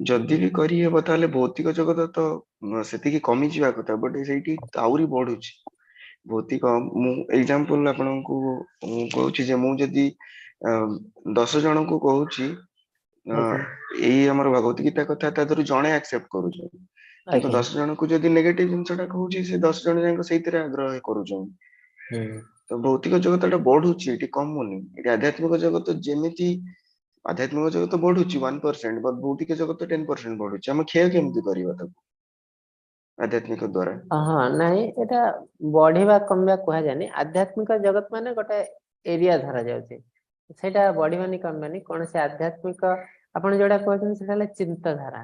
ଯଦି ବି କରିହେବ, ତାହେଲେ ଭୌତିକ ଜଗତ ତ ସେତିକି କମିଯିବା କଥା, ବଟ୍ ସେଇଠି ଆହୁରି ବଢୁଛି ଭୌତିକ। ମୁଁ ଏକ୍ସାମ୍ପଲ ଆପଣଙ୍କୁ ମୁଁ କହୁଛି ଯେ ମୁଁ ଯଦି 10 ଜଣଙ୍କୁ କହୁଛି ଏଇ ଆମର ଭଗବତ ଗୀତା କଥା, ତା ଦେହରୁ ଜଣେ ଆକ୍ସେପ୍ଟ କରୁଛନ୍ତି, କିନ୍ତୁ 10 ଜଣଙ୍କୁ ଯଦି ନେଗେଟିଭ ଜିନିଷଟା କହୁଛି, ସେ 10 ଜଣ ଯାକ ସେଇଥିରେ ଆଗ୍ରହ କରୁଛନ୍ତି। ତ ଭୌତିକ ଜଗତ ଟା ବଢୁଛି ଏଠି, କମୁନି ଏଠି। ଆଧ୍ୟାତ୍ମିକ ଜଗତ ଯେମିତି, ଆଧ୍ୟାତ୍ମିକ ଜଗତ ବଢୁଛି 1%, ବଟ୍ ଭୌତିକ ଜଗତ 10% ବଢୁଛି। ଆମେ କ୍ଷୟ କେମିତି କରିବା ତାକୁ ଆଧ୍ୟାତ୍ମିକ ଦ୍ଵାରା? ହଁ, ନାଇଁ, ଏଇଟା ବଢିବା କମିବା କୁହାଯାଏନି। ଆଧ୍ୟାତ୍ମିକ ଜଗତ ମାନେ ଗୋଟେ ଏରିଆ ଧରାଯାଉଛି, ସେଇଟା ବଢିବନି କମିବନି କୌଣସି। ଆଧ୍ୟାତ୍ମିକ ଆପଣ ଯୋଉଟା କହୁଛନ୍ତି, ସେଟା ହେଲା ଚିନ୍ତାଧାରା।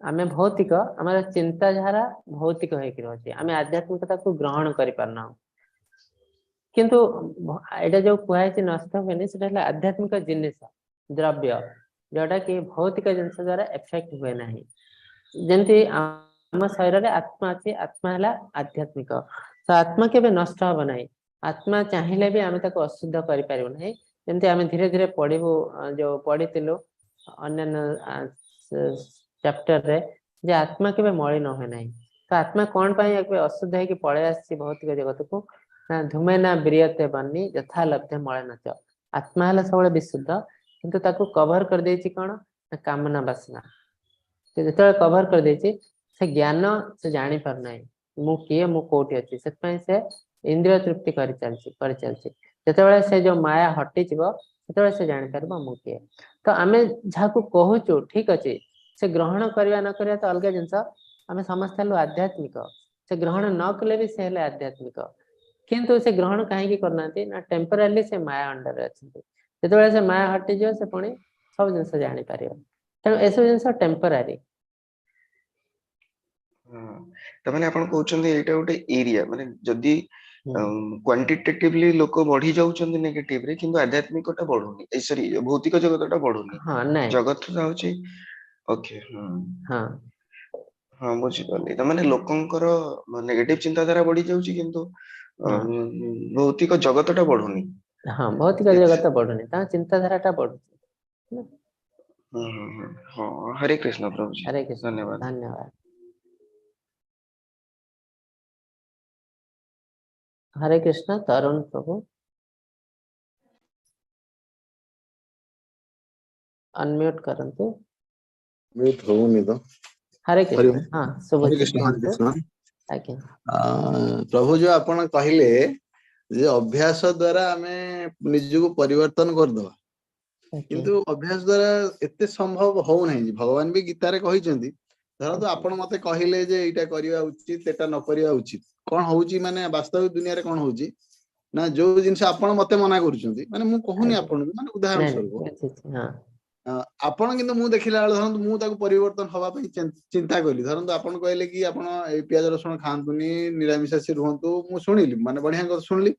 ଆମେ ଭୌତିକ, ଆମର ଚିନ୍ତାଧାରା ଭୌତିକ ହେଇକି ରହୁଛି, ଆମେ ଆଧ୍ୟାତ୍ମିକତାକୁ ଗ୍ରହଣ କରିପାରୁନାହୁଁ। କିନ୍ତୁ ଏଇଟା ଯୋଉ କୁହାଯାଇଛି ନଷ୍ଟ ହୁଏନି, ସେଟା ହେଲା ଆଧ୍ୟାତ୍ମିକ ଜିନିଷ, ଦ୍ରବ୍ୟ, ଯୋଉଟା କି ଭୌତିକ ଜିନିଷ ଦ୍ଵାରା ଏଫେକ୍ଟ ହୁଏ ନାହିଁ। ଯେମିତି ଆମ ଶରୀରରେ ଆତ୍ମା ଅଛି, ଆତ୍ମା ହେଲା ଆଧ୍ୟାତ୍ମିକ। ତ ଆତ୍ମା କେବେ ନଷ୍ଟ ହବ ନାହିଁ। ଆତ୍ମା ଚାହିଁଲେ ବି ଆମେ ତାକୁ ଅଶୁଦ୍ଧ କରିପାରିବୁ ନାହିଁ। ଯେମିତି ଆମେ ଧୀରେ ଧୀରେ ପଢିବୁ, ଯୋଉ ପଢିଥିଲୁ ଅନ୍ୟାନ୍ୟ ଚାପ୍ଟରରେ, ଯେ ଆତ୍ମା କେବେ ମଳିନ ହୁଏ ନାହିଁ। ତ ଆତ୍ମା କଣ ପାଇଁ ଏବେ ଅଶୁଦ୍ଧ ହେଇକି ପଳେଇ ଆସିଛି ଭୌତିକ ଜଗତକୁ ନା, ଧୂମେନ ମ୍ରିୟତେ ବହ୍ନି ଯଥା ଲବ୍ଧେ ମଲେନ ଚ। ଆତ୍ମା ହେଲା ସବୁବେଳେ ବିଶୁଦ୍ଧ, କିନ୍ତୁ ତାକୁ କଭର କରିଦେଇଛି କଣ ନା କାମନା ବାସନା। ସେ ଯେତେବେଳେ କଭର କରିଦେଇଛି, ସେ ଜ୍ଞାନ ସେ ଜାଣିପାରୁନାହିଁ ମୁଁ କିଏ, ମୁଁ କୋଉଠି ଅଛି। ସେଥିପାଇଁ ସେ ଇନ୍ଦ୍ରିୟ ତୃପ୍ତି କରିଚାଲିଛି, କରିଚାଲିଛି। ଯେତେବେଳେ ସେ ଯୋଉ ମାୟା ହଟିଯିବ, ସେତେବେଳେ ସେ ଜାଣିପାରିବ ମୁଁ କିଏ। ତ ଆମେ ଯାହାକୁ କହୁଛୁ ଠିକ ଅଛି, ସେ ଗ୍ରହଣ କରିବା ନ କରିବା ତ ଅଲଗା ଜିନିଷ। ଆମେ ସମସ୍ତେ ହେଲୁ ଆଧ୍ୟାତ୍ମିକ। ସେ ଗ୍ରହଣ ନ କଲେ ବି ସେ ହେଲେ ଆଧ୍ୟାତ୍ମିକ। କିନ୍ତୁ ସେ ଗ୍ରହଣ କାହିଁକି କରୁନାହାନ୍ତି ନା ଟେମ୍ପୋରାରିଲି ସେ ମାୟା ଅଣ୍ଡରରେ ଅଛନ୍ତି। ଯେତେବେଳେ ସେ ମାୟା ହଟିଯିବ, ସେ ପୁଣି ସବୁ ଜିନିଷ ଜାଣିପାରିବ। ତେଣୁ ଏସବୁ ଜିନିଷ ଟେମ୍ପୋରାରୀ। ହଁ, ତାମାନେ ଆପଣ କହୁଛନ୍ତି ଏଇଟା ଗୋଟେ ଏରିଆ, ମାନେ ଯଦି କ୍ୱାଣ୍ଟିଟେଟିଭଲି ଲୋକ ବଢି ଯାଉଛନ୍ତି ନେଗେଟିଭ ରେ, କିନ୍ତୁ ଆଧ୍ୟାତ୍ମିକ ଟା ବଢୁନି, ଏ ସରି, ଭୌତିକ ଜଗତ ଟା ବଢୁନି। ହଁ, ନାଇଁ। ଜଗତ ହଉଛି, ଓକେ। ହଁ, ବୁଝିପାରିଲି। ତାମାନେ ଲୋକଙ୍କର ନେଗେଟିଭ ଚିନ୍ତାଧାରା ବଢି ଯାଉଛି, କିନ୍ତୁ ଭୌତିକ ଜଗତ ଟା ବଢୁନି। ହଁ, ଭୌତିକ ଜଗତ ବଢୁନି, ତାଙ୍କ ଚିନ୍ତାଧାରା ଟା ବଢୁଛି। ହୁଁ ହୁଁ ହୁଁ ହଁ, ହରେ କୃଷ୍ଣ ପ୍ରଭୁଜୀ। ହରେ କୃଷ୍ଣ। ଧନ୍ୟବାଦ। ଧନ୍ୟବାଦ। ହରେ କୃଷ୍ଣ। ତରୁଣ ପ୍ରଭୁ, ଅନମ୍ୟୁଟ କରନ୍ତୁ। ମ୍ୟୁଟ ହଉନି ତ। ହରେ ହରି କୃଷ୍ଣ। ହଁ, ହରେ ଶୁଭୁଛି। କୃଷ୍ଣ, ହରେ କୁହନ୍ତୁ। କୃଷ୍ଣ। ଆଜ୍ଞା। ପ୍ରଭୁ, ଯୋଉ ଆପଣ କହିଲେ ଯେ ଅଭ୍ୟାସ ଦ୍ଵାରା ଆମେ ନିଜକୁ ପରିବର୍ତ୍ତନ କରିଦବା, କିନ୍ତୁ ଅଭ୍ୟାସ ଦ୍ଵାରା ଏତେ ସମ୍ଭବ ହଉନାହିଁ। ଭଗବାନ ବି ଗୀତାରେ କହିଛନ୍ତି, ଧରନ୍ତୁ ଆପଣ ମତେ କହିଲେ ଯେ ଏଇଟା କରିବା ଉଚିତ, ଏଟା ନ କରିବା ଉଚିତ। କଣ ହଉଛି, ମାନେ ବାସ୍ତବିକ ଦୁନିଆରେ କଣ ହଉଛି ନା, ଯୋଉ ଜିନିଷ ଆପଣ ମତେ ମନା କରୁଛନ୍ତି, ମାନେ ମୁଁ କହୁନି ଆପଣଙ୍କୁ, ମାନେ ଉଦାହରଣ ନାଇଁ, ସ୍ୱରୂପ, ବୁଝୁଛି, ହଁ। ଆପଣ, କିନ୍ତୁ ମୁଁ ଦେଖିଲା ବେଳେ, ଧରନ୍ତୁ ମୁଁ ତାକୁ ପରିବର୍ତ୍ତନ ହବା ପାଇଁ ଚିନ୍ତା କଲି। ଧରନ୍ତୁ ଆପଣ କହିଲେ କି ଆପଣ ଏଇ ପିଆଜ ରସୁଣ ଖାଆନ୍ତୁନି, ନିରାମିଷାସୀ ରୁହନ୍ତୁ। ମୁଁ ଶୁଣିଲି, ମାନେ ବଢିଆ କଥା ଶୁଣିଲି।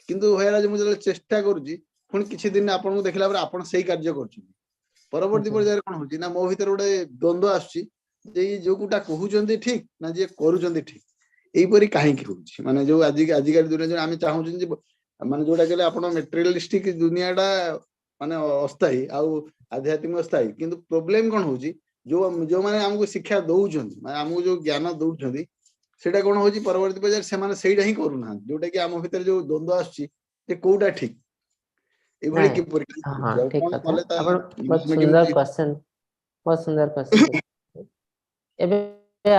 କିନ୍ତୁ ହଇରାଜ, ମୁଁ ଯେତେବେଳେ ଚେଷ୍ଟା କରୁଛି, ପୁଣି କିଛି ଦିନ ଆପଣଙ୍କୁ ଦେଖିଲା ପରେ ଆପଣ ସେଇ କାର୍ଯ୍ୟ କରୁଛନ୍ତି। ପରବର୍ତ୍ତୀ ପର୍ଯ୍ୟାୟରେ କଣ ହଉଛି ନା, ମୋ ଭିତରେ ଗୋଟେ ଦ୍ୱନ୍ଦ୍ୱ ଆସୁଛି ଯେ ଇଏ ଯୋଉଟା କହୁଛନ୍ତି ଠିକ ନା ଯିଏ କରୁଛନ୍ତି ଠିକ? ଏଇପରି କାହିଁକି ହଉଛି? ମାନେ ଯୋଉ ଆଜି ଆଜିକାଲି ଦୁନିଆ ଯୋଉ ଆମେ ଚାହୁଁଛନ୍ତି ଯେ, ମାନେ ଯୋଉଟା କହିଲେ ଆପଣ, ମେଟେରିଆଲିଷ୍ଟିକ ଦୁନିଆ ଟା ମାନେ ଅସ୍ଥାୟୀ ଆଉ ଆଧ୍ୟାତ୍ମିକ ସ୍ଥାୟୀ। କିନ୍ତୁ ପ୍ରୋବ୍ଲେମ କଣ ହଉଛି, ଯୋଉ ଯୋଉମାନେ ଆମକୁ ଶିକ୍ଷା ଦଉଛନ୍ତି, ମାନେ ଆମକୁ ଯୋଉ ଜ୍ଞାନ ଦଉଛନ୍ତି, ସେଇଟା କଣ ହଉଛି, ପରବର୍ତ୍ତୀ ପର୍ଯ୍ୟାୟରେ ସେମାନେ ସେଇଟା ହିଁ କରୁନାହାନ୍ତି, ଯୋଉଟା କି ଆମ ଭିତରେ ଯୋଉ ଦ୍ୱନ୍ଦ୍ୱ ଆସୁଛି ଯେ କୋଉଟା ଠିକ। ଏଇଭଳି ନାଇଁ, କିପରି ହଁ, ଆଉ ଠିକ କଣ କଥା। କଲେ ତା ଆପଣ ବହୁତ ଆମେ ସୁନ୍ଦର କେମିତି କ୍ୱେଶ୍ଚନ, ବହୁତ ସୁନ୍ଦର କ୍ୱେଶ୍ଚନ। ଏବେ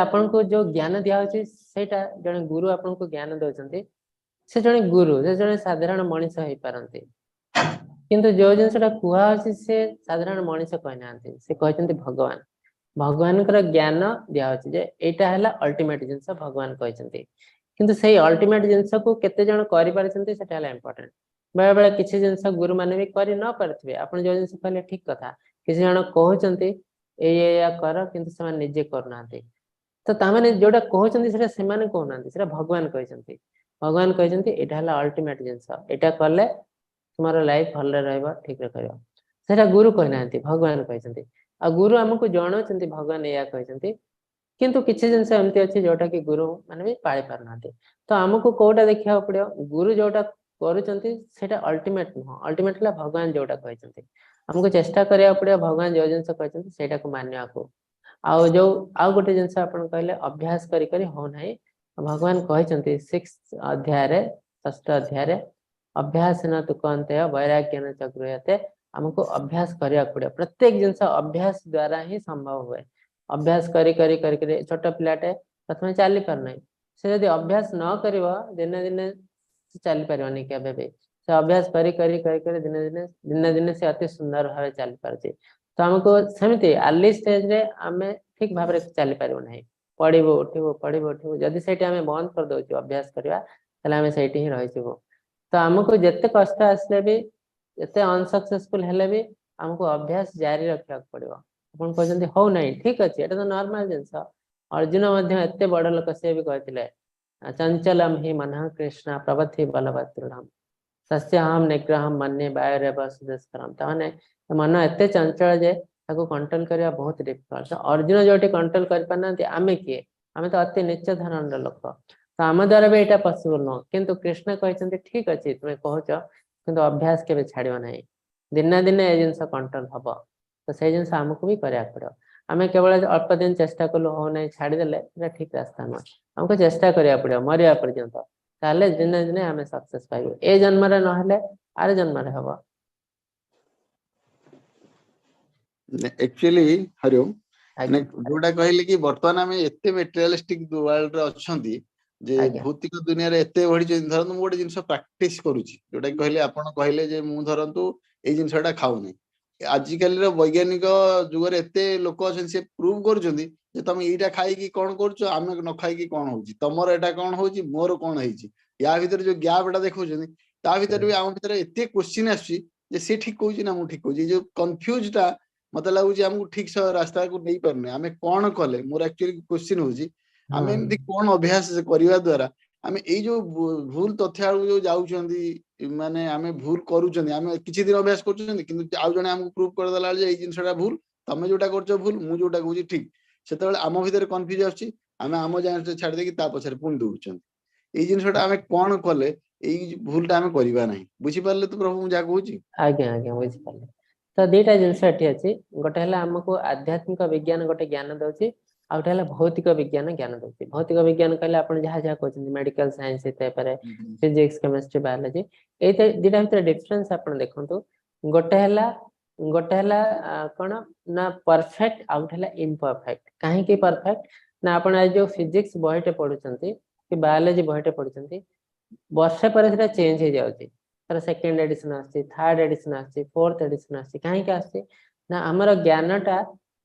ଆପଣଙ୍କୁ ଯୋଉ ଜ୍ଞାନ ଦିଆହଉଛି, ସେଇଟା ଜଣେ ଗୁରୁ ଆପଣଙ୍କୁ ଜ୍ଞାନ ଦଉଛନ୍ତି। ସେ ଜଣେ ଗୁରୁ, ସେ ଜଣେ ସାଧାରଣ ମଣିଷ ହେଇପାରନ୍ତି, କିନ୍ତୁ ଯୋଉ ଜିନିଷଟା କୁହାହଉଛି, ସେ ସାଧାରଣ ମଣିଷ କହିନାହାନ୍ତି, ସେ କହିଛନ୍ତି ଭଗବାନ। ଭଗବାନଙ୍କର ଜ୍ଞାନ ଦିଆହଉଛି ଯେ ଏଇଟା ହେଲା ଅଲ୍ଟିମେଟ ଜିନିଷ ଭଗବାନ କହିଛନ୍ତି। କିନ୍ତୁ ସେଇ ଅଲ୍ଟିମେଟ ଜିନିଷକୁ କେତେ ଜଣ କରିପାରିଛନ୍ତି ସେଟା ହେଲା ଇମ୍ପୋର୍ଟାଣ୍ଟ। ବେଳେ ବେଳେ କିଛି ଜିନିଷ ଗୁରୁମାନେ ବି କରି ନ ପାରିଥିବେ। ଆପଣ ଯୋଉ ଜିନିଷ କହିଲେ ଠିକ କଥା, କିଛି ଜଣ କହୁଛନ୍ତି ଏଇ ଏଇଆ କର, କିନ୍ତୁ ସେମାନେ ନିଜେ କରୁନାହାନ୍ତି। ତ ତାମାନେ ଯୋଉଟା କହୁଛନ୍ତି ସେଟା ସେମାନେ କହୁନାହାନ୍ତି, ସେଟା ଭଗବାନ କହିଛନ୍ତି। ଭଗବାନ କହିଛନ୍ତି ଏଇଟା ହେଲା ଅଲ୍ଟିମେଟ ଜିନିଷ, ଏଇଟା କଲେ ତୁମର ଲାଇଫ ଭଲରେ ରହିବ, ଠିକରେ କରିବ। ସେଟା ଗୁରୁ କହିନାହାନ୍ତି, ଭଗବାନ କହିଛନ୍ତି। ଆଉ ଗୁରୁ ଆମକୁ ଜଣାଉଛନ୍ତି ଭଗବାନ ଏଇଆ କହିଛନ୍ତି। କିନ୍ତୁ କିଛି ଜିନିଷ ଏମିତି ଅଛି ଯୋଉଟା କି ଗୁରୁ ମାନେ ବି ପାଳି ପାରୁନାହାନ୍ତି। ତ ଆମକୁ କୋଉଟା ଦେଖିବାକୁ ପଡିବ? ଗୁରୁ ଯୋଉଟା କରୁଛନ୍ତି ସେଇଟା ଅଲ୍ଟିମେଟ ନୁହଁ, ଅଲ୍ଟିମେଟ ହେଲା ଭଗବାନ ଯୋଉଟା କହିଛନ୍ତି। ଆମକୁ ଚେଷ୍ଟା କରିବାକୁ ପଡିବ ଭଗବାନ ଯୋଉ ଜିନିଷ କହିଛନ୍ତି ସେଇଟାକୁ ମାନିବାକୁ। ଆଉ ଯୋଉ ଆଉ ଗୋଟେ ଜିନିଷ ଆପଣ କହିଲେ ଅଭ୍ୟାସ କରି କରି ହଉନାହିଁ, ଭଗବାନ କହିଛନ୍ତି 6 ଅଧ୍ୟାୟରେ, 6ଷ୍ଠ ଅଧ୍ୟାୟରେ, ଅଭ୍ୟାସେନ ତୁ କୌନ୍ତେୟ ବୈରାଗ୍ୟେନ ଚ ଗୃହ୍ୟତେ। ଆମକୁ ଅଭ୍ୟାସ କରିବାକୁ ପଡିବ। ପ୍ରତ୍ୟେକ ଜିନିଷ ଅଭ୍ୟାସ ଦ୍ଵାରା ହିଁ ସମ୍ଭବ ହୁଏ। ଅଭ୍ୟାସ କରି କରି କରି କରି ଛୋଟ ପିଲାଟେ ପ୍ରଥମେ ଚାଲି ପାରୁନାହିଁ, ସେ ଯଦି ଅଭ୍ୟାସ ନ କରିବ ଦିନେ ଦିନେ ସେ ଚାଲି ପାରିବନି କେବେ ବି। ସେ ଅଭ୍ୟାସ କରି କରି କରି କରି ଦିନେ ଦିନେ ଦିନେ ଦିନେ ସେ ଅତି ସୁନ୍ଦର ଭାବେ ଚାଲି ପାରୁଛି। ତ ଆମକୁ ସେମିତି ଆର୍ଲି ଷ୍ଟେଜରେ ଆମେ ଠିକ ଭାବରେ ଚାଲିପାରିବୁ ନାହିଁ, ପଡିବୁ ଉଠିବୁ ପଡିବୁ ଉଠିବୁ। ଯଦି ସେଇଠି ଆମେ ବନ୍ଦ କରିଦଉଛୁ ଅଭ୍ୟାସ କରିବା, ତାହେଲେ ଆମେ ସେଇଠି ହିଁ ରହିଯିବୁ। ତ ଆମକୁ ଯେତେ କଷ୍ଟ ଆସିଲେ ବି, ଯେତେ ଅନସକ୍ସେସଫୁଲ ହେଲେ ବି, ଆମକୁ ଅଭ୍ୟାସ ଜାରି ରଖିବାକୁ ପଡିବ। ଆପଣ କହୁଛନ୍ତି ହଉନାହିଁ, ଠିକ ଅଛି, ଏଇଟା ତ ନର୍ମାଲ ଜିନିଷ। ଅର୍ଜୁନ ମଧ୍ୟ ଏତେ ବଡ ଲୋକ, ସେ ବି କହିଥିଲେ ଚଞ୍ଚଲମ ହି ମନଃ କୃଷ୍ଣ ପ୍ରବଥି ବଲବତ୍ ଦୃଢ଼ମ୍ ତସ୍ୟାହଂ ନିଗ୍ରହಂ ମନ୍ୟେ ବାୟୁରେବ ସୁଦୁଷ୍କରମ୍। ତାମାନେ ମନ ଏତେ ଚଞ୍ଚଳ ଯେ ତାକୁ କଣ୍ଟ୍ରୋଲ କରିବା ବହୁତ ଡିଫିକଲ୍ଟ। ଅର୍ଜୁନ ଯୋଉଠି କଣ୍ଟ୍ରୋଲ କରିପାରୁନାହାନ୍ତି, ଆମେ କିଏ? ଆମେ ତ ଅତି ନିଚ ଧରଣର ଲୋକ, ତ ଆମ ଦ୍ୱାରା ବି ଏଇଟା ପସିବଲ ନୁହଁ। କିନ୍ତୁ କୃଷ୍ଣ କହିଛନ୍ତି ଠିକ ଅଛି ତୁମେ କହୁଛ, କିନ୍ତୁ ଅଭ୍ୟାସ କେବେ ଛାଡିବ ନାହିଁ, ଦିନେ ଦିନେ ଏ ଜିନିଷ କଣ୍ଟ୍ରୋଲ ହବ। ତ ସେଇ ଜିନିଷ ଆମକୁ ବି କରିବାକୁ ପଡିବ। ଆମେ କେବଳ ଅଳ୍ପ ଦିନ ଚେଷ୍ଟା କଲୁ ହଉନାହିଁ ଛାଡିଦେଲେ, ସେଟା ଠିକ ରାସ୍ତା ନୁହଁ। ଆମକୁ ଚେଷ୍ଟା କରିବାକୁ ପଡିବ ମରିବା ପର୍ଯ୍ୟନ୍ତ, ତାହେଲେ ଦିନେ ଦିନେ ଆମେ ସକ୍ସେସ ପାଇବୁ। ଏ ଜନ୍ମରେ ନହେଲେ ଆର ଜନ୍ମରେ ହବ। ଆକ୍ଚୁଆଲି ହରିଓମ, ମାନେ ଯୋଉଟା କହିଲେ କି ବର୍ତ୍ତମାନ ଆମେ ଏତେ ମେଟେରିଆଲିଷ୍ଟିକ ୱାର୍ଲଡ ରେ ଅଛନ୍ତି ଯେ ଭୌତିକ ଦୁନିଆରେ ଏତେ ବଢିଛନ୍ତି। ଧରନ୍ତୁ ମୁଁ ଗୋଟେ ଜିନିଷ ପ୍ରାକ୍ଟିସ କରୁଛି, ଯୋଉଟା କି କହିଲେ ଆପଣ କହିଲେ ଯେ ମୁଁ ଧରନ୍ତୁ ଏଇ ଜିନିଷଟା ଖାଉନି। ଆଜିକାଲିର ବୈଜ୍ଞାନିକ ଯୁଗରେ ଏତେ ଲୋକ ଅଛନ୍ତି, ସେ ପ୍ରୁଭ କରୁଛନ୍ତି ଯେ ତମେ ଏଇଟା ଖାଇକି କଣ କରୁଛ, ଆମେ ନ ଖାଇକି କଣ ହଉଛି, ତମର ଏଇଟା କଣ ହଉଛି, ମୋର କଣ ହେଇଛି। ୟା ଭିତରେ ଯୋଉ ଗ୍ୟାପ ଟା ଦେଖାଉଛନ୍ତି, ତା ଭିତରେ ବି ଆମ ଭିତରେ ଏତେ କୋଶ୍ଚିନ୍ ଆସୁଛି ଯେ ସେ ଠିକ କହୁଛି ନା ମୁଁ ଠିକ କହୁଛି। ଏଇ ଯୋଉ କନଫ୍ୟୁଜ ଟା ମତେ ଲାଗୁଛି ଆମକୁ ଠିକ ରାସ୍ତାକୁ ନେଇପାରୁନି। ଆମେ କଣ କଲେ, ମୋର ଆକ୍ଚୁଆଲି କୋଶ୍ଚିନ୍ ହଉଛି ଆମେ ଏମିତି କଣ ଅଭ୍ୟାସ କରିବା ଦ୍ଵାରା ଆମେ ଏଇ ଯୋଉ ଭୁଲ ତଥ୍ୟ ଆଡକୁ ଯୋଉ ଯାଉଛନ୍ତି, ମାନେ ଆମେ ଭୁଲ କରୁଛନ୍ତି। ଆମେ କିଛି ଦିନ ଅଭ୍ୟାସ କରୁଛନ୍ତି, କିନ୍ତୁ ଆଉ ଜଣେ ଆମକୁ ପ୍ରୁଭ କରିଦେଲା ବେଳେ ଯେ ଏଇ ଜିନିଷଟା ଭୁଲ, ତମେ ଯୋଉଟା କରୁଛ ଭୁଲ, ମୁଁ ଯୋଉଟା କହୁଛି ଠିକ। ସେତେବେଳେ ଆମ ଭିତରେ କନଫ୍ୟୁଜ ଆସୁଛି, ଆମେ ଆମ ଜାଣିଛ ଛାଡି ଦେଇକି ତା ପଛରେ ପୁଣି ଦୌଡୁଛନ୍ତି। ଏଇ ଜିନିଷଟା ଆମେ କଣ କଲେ ଏଇ ଭୁଲଟା ଆମେ କରିବା ନାହିଁ? ବୁଝିପାରିଲେ ତ ପ୍ରଭୁ ମୁଁ ଯାହା କହୁଛି? ଆଜ୍ଞା ଆଜ୍ଞା ବୁଝିପାରିଲେ। ତ ଦିଟା ଜିନିଷ ଏଠି ଅଛି। ଗୋଟେ ହେଲା ଆମକୁ ଆଧ୍ୟାତ୍ମିକ ବିଜ୍ଞାନ ଗୋଟେ ଜ୍ଞାନ ଦଉଛି, ଆଉ ଗୋଟେ ହେଲା ଭୌତିକ ବିଜ୍ଞାନ ଜ୍ଞାନ ଦଉଛି। ଭୌତିକ ବିଜ୍ଞାନ କହିଲେ ଆପଣ ଯାହା ଯାହା କହୁଛନ୍ତି, ମେଡିକାଲ ସାଇନ୍ସ ହେଇଥାଇପାରେ, ଫିଜିକ୍ସ, କେମିଷ୍ଟ୍ରି, ବାୟୋଲୋଜି। ଏଇ ଦିଟା ଭିତରେ ଡିଫରେନ୍ସ ଆପଣ ଦେଖନ୍ତୁ। ଗୋଟେ ହେଲା କଣ ନା ପରଫେକ୍ଟ, ଆଉ ଗୋଟେ ହେଲା ଇମ୍ପରଫେକ୍ଟ। କାହିଁକି ପରଫେକ୍ଟ ନା ଆପଣ ଆଜି ଯୋଉ ଫିଜିକ୍ସ ବହିଟେ ପଢୁଛନ୍ତି କି ବାୟୋଲୋଜି ବହିଟେ ପଢୁଛନ୍ତି, ବର୍ଷେ ପରେ ସେଟା ଚେଞ୍ଜ ହେଇଯାଉଛି। ତାର ସେକେଣ୍ଡ ଏଡିସନ ଆସୁଛି, ଥାର୍ଡ ଏଡିସନ ଆସୁଛି, ଫୋର୍ଥ ଏଡିସନ ଆସୁଛି। କାହିଁକି ଆସୁଛି ନା ଆମର ଜ୍ଞାନଟା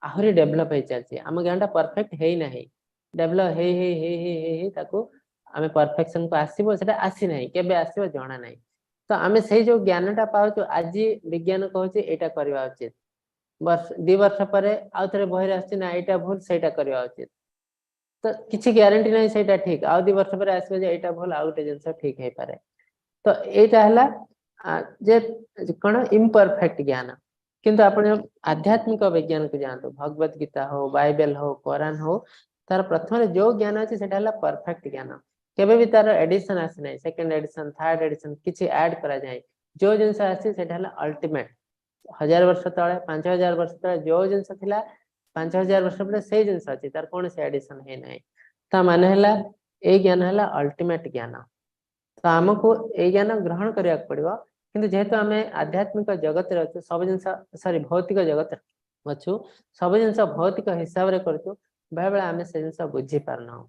ଆହୁରି ଡେଭଲପ ହେଇ ଚାଲିଛି। ଆମ ଜ୍ଞାନଟା ପରଫେକ୍ଟ ହେଇନାହିଁ, ଡେଭଲପ ହେଇ ହେଇ ହେଇ ହେଇ ହେଇ ହେଇ ତାକୁ ଆମେ ପରଫେକ୍ସନ କୁ ଆସିବ, ସେଟା ଆସିନାହିଁ, କେବେ ଆସିବ ଜଣା ନାହିଁ। ତ ଆମେ ସେଇ ଯୋଉ ଜ୍ଞାନଟା ପାଉଛୁ, ଆଜି ବିଜ୍ଞାନ କହୁଛି ଏଇଟା କରିବା ଉଚିତ, ବର୍ଷ 2 ବର୍ଷ ପରେ ଆଉ ଥରେ ବହିରେ ଆସୁଛି ନା ଏଇଟା ଭୁଲ, ସେଇଟା କରିବା ଉଚିତ। ତ କିଛି ଗ୍ୟାରେଣ୍ଟି ନାହିଁ ସେଇଟା ଠିକ। ଆଉ 2 ବର୍ଷ ପରେ ଆସିବ ଯେ ଏଇଟା ଭୁଲ, ଆଉ ଗୋଟେ ଜିନିଷ ଠିକ ହେଇପାରେ। ତ ଏଇଟା ହେଲା ଯେ କଣ ଇମ୍ପରଫେକ୍ଟ ଜ୍ଞାନ। କିନ୍ତୁ ଆପଣ ଆଧ୍ୟାତ୍ମିକ ବିଜ୍ଞାନକୁ ଯାଆନ୍ତୁ, ଭଗବତ ଗୀତା ହଉ, ବାଇବେଲ ହଉ, କୋରାନ ହଉ, ତାର ପ୍ରଥମରେ ଯୋଉ ଜ୍ଞାନ ଅଛି ସେଟା ହେଲା ପରଫେକ୍ଟ ଜ୍ଞାନ। କେବେ ବି ତାର ଏଡିସନ ଆସିନାହିଁ, ସେକେଣ୍ଡ ଏଡିସନ, ଥାର୍ଡ ଏଡିସନ କିଛି ଆଡ କରାଯାଏ। ଯୋଉ ଜିନିଷ ଆସିଛି ସେଟା ହେଲା ଅଲ୍ଟିମେଟ। 1000 ବର୍ଷ ତଳେ, 5000 ବର୍ଷ ତଳେ ଯୋଉ ଜିନିଷ ଥିଲା, 5000 ବର୍ଷ ପରେ ସେଇ ଜିନିଷ ଅଛି, ତାର କୌଣସି ଏଡିସନ ହେଇନାହିଁ। ତା ମାନେ ହେଲା ଏଇ ଜ୍ଞାନ ହେଲା ଅଲ୍ଟିମେଟ ଜ୍ଞାନ। ତ ଆମକୁ ଏଇ ଜ୍ଞାନ ଗ୍ରହଣ କରିବାକୁ ପଡିବ। କିନ୍ତୁ ଯେହେତୁ ଆମେ ଆଧ୍ୟାତ୍ମିକ ଜଗତରେ ଅଛୁ, ସବୁ ଜିନିଷ, ସରି, ଭୌତିକ ଜଗତରେ ଅଛୁ, ସବୁ ଜିନିଷ ଭୌତିକ ହିସାବରେ କରୁଛୁ, ବେଳେ ବେଳେ ଆମେ ସେ ଜିନିଷ ବୁଝିପାରୁନାହୁଁ।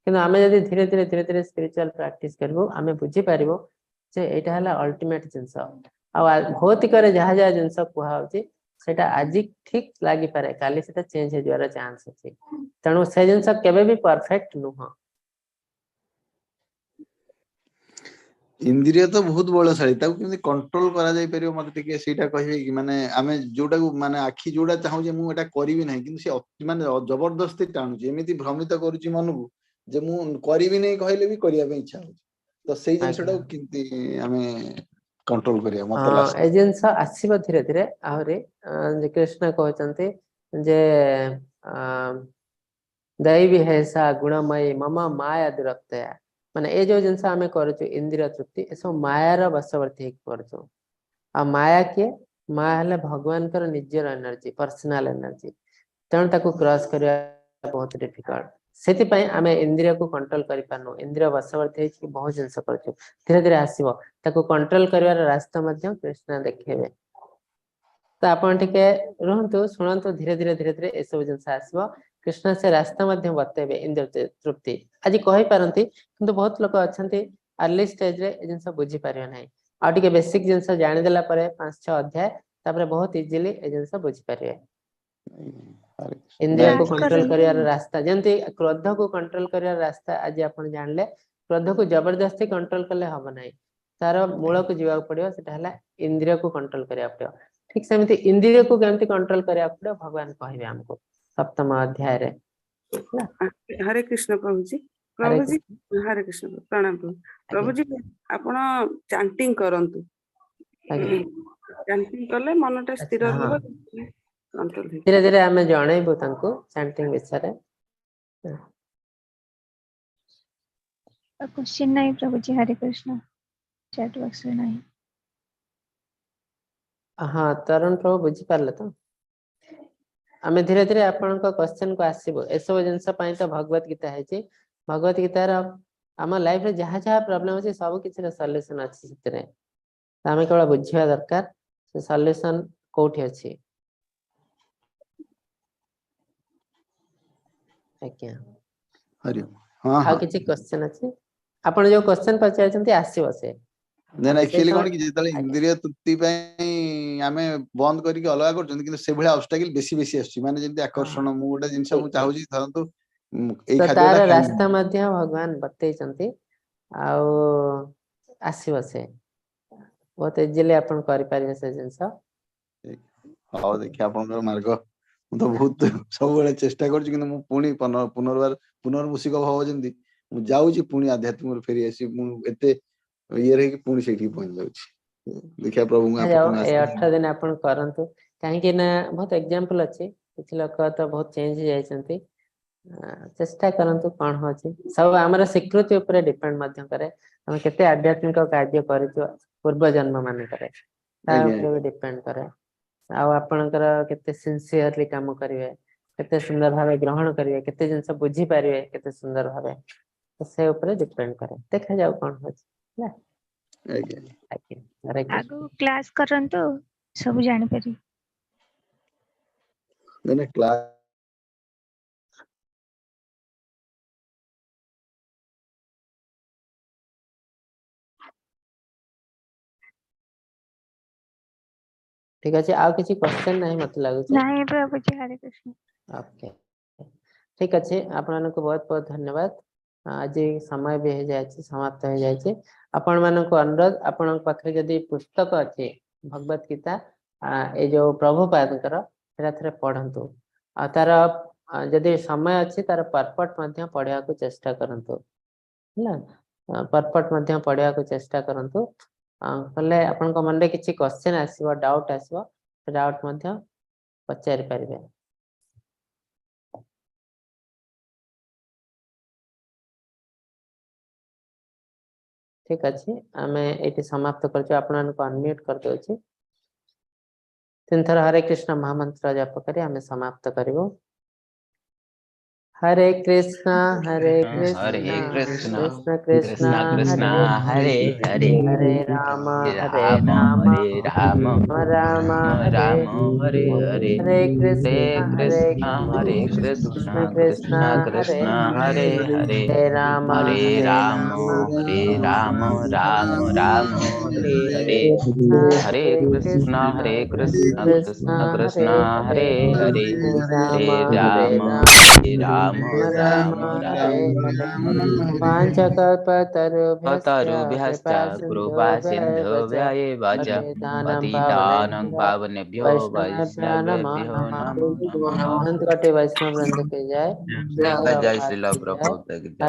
କିନ୍ତୁ ଆମେ ଯଦି ଧୀରେ ଧୀରେ ଧୀରେ ଧୀରେ ସ୍ପିରିଚୁଆଲ ପ୍ରାକ୍ଟିସ କରିବୁ, ଆମେ ବୁଝିପାରିବୁ ଯେ ଏଇଟା ହେଲା ଅଲ୍ଟିମେଟ ଜିନିଷ। ଆଉ ଭୌତିକରେ ଯାହା ଯାହା ଜିନିଷ କୁହାହଉଛି ସେଇଟା ଆଜି ଠିକ ଲାଗିପାରେ, କାଲି ସେଟା ଚେଞ୍ଜ ହେଇଯିବାର ଚାନ୍ସ ଅଛି। ତେଣୁ ସେ ଜିନିଷ କେବେ ବି ପରଫେକ୍ଟ ନୁହଁ। ଇନ୍ଦ୍ରିୟ ତ ବହୁତ ବଳଶାଳୀ, ତାକୁ କେମିତି କଣ୍ଟ୍ରୋଲ କରାଯାଇ ପାରିବ ମତେ ଟିକେ ସେଇଟା କହିବେ କି? ମାନେ ଆମେ ଯୋଉଟାକୁ ମାନେ ଆଖି ଯୋଉଟା ଚାହୁଁଛେ ମୁଁ ଏଟା କରିବି ନାହିଁ, କିନ୍ତୁ ସେ ମାନେ ଜବରଦସ୍ତି ଟାଣୁଛି, ଏମିତି ଭ୍ରମିତ କରୁଛି ମନକୁ ଯେ ମୁଁ କରିବି ନାହିଁ କହିଲେ ବି କରିବା ପାଇଁ ଇଚ୍ଛା ହଉଛି। ତ ସେଇ ଜିନିଷଟାକୁ କେମିତି ଆମେ କଣ୍ଟ୍ରୋଲ କରିବା? ମତେ ଏ ଜିନିଷ ଆସିବ ଧୀରେ ଧୀରେ ଆହୁରି। କୃଷ୍ଣ କହୁଛନ୍ତି ଯେ ଦୈବୀ ହେସା ଗୁଣମୟୀ ମମ ମାୟା ଦୁରକ୍ତୟା। ମାନେ ଏ ଯୋଉ ଜିନିଷ ଆମେ କରୁଛୁ ଇନ୍ଦ୍ରିୟ ତୃପ୍ତି, ଏସବୁ ମାୟାର ବଶବର୍ତ୍ତୀ ହେଇକି କରୁଛୁ। ଆଉ ମାୟା କିଏ? ମାୟା ହେଲେ ଭଗବାନଙ୍କର ନିଜର ଏନର୍ଜି, ପର୍ସନାଲ ଏନର୍ଜି। ତେଣୁ ତାକୁ କ୍ରସ୍ କରିବା ବହୁତ ଡିଫିକଲ୍ଟ। ସେଥିପାଇଁ ଆମେ ଇନ୍ଦ୍ରିୟକୁ କଣ୍ଟ୍ରୋଲ କରିପାରୁନୁ, ଇନ୍ଦ୍ରିୟ ବଶବର୍ତ୍ତୀ ହେଇକି ବହୁତ ଜିନିଷ କରୁଛୁ। ଧୀରେ ଧୀରେ ଆସିବ, ତାକୁ କଣ୍ଟ୍ରୋଲ କରିବାର ରାସ୍ତା ମଧ୍ୟ କୃଷ୍ଣ ଦେଖେଇବେ। ତ ଆପଣ ଟିକେ ରୁହନ୍ତୁ, ଶୁଣନ୍ତୁ, ଧୀରେ ଧୀରେ ଧୀରେ ଧୀରେ ଏସବୁ ଜିନିଷ ଆସିବ। କୃଷ୍ଣ ସେ ରାସ୍ତା ମଧ୍ୟ ବତେଇବେ। ଇନ୍ଦ୍ରିୟ ତୃପ୍ତି ଆଜି କହିପାରନ୍ତି, କିନ୍ତୁ ବହୁତ ଲୋକ ଅଛନ୍ତି ଆର୍ଲି ଷ୍ଟେଜରେ ଏ ଜିନିଷ ବୁଝିପାରିବେ ନାହିଁ। ଆଉ ଟିକେ ବେସିକ ଜିନିଷ ଜାଣିଦେଲା ପରେ 5-6 ଅଧ୍ୟାୟ, ତାପରେ ବହୁତ ଇଜିଲି ଏ ଜିନିଷ ବୁଝିପାରିବେ। ଇନ୍ଦ୍ରିୟକୁ କଣ୍ଟ୍ରୋଲ କରିବାର ରାସ୍ତା, ଯେମିତି କ୍ରୋଧକୁ କଣ୍ଟ୍ରୋଲ କରିବାର ରାସ୍ତା ଆଜି ଆପଣ ଜାଣିଲେ। କ୍ରୋଧକୁ ଜବରଦସ୍ତି କଣ୍ଟ୍ରୋଲ କଲେ ହବ ନାହିଁ, ତାର ମୂଳକୁ ଯିବାକୁ ପଡିବ, ସେଟା ହେଲା ଇନ୍ଦ୍ରିୟକୁ କଣ୍ଟ୍ରୋଲ କରିବାକୁ ପଡିବ। ଠିକ ସେମିତି ଇନ୍ଦ୍ରିୟକୁ କେମିତି କଣ୍ଟ୍ରୋଲ କରିବାକୁ ପଡିବ ଭଗବାନ କହିବେ ଆମକୁ ସପ୍ତମ ଅଧ୍ୟାୟରେ। ହରେ କୃଷ୍ଣ ପ୍ରଭୁଜୀ। ପ୍ରଭୁଜୀ ହରେ କୃଷ୍ଣ, ପ୍ରଣାମ ପ୍ରଭୁଜୀ। ଆପଣ ଚାଣ୍ଟିଂ କରନ୍ତୁ, ଚାଣ୍ଟିଂ କଲେ ମନଟା ସ୍ଥିର ରହିବ। ଧୀରେ ଧୀରେ ଆମେ ଜଣେଇବୁ ତାଙ୍କୁ ଚାଣ୍ଟିଂ ବିଷୟରେ। କ୍ୱେଶ୍ଚିନ୍ ନାହିଁ ପ୍ରଭୁଜୀ। ହରେ କୃଷ୍ଣ, ଚାଟ୍ ବକ୍ସରେ ନାହିଁ। ହଁ ତରୁଣ ପ୍ରଭୁ ବୁଝିପାରିଲେ ତ? ଆମେ ଧୀରେ ଧୀରେ ଆପଣଙ୍କ କ୍ୱେଶ୍ଚନ କୁ ଆସିବୁ। ଏସବୁ ଜିନିଷ ପାଇଁ ତ ଭଗବତ ଗୀତା ହେଇଛି। ଭଗବତ ଗୀତାର ଆମ ଲାଇଫରେ ଯାହା ଯାହା ପ୍ରୋବ୍ଲେମ ଅଛି ସବୁ କିଛିର ସଲ୍ୟୁସନ ଅଛି ସେଥିରେ। ତ ଆମେ କେବଳ ବୁଝିବା ଦରକାର ସେ ସଲ୍ୟୁସନ କୋଉଠି ଅଛି। ଆଜ୍ଞା, ଆଉ କିଛି କ୍ୱେଶ୍ଚନ ଅଛି? ଆପଣ ଯୋଉ କ୍ୱେଶ୍ଚନ ପଚାରିଛନ୍ତି ଆସିବ ସେ। ଆକ୍ଚୁଆଲି କଣ କି ଯେତେବେଳେ ଇନ୍ଦ୍ରିୟ ତୃପ୍ତି ପାଇଁ ଆମେ ବନ୍ଦ କରିକି ଅଲଗା କରୁଛନ୍ତି, କିନ୍ତୁ ସେଇଭଳିଆ ଅବଷ୍ଟାକିଲ ବେଶୀ ବେଶୀ ଆସୁଛି। ମାନେ ଯେମିତି ଆକର୍ଷଣ, ମୁଁ ଗୋଟେ ଜିନିଷ ମୁଁ ଚାହୁଁଛି ଧରନ୍ତୁ ଏଇ ତାର ରାସ୍ତା ମଧ୍ୟ ଭଗବାନ ବତେଇଛନ୍ତି, ଆଉ ଆସିବ ସେ ବହୁତ ଇଜିଲି ଆପଣ କରିପାରିବେ ସେ ଜିନିଷ। ହଉ ଦେଖିବା ଆପଣଙ୍କର ମାର୍ଗ। ମୁଁ ତ ବହୁତ ସବୁବେଳେ ଚେଷ୍ଟା କରୁଛି, କିନ୍ତୁ ମୁଁ ପୁଣି ପୁନର୍ବାର ପୁନର୍ମୁଷିକ ଭାବ ଯେମିତି ମୁଁ ଯାଉଛି ପୁଣି ଆଧ୍ୟାତ୍ମିକରୁ ଫେରି ଆସିବି। ମୁଁ ଏତେ ଇଏରେ ହେଇକି ପୁଣି ସେଇଠିକି ପହଞ୍ଚି ଯାଉଛି। ଦେଖିବା ପ୍ରଭୁଙ୍କ ଏ 18 ଦିନ ଆପଣ କରନ୍ତୁ, କାହିଁକି ନା ବହୁତ ଏକ୍ଜାମ୍ପଲ ଅଛି, କିଛି ଲୋକ ତ ବହୁତ ଚେଞ୍ଜ ହେଇଯାଇଛନ୍ତି। ଚେଷ୍ଟା କରନ୍ତୁ କଣ ହଉଛି। ସବୁ ଆମର ସ୍ୱୀକୃତି ଉପରେ ଡିପେଣ୍ଡ ମଧ୍ୟ କରେ, ଆମେ କେତେ ଆଧ୍ୟାତ୍ମିକ କାର୍ଯ୍ୟ କରିଛୁ ପୂର୍ବ ଜନ୍ମ ମାନଙ୍କରେ ତା ଉପରେ ବି ଡିପେଣ୍ଡ କରେ। ଆଉ ଆପଣଙ୍କର କେତେ ସିନସିୟରଲି କାମ କରିବେ, କେତେ ସୁନ୍ଦର ଭାବେ ଗ୍ରହଣ କରିବେ, କେତେ ଜିନିଷ ବୁଝିପାରିବେ କେତେ ସୁନ୍ଦର ଭାବେ, ତ ସେ ଉପରେ ଡିପେଣ୍ଡ କରେ। ଦେଖାଯାଉ କଣ ହଉଛି। ଆଗକୁ କ୍ଲାସ କରନ୍ତୁ, ସବୁ ଜାଣିପାରିବେ। ଠିକ ଅଛି, ଆଉ କିଛି କ୍ୱେଶ୍ଚନ ନାହିଁ ମତେ ଲାଗୁଛି। ନାହିଁ ପ୍ରଭୁଜୀ, ହରେ କୃଷ୍ଣ। ଓକେ, ଠିକ ଅଛି, ଆପଣମାନଙ୍କୁ ବହୁତ ବହୁତ ଧନ୍ୟବାଦ। ଆଜି ସମୟ ବି ହେଇଯାଇଛି, ସମାପ୍ତ ହେଇଯାଇଛି। ଆପଣ ମାନଙ୍କୁ ଅନୁରୋଧ, ଆପଣଙ୍କ ପାଖରେ ଯଦି ପୁସ୍ତକ ଅଛି ଭଗବତ ଗୀତା ଏଇ ଯୋଉ ପ୍ରଭୁପାଦଙ୍କର, ସେଟା ଥରେ ପଢନ୍ତୁ। ଆଉ ତାର ଯଦି ସମୟ ଅଛି ତାର ପର୍ପଟ ମଧ୍ୟ ପଢିବାକୁ ଚେଷ୍ଟା କରନ୍ତୁ, ହେଲା। ପର୍ପଟ ମଧ୍ୟ ପଢିବାକୁ ଚେଷ୍ଟା କରନ୍ତୁ। କଲେ ଆପଣଙ୍କ ମନରେ କିଛି କ୍ୱେଶ୍ଚନ ଆସିବ, ଡାଉଟ ଆସିବ, ସେ ଡାଉଟ ମଧ୍ୟ ପଚାରି ପାରିବେ। ଠିକ ଅଛି, ଆମେ ଏଇଠି ସମାପ୍ତ କରୁଛୁ। ଆପଣମାନଙ୍କୁ ଅନମ୍ୟୁଟ କରିଦଉଛି। 3 ଥର ହରେ କୃଷ୍ଣ ମହାମନ୍ତ୍ର ଜପ କରି ଆମେ ସମାପ୍ତ କରିବୁ। Hare Krishna Hare Hare Krishna Krishna Krishna Krishna Krishna Krishna Hare Hare Hare Hare Rama Hare Rama Rama Hare Rama Rama Rama Hare Rama Hare Hare Hare Krishna Hare Hare Krishna Hare Krishna Krishna Krishna Krishna Hare Krishna Hare Hare Hare Rama Hare Hare Rama Rama Hare Rama Rama Rama Hare Hare Krishna Hare Hare Krishna Krishna Hare Krishna Krishna Krishna Hare Krishna Hare Hare Hare Hare Hare Rama Rama Hare Hare Rama Rama Rama Rama Hare Rama Hare पाञ्चकल्पतरुभ्यश्च तरुभ्यश्च कृपा कृपा सिन्धुभ्य सिन्धुभ्य एव च पतितानां पतितानां पावनेभ्यो पावनेभ्यो वैष्णवेभ्यो नमो वैष्णवेभ्यो नमः। नमो नमः। अनंत कोटि वैष्णव वृंद की जय। श्रील जय प्रभुपाद श्रील की जय। प्रभुपाद की जय।